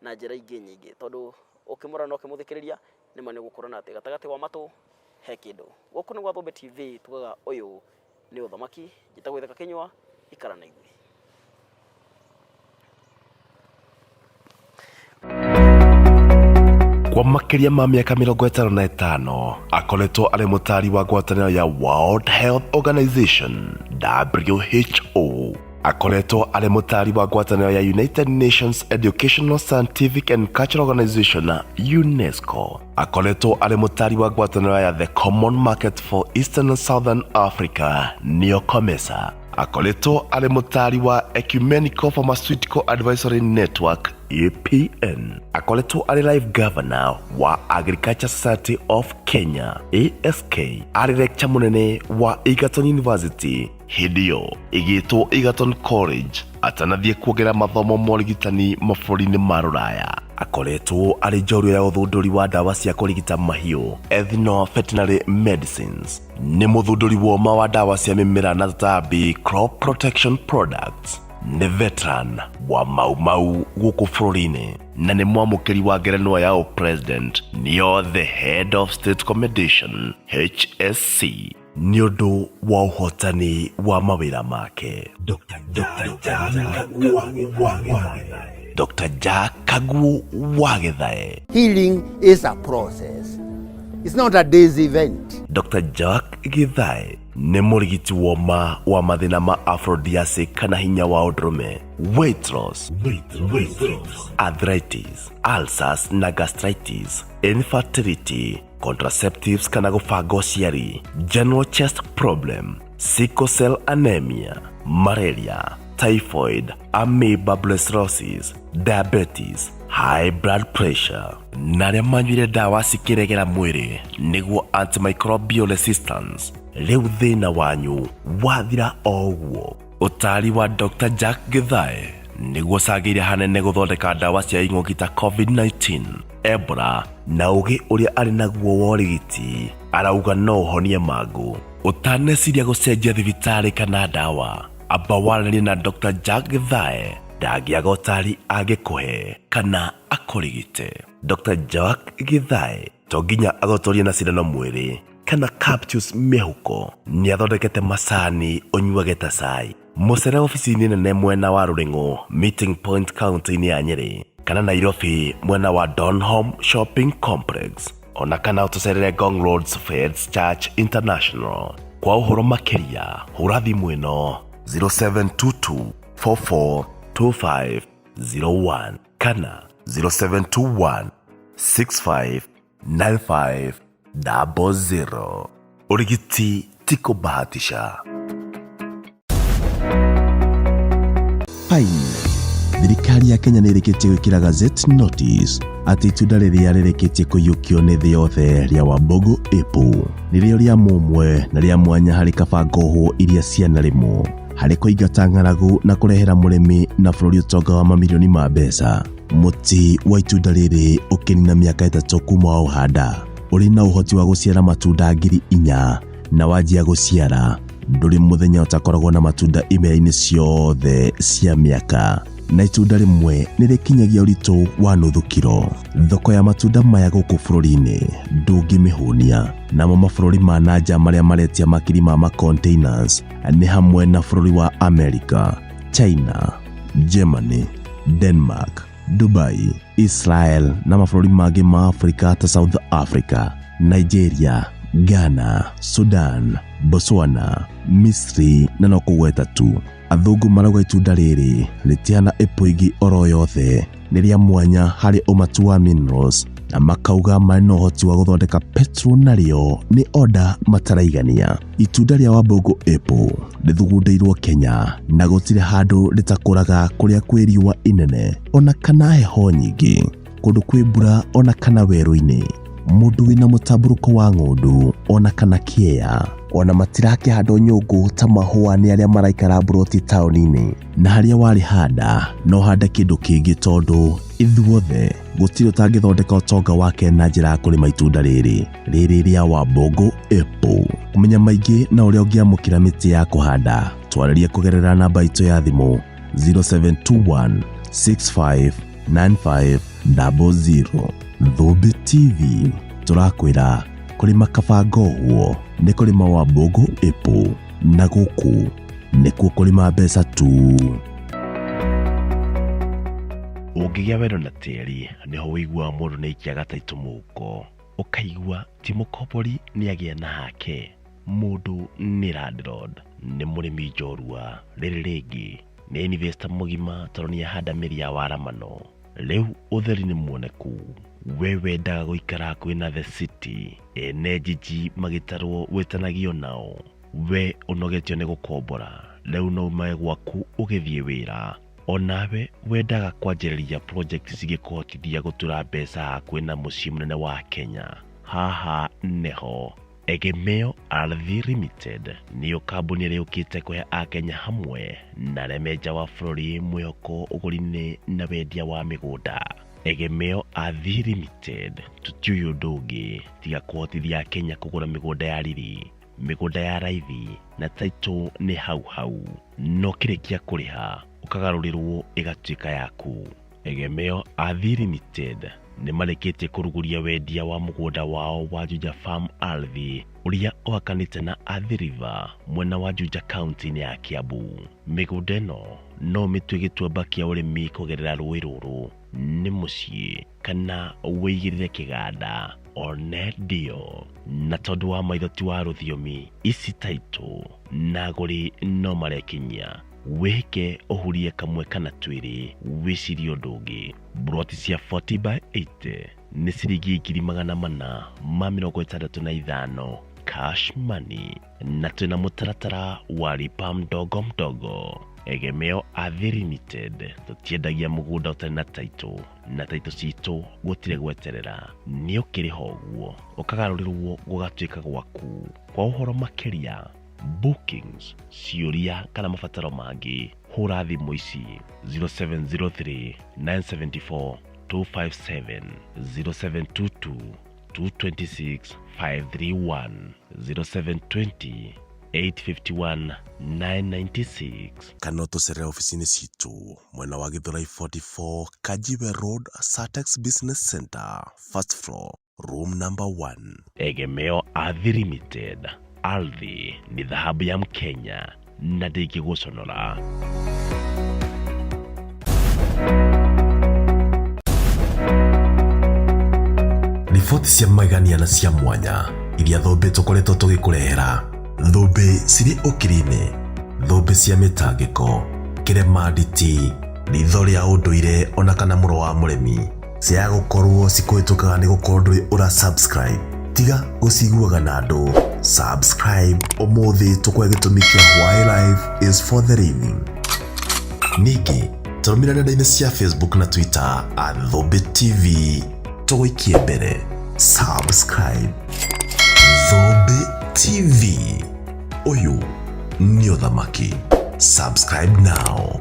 na njĩra ingĩ nyingĩ. Tondũ ũkĩmũrora na ũkĩmũthikĩrĩria nĩma nĩ ũgũkũrana atĩ gatagatĩ wa matũ he kĩndũ. Gũkũ nĩ gwa Thũmbĩ TV tugaga ũyũ nĩ ũthamaki. Njĩtagwo Ithaka Kĩnyua, ikara na ithuĩ. Kwa makĩria ma mĩaka 55 akoretwo arĩ mũtaari wa ngwatanĩro ya World Health Organization WHO. Akoretwo arĩ mũtaari wa ngwatanĩro ya United Nations Educational Scientific and Cultural Organization UNESCO. Akoretwo arĩ mũtaari wa ngwatanĩro ya The Common Market for Eastern and Southern Africa nĩyo COMESA. Akoretwo arĩ mũtaari wa Ecumenical Pharmaceutical Advisory Network APN. Akoretwo arĩ Life Governor wa Agriculture Society of Kenya ASK. Arĩ lecture mũnene wa Egerton University hĩndĩ ĩyo ĩgĩtwo Egerton College atanathiĩ kuongerera mathomo ma ũrigitani mabũrũri-inĩ ma rũraya. Akoretwo arĩ njorua ya ũthundũri wa ndawa cia kũrigita mahiũ Ethno Veterinary Medicines. Nĩ mũthundũri woma wa ndawa cia mĩmera na tũtambi crop protection products. Nĩ veteran wa Mau Mau gũkũ bũrũri-inĩ na nĩ mwamũkĩri wa ngerenwa ya ũpresident nĩyo the Head of State Commendation HSC nĩ ũndũ wa ũhotani wa mawĩra make. Dr. Jack Kaguo Dr. Jack Kaguo wa Gĩthae. Healing is a process. It's not a day's event. Dr. Jack Githae nĩ mũrigiti woma wa mathĩna ma aphrodisiac kana hinya wa ũndũrũme, weight loss, arthritis, ulcers na gastritis, infertility, contraceptives kana gũbanga ũciari, general chest problem, sickle cell anemia, malaria, typhoid, amoeba brucellosis, diabetes, high blood pressure na arĩa manyuire ndawa cikĩregera mwĩrĩ nĩguo antimicrobial resistance. Rĩu thĩna wanyu wathira o ũguo. Ũtaari wa Dr. Jack Githae nĩguo cangĩire hanene gũthondeka ndawa cia ing'ũki ta COVID-19, Ebola na ũgĩ ũrĩa arĩ naguo wa ũrigiti arauga no ũhonie mangũ. Ũtaneciria gũcenjia thibitarĩ kana ndawa, amba waranĩrie na Dr. Jack Githae, ndangĩaga ũtaari angĩkũhe kana akũrigite. Dr. Jack Githae to nginya agũtorie na cindano mwĩrĩ kana capsules mĩhuko, nĩ athondekete macani ũnyuage ta cai. Mũcere obici-inĩ nene mwena wa Rũrĩng'ũ Meeting Point kaunti-inĩ ya Nyĩrĩ kana Nairobi mwena wa Donholm Shopping Complex, ona kana ũtũcerere Ngong Roads Faith Church International. Kwa ũhoro makĩria hũra thimũ ĩno 0722 442501 kana 0721 6595 00. Ũrigiti ti kũbahatisha. Fine. Thirikari ya Kenya nĩ ĩrĩkĩtie gwĩkĩra gazette notice atĩ itunda rĩrĩa rĩrĩkĩtie kũiyũkio nĩ thĩ yothe rĩa Wambugu Apple nĩrĩo rĩa mũmwe na rĩa mwanya harĩ kabangohwo iria cianarĩmwo harĩ kũingata ng'aragu na kũrehera mũrĩmi na bũrũri ũtonga wa mamirioni ma mbeca. Mũtĩ wa itunda rĩrĩ ũkĩnina mĩaka 3 kuma waũhanda ũrĩ na ũhoti wa gũciara matunda 4,000 na wanjia gũciara ndũrĩ mũthenya ũtakoragwo na matunda imera-inĩ ciothe cia mĩaka, na itunda rĩmwe nĩ rĩkinyagia ũritũ wa nuthu kiro. Thoko ya matunda maya gũkũ bũrũri-inĩ ndũngĩmĩhũnia, namo mabũrũri ma na nja marĩa maretia makiri ma containers nĩ hamwe na bũrũri wa America, China, Germany, Denmark, Dubai, Israel na mabũrũri mangĩ ma Afrika ta South Africa, Nigeria, Ghana, Sudan, Botswana, Misri na no kũgweta tu. Athũngũ marauga itunda rĩrĩ rĩtihana apple ingĩ oro yothe, nĩ rĩa mwanya harĩ ũmatu wa minerals na makauga marĩ na ũhoti wa gũthondeka petrol narĩo nĩ oda mataraigania. Itunda rĩa Wambugu Apple rĩthugundĩirwo Kenya na gũtirĩ handũ rĩtakũraga kũrĩa kwĩ riũa inene ona kana heho nyingĩ, kũndũ kwĩ mbura ona kana werũ-inĩ. Mũndũ wĩna mũtambũrũko wa ng'ũndũ ona kana kĩea ona matirakĩhandwo nyũngũ ta mahũa nĩ arĩa maraikara mburoti taũni-inĩ, na harĩa warĩhanda no hande kĩndũ kĩngĩ tondũ ithuothe gũtirĩ ũtangĩthondeka ũtonga wake na njĩra ya kũrĩma itunda rĩrĩ rĩrĩ rĩa Wambugu Apple. Kũmenya maingĩ na ũrĩa ũngĩamũkĩra mĩtĩ ya kũhanda, twarĩrie kũgerera namba itũ ya thimũ 0721 6595 00. Thũmbĩ TV tũrakwĩra kũrĩma kabangohwo nĩ kũrĩma Wambugu Apple, na gũkũ nĩkuo kũrĩma mbeca tu. Ũngĩgĩa wendo na tĩri nĩho wĩiguaga mũndũ nĩ aikia gataitũ mũhuko, ũkaigua ti mũkombori nĩ agĩa na hake, mũndũ nĩ landlord, nĩ mũrĩmi njorua, rĩrĩ rĩngĩ nĩ investor mũgima tondũ nĩ ahanda mĩri ya waramano. Rĩu ũtheri nĩ muoneku, we wendaga gũikara hakuhĩ na the city, ene jiji magĩtarwo wĩtanagio nao, we ũnogetio nĩ gũkombora, rĩu no umae gwaku ũgĩthiĩ wĩra. Onawe wendaga kwanjĩrĩria project cingĩkũhotithia gũtura mbeca hakuhĩ na mũciĩ mũnene wa Kenya, haha nĩho. Egemeo Ardhi Limited nĩyo kambuni ĩrĩa yũkĩte kũhe akenya hamwe na arĩa me nja wa bũrũri mwĩhoko ũgũri-inĩ na wendia wa mĩgũnda. Egemeo Ardhi Limited tũtiũĩ ũndũ ũngĩ tiga kũhotithia akenya kũgũra mĩgũnda ya riri, mĩgũnda ya raithi na title nĩ hau hau, na ũkĩrĩkia kũrĩha Ũkagarũrĩrwo ĩgatuĩka yaku. Egemeo Ardhi Limited nĩ marĩkĩtie kũrugũria wendia wa mũgũnda wao wa Juja Farm Ardhi ũrĩa ũhakanĩte na Athi River mwena wa Juja kaunti-inĩ ya Kiambu. Mĩgũnda ĩno no ũmĩtue gĩtuamba kĩa ũrĩmi kũgerera rũĩ rũrũ nĩ mũciĩ kana wĩigĩrĩre kĩganda one ndio na tondũ wa maitho ti wa rũthiomi ici taitũ na agũri no marekinyia wĩhĩke ũhurie kamwe kana twĩrĩ wĩcirie ũndũ ũngĩ. Mburoti cia 40 by 80 nĩ ciringi 465,000 cash money na twĩna mũtaratara wa lipa mdogo mdogo. Egemeo Ardhi Limited tũtiendagia mũgũnda ũtarĩ na taitũ na taitũ citũ gũtirĩ gweterera nĩ ũkĩrĩha ũguo ũkagarũrĩrwo gũgatuĩka gwaku. Kwa ũhoro makĩria bookings ciũria kana mabataro mangĩ hũra thimũ ici 0703 974 257, 0722 226 531, 0720 851 996 kana ũtũcerere ofici-inĩ citũ mwena wa Githurai 44 Kajiwe Road, Satex Business Center, first floor, room number 1. Egemeo Ardhi Limited, ardhi ni dhahabu ya Mkenya na ndĩngĩgũconora. Riboti cia magegania na cia mwanya iria thũmbĩ tũkoretwo tũgĩkũrehera, thũmbĩ cirĩ ũkiri-inĩ, thũmbĩ cia mĩtangĩko, kĩrema nditi, ritho rĩa ũndũire ona kana mũro wa mũrĩmi ciaga gũkorwo cikũhĩtũkaga nĩ gũkorwo ndũrĩ ũra subscribe tiga gũciguaga na andũ. Subscribe ũmũthĩ tũkũhe gĩtũmi kĩa why life is for the living. Ningĩ tũrũmĩrĩra nenda-inĩ cia Facebook na Twitter at Thũmbĩ TV tũgũikie mbere. Subscribe Thũmbĩ TV, ũyũ nĩ ũthamaki. Subscribe now.